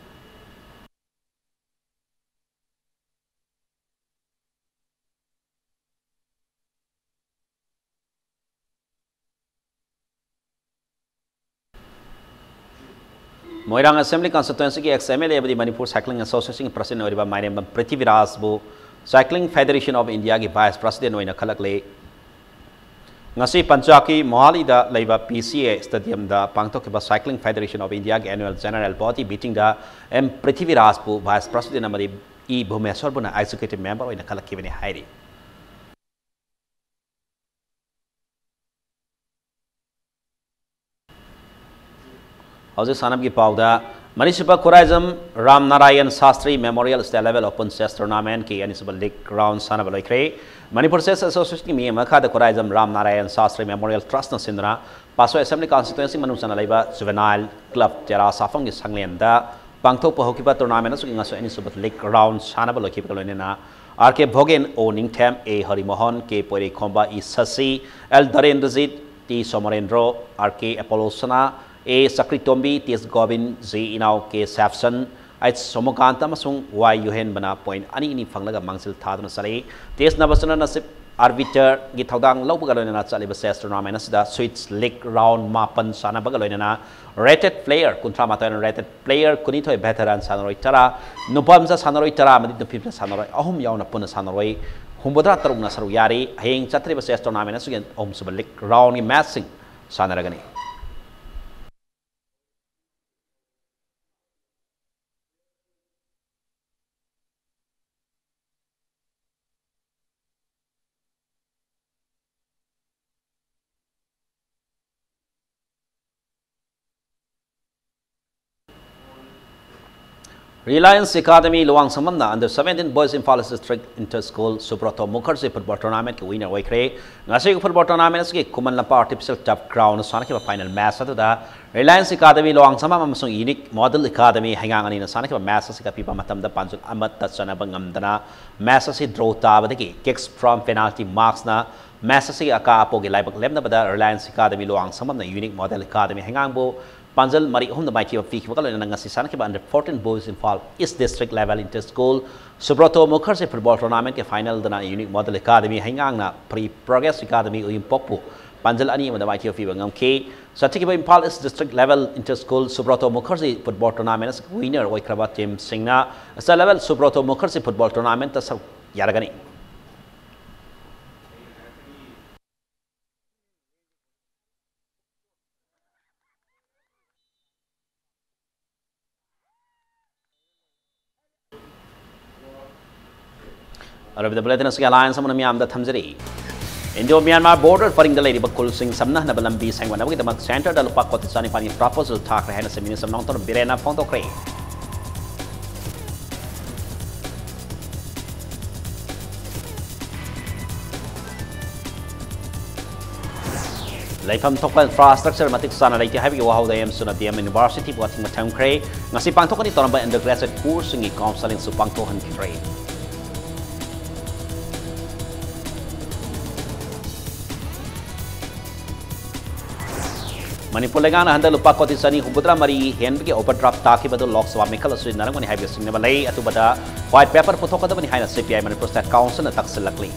ꯃꯣꯏꯔꯥꯡ Assembly constituencyꯒꯤ ex M L A ꯑꯃꯗꯤ ꯃꯅꯤꯄꯨꯔ Cycling Associationꯒꯤ president ꯑꯣꯏꯔꯤꯕ ꯃꯥꯏꯔꯦꯝꯕꯝ ꯄ꯭ꯔꯤꯊꯤꯕꯤꯔꯥꯖꯕꯨ Cycling Federationꯒꯤ ꯚꯥꯏꯁ ꯄ꯭ꯔꯁꯤꯗꯦꯟ ꯑꯣꯏꯅ ꯈꯜꯂꯛꯂꯦ꯫ ꯉꯁꯤ ꯄꯟꯖꯥꯕꯀꯤ ꯃꯣꯍꯥꯂꯤꯗ ꯂꯩꯕ P C A stadiumꯗ ꯄꯥꯡꯊꯣꯛꯈꯤꯕ Cycling Federation of Indiaꯒꯤ annual general body meetingꯗ ꯑꯦꯝ ꯄ꯭ꯔꯤꯊꯤꯕꯤꯔꯥꯖꯄꯨ ꯚꯥꯏꯁ ꯄ꯭ꯔꯁꯤꯗꯦꯟ ꯑꯃꯗꯤ ꯏ ꯚꯨꯃꯦꯁꯣꯔꯕꯨꯅ executive member ꯑꯣꯏꯅ ꯈꯜꯂꯛꯈꯤꯕꯅꯤ ꯍꯥꯏꯔꯤ꯫ ꯍꯧꯖꯤꯛ ꯁꯥꯟꯅꯕꯒꯤ ꯄꯥꯎꯗ, ꯃꯅꯤꯁꯨꯕ Khuraijam Ram Narayan Shastri Memorial State Level Open Chess Tournamentꯀꯤ ꯑꯅꯤꯁꯨꯕ league round ꯁꯥꯟꯅꯕ ꯂꯣꯏꯈ꯭ꯔꯦ꯫ ꯃꯅꯤꯄꯨꯔ Chess Associationꯒꯤ ꯃꯤꯠꯌꯦꯡ ꯃꯈꯥꯗ ꯈꯨꯔꯥꯏꯖꯝ ꯔꯥꯝ ꯅꯥꯔꯥꯌꯟ ꯁꯥꯁꯇ꯭ꯔꯤ Memorial Trustꯅ ꯁꯤꯟꯗꯨꯅ ꯄꯥꯠꯁꯣꯏ Assembly Constituency ꯃꯅꯨꯡ ꯆꯟꯅ ꯂꯩꯕ Juvenile Club ꯇꯦꯔꯥ ꯁꯥꯐꯝꯒꯤ ꯁꯪꯂꯦꯟꯗ ꯄꯥꯡꯊꯣꯛꯄ ꯍꯧꯈꯤꯕ tournament ꯑꯁꯤꯒꯤ ꯉꯁꯤ ꯑꯅꯤꯁꯨꯕ league round ꯁꯥꯟꯅꯕ ꯂꯣꯏꯈꯤꯕꯒ ꯂꯣꯏꯅꯅ R K ꯚꯣꯒꯦꯟ, O ꯅꯤꯡꯊꯦꯝ, A ꯍꯔꯤꯃꯣꯍꯟ, K ꯄꯣꯏꯔꯩꯈꯣꯝꯕ, E ꯁꯁꯤ, L ꯙꯔꯦꯟꯗ꯭ꯔꯖꯤꯠ, T ꯁꯣꯃꯔꯦꯟꯗ꯭ꯔꯣ, R K Apollo ꯁꯅꯥ, A ꯆꯀ꯭ꯔꯤꯇꯣꯝꯕꯤ, T S Gobin, G ꯏꯅꯥꯎ, K ꯁꯦꯞꯁꯟ, H ꯁꯣꯃꯣꯀꯥꯟꯇ ꯑꯃꯁꯨꯡ Y ꯌꯨꯍꯦꯟꯕꯅ point ꯑꯅꯤ ꯑꯅꯤ ꯐꯪꯂꯒ ꯃꯥꯡꯖꯤꯜ ꯊꯥꯗꯨꯅ ꯆꯠꯂꯤ꯫ T S ꯅꯕꯁꯅ ꯅꯁꯤꯞ arbiterꯒꯤ ꯊꯧꯗꯥꯡ ꯂꯧꯕꯒ ꯂꯣꯏꯅꯅ ꯆꯠꯂꯤꯕ chess tournament ꯑꯁꯤꯗ sweets league round ꯃꯥꯄꯟ ꯁꯥꯟꯅꯕꯒ ꯂꯣꯏꯅꯅ rated player ꯀꯨꯟꯊ꯭ꯔꯥ ꯃꯥꯊꯣꯏꯅ rated player ꯀꯨꯟꯅꯤꯊꯣꯏ veteran ꯁꯥꯟꯅꯔꯣꯏ ꯇꯔꯥ, ꯅꯨꯄꯥ ꯃꯆꯥ ꯁꯥꯟꯅꯔꯣꯏ ꯇꯔꯥ ꯑꯃꯗꯤ ꯅꯨꯄꯤ ꯃꯆꯥ ꯁꯥꯟꯅꯔꯣꯏ ꯑꯍꯨꯝ ꯌꯥꯎꯅ ꯄꯨꯟꯅ ꯁꯥꯟꯅꯔꯣꯏ ꯍꯨꯝꯐꯨꯇꯔꯥ ꯇꯔꯨꯛꯅ ꯁꯔꯨꯛ ꯌꯥꯔꯤ꯫ ꯍꯌꯦꯡ ꯆꯠꯊꯔꯤꯕ chess tournamentꯁꯤꯒꯤ ꯑꯍꯨꯝꯁꯨꯕ league roundꯒꯤ matchꯁꯤꯡ ꯁꯥꯟꯅꯔꯒꯅꯤ꯫ Reliance Academy ꯂꯨꯋꯥꯡꯁꯪꯕꯝꯅ Under seventeen Boys Imphal East District Inter School Subroto Mukherjee Football Tournamentꯀꯤ winner ꯑꯣꯏꯈ꯭ꯔꯦ꯫ ꯉꯁꯤꯒꯤ football tournament ꯑꯁꯤꯒꯤ Khuman Lampak artificial turf ground ꯁꯥꯟꯅꯈꯤꯕ final match ꯑꯗꯨꯗ Reliance Academy ꯂꯨꯋꯥꯡꯁꯪꯕꯝ ꯑꯃꯁꯨꯡ Unique Model Academy ꯍꯩꯉꯥꯡ ꯑꯅꯤꯅ ꯁꯥꯟꯅꯈꯤꯕ match ꯑꯁꯤꯒ ꯑꯄꯤꯕ ꯃꯇꯝꯗ ꯄꯥꯟꯖꯜ ꯑꯃꯠꯇ ꯆꯟꯅꯕ ꯉꯝꯗꯅ match ꯑꯁꯤ draw ꯇꯥꯕꯗꯒꯤ kicks from penalty marksꯅ match ꯑꯁꯤꯒꯤ ꯑꯀꯥ ꯑꯄꯣꯒꯤ ꯂꯥꯏꯕꯛ ꯂꯦꯝꯅꯕꯗ Reliance Academy ꯂꯨꯋꯥꯡꯁꯪꯕꯝꯅ Unique Model Academy ꯍꯩꯉꯥꯡꯕꯨ ꯄꯥꯟꯖꯜ ꯃꯔꯤ ꯑꯍꯨꯝꯗ ꯃꯥꯏꯊꯤꯕ ꯄꯤꯈꯤꯕꯒ ꯂꯣꯏꯅꯅ ꯉꯁꯤ ꯁꯥꯟꯅꯈꯤꯕ Under fourteen Boys Imphal East District Level Inter School Subroto Mukherjee Football Tournamentꯀꯤ finalꯗꯅ Unique Model Academy ꯍꯩꯉꯥꯡꯅ Free Progress Academy ꯎꯌꯨꯝꯄꯣꯛꯄꯨ ꯄꯥꯟꯖꯜ ꯑꯅꯤ ꯑꯃꯗ ꯃꯥꯏꯊꯤꯕ ꯄꯤꯕ ꯉꯝꯈꯤ꯫ ꯆꯠꯊꯈꯤꯕ Imphal East District Level Inter School Subroto Mukherjee Football Tournament ꯑꯁꯤꯒꯤ winner ꯑꯣꯏꯈ꯭ꯔꯕ teamꯁꯤꯡꯅ State Level Subroto Mukherjee Football Tournamentꯇ ꯁꯔꯨꯛ ꯌꯥꯔꯒꯅꯤ꯫ ꯑꯔꯣꯏꯕꯗ bulletin ꯑꯁꯤꯒꯤ headlines ꯑꯃꯅ ꯃꯤꯌꯥꯝꯗ ꯊꯝꯖꯔꯤ꯫ ꯏꯟꯗꯤꯌꯣ ꯃ꯭ꯌꯥꯟꯃꯥꯔ ꯕꯣꯔꯗꯔ ꯄꯔꯤꯡꯗ ꯂꯩꯔꯤꯕ ꯈꯨꯜꯁꯤꯡ ꯁꯝꯅꯍꯟꯅꯕ ꯂꯝꯕꯤ ꯁꯦꯡꯗꯣꯛꯅꯕꯒꯤꯗꯃꯛ ꯁꯦꯟꯇꯔꯗ ꯂꯨꯄꯥ ꯀꯣꯇꯤ ꯆꯅꯤꯄꯥꯟꯒꯤ ꯄ꯭ꯔꯄꯣꯖꯦꯜ ꯊꯥꯈ꯭ꯔꯦ ꯍꯥꯏꯅ ꯆꯤꯐ ꯃꯤꯅꯤꯁꯇꯔ ꯅꯣꯡꯊꯣꯝꯕꯝ ꯕꯤꯔꯦꯟꯅ ꯐꯣꯡꯗꯣꯛꯈ꯭ꯔꯦ꯫ ꯂꯩꯐꯝ ꯊꯣꯛꯄ ꯏꯟꯐ꯭ꯔꯥꯁ꯭ꯇ꯭ꯔꯛꯆꯔ ꯃꯇꯤꯛ ꯆꯥꯅ ꯂꯩꯇꯦ ꯍꯥꯏꯕꯒꯤ ꯋꯥꯍꯧꯗ ꯑꯦꯝꯁꯨꯅ ꯗꯤ ꯑꯦꯝ ꯌꯨꯅꯤꯚꯔꯁꯤꯇꯤꯕꯨ ꯑꯊꯤꯡꯕ ꯊꯝꯈ꯭ꯔꯦ꯫ ꯉꯁꯤ ꯄꯥꯡꯊꯣꯛꯀꯅꯤ ꯇꯧꯔꯝꯕ ꯑꯟꯗꯔ ꯒ꯭ꯔꯦꯖꯨꯑꯦꯠ ꯀꯣꯔꯁꯁꯤꯡꯒꯤ ꯀꯥꯎꯟꯁꯦꯂꯤꯡꯁꯨ ꯄꯥꯡꯊꯣꯛꯍꯟꯈꯤꯗ꯭ꯔꯦ꯫ ꯃꯅꯤꯄꯨꯔ ꯂꯩꯉꯥꯛꯅ ꯍꯟꯗꯛ ꯂꯨꯄꯥ ꯀꯣꯇꯤ ꯆꯅꯤ ꯍꯨꯝꯐꯨꯇꯔꯥ ꯃꯔꯤ ꯍꯦꯟꯕꯒꯤ ꯑꯣꯚꯔꯗ꯭ꯔꯥꯐ ꯇꯥꯈꯤꯕ ꯑꯗꯨ ꯂꯣꯛ ꯁꯚꯥ ꯃꯤꯈꯜꯅ ꯁꯤꯖꯤꯟꯅꯔꯝꯒꯅꯤ ꯍꯥꯏꯕꯒꯤ ꯆꯤꯡꯅꯕ ꯂꯩ꯫ ꯑꯊꯨꯕꯗ ꯋꯥꯏꯠ ꯄꯦꯄꯔ ꯄꯨꯊꯣꯛꯀꯗꯕꯅꯤ ꯍꯥꯏꯅ ꯁꯤ ꯄꯤ ꯑꯥꯏ ꯃꯅꯤꯄꯨꯔ ꯁ꯭ꯇꯦꯠ ꯀꯥꯎꯟꯁꯤꯜꯅ ꯇꯛꯁꯤꯜꯂꯛꯂꯤ꯫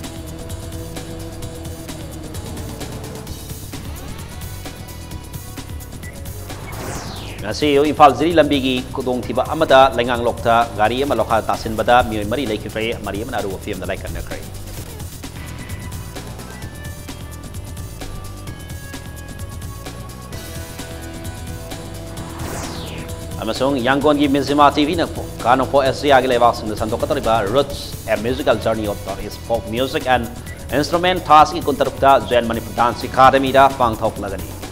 ꯉꯁꯤ ꯏꯝꯐꯥꯜ ꯖꯤꯔꯤ ꯂꯝꯕꯤꯒꯤ ꯈꯨꯗꯣꯡꯊꯤꯕ ꯑꯃꯗ ꯂꯩꯉꯥꯡꯂꯣꯛꯇ ꯒꯥꯔꯤ ꯑꯃ ꯂꯣꯈꯥꯗ ꯇꯥꯁꯤꯟꯕꯗ ꯃꯤꯑꯣꯏ ꯃꯔꯤ ꯂꯩꯈꯤꯗ꯭ꯔꯦ, ꯃꯔꯤ ꯑꯃꯅ ꯑꯔꯨꯕ ꯐꯤꯚꯝꯗ ꯂꯥꯏꯀꯠꯅꯈ꯭ꯔꯦ꯫ ꯑꯃꯁꯨꯡ ꯌꯥꯡꯒꯣꯟꯒꯤ ꯃꯤꯖꯤꯃꯥ T ꯚꯤꯅ ꯀꯥꯡꯄꯣꯛ ꯑꯦꯁꯤꯌꯥꯒꯤ ꯂꯩꯕꯥꯛꯁꯤꯡꯗ ꯁꯟꯗꯣꯛꯀꯗꯧꯔꯤꯕ Roots: A Musical Journey of North East Folk Music and Instrument ꯊꯥ ꯑꯁꯤꯒꯤ ꯀꯨꯟꯇꯔꯨꯛꯇ ꯖꯦꯟ ꯃꯅꯤꯄꯨꯔ ꯗꯥꯟꯁ ꯑꯦꯀꯥꯗꯃꯤꯗ ꯄꯥꯡꯊꯣꯛꯂꯒꯅꯤ꯫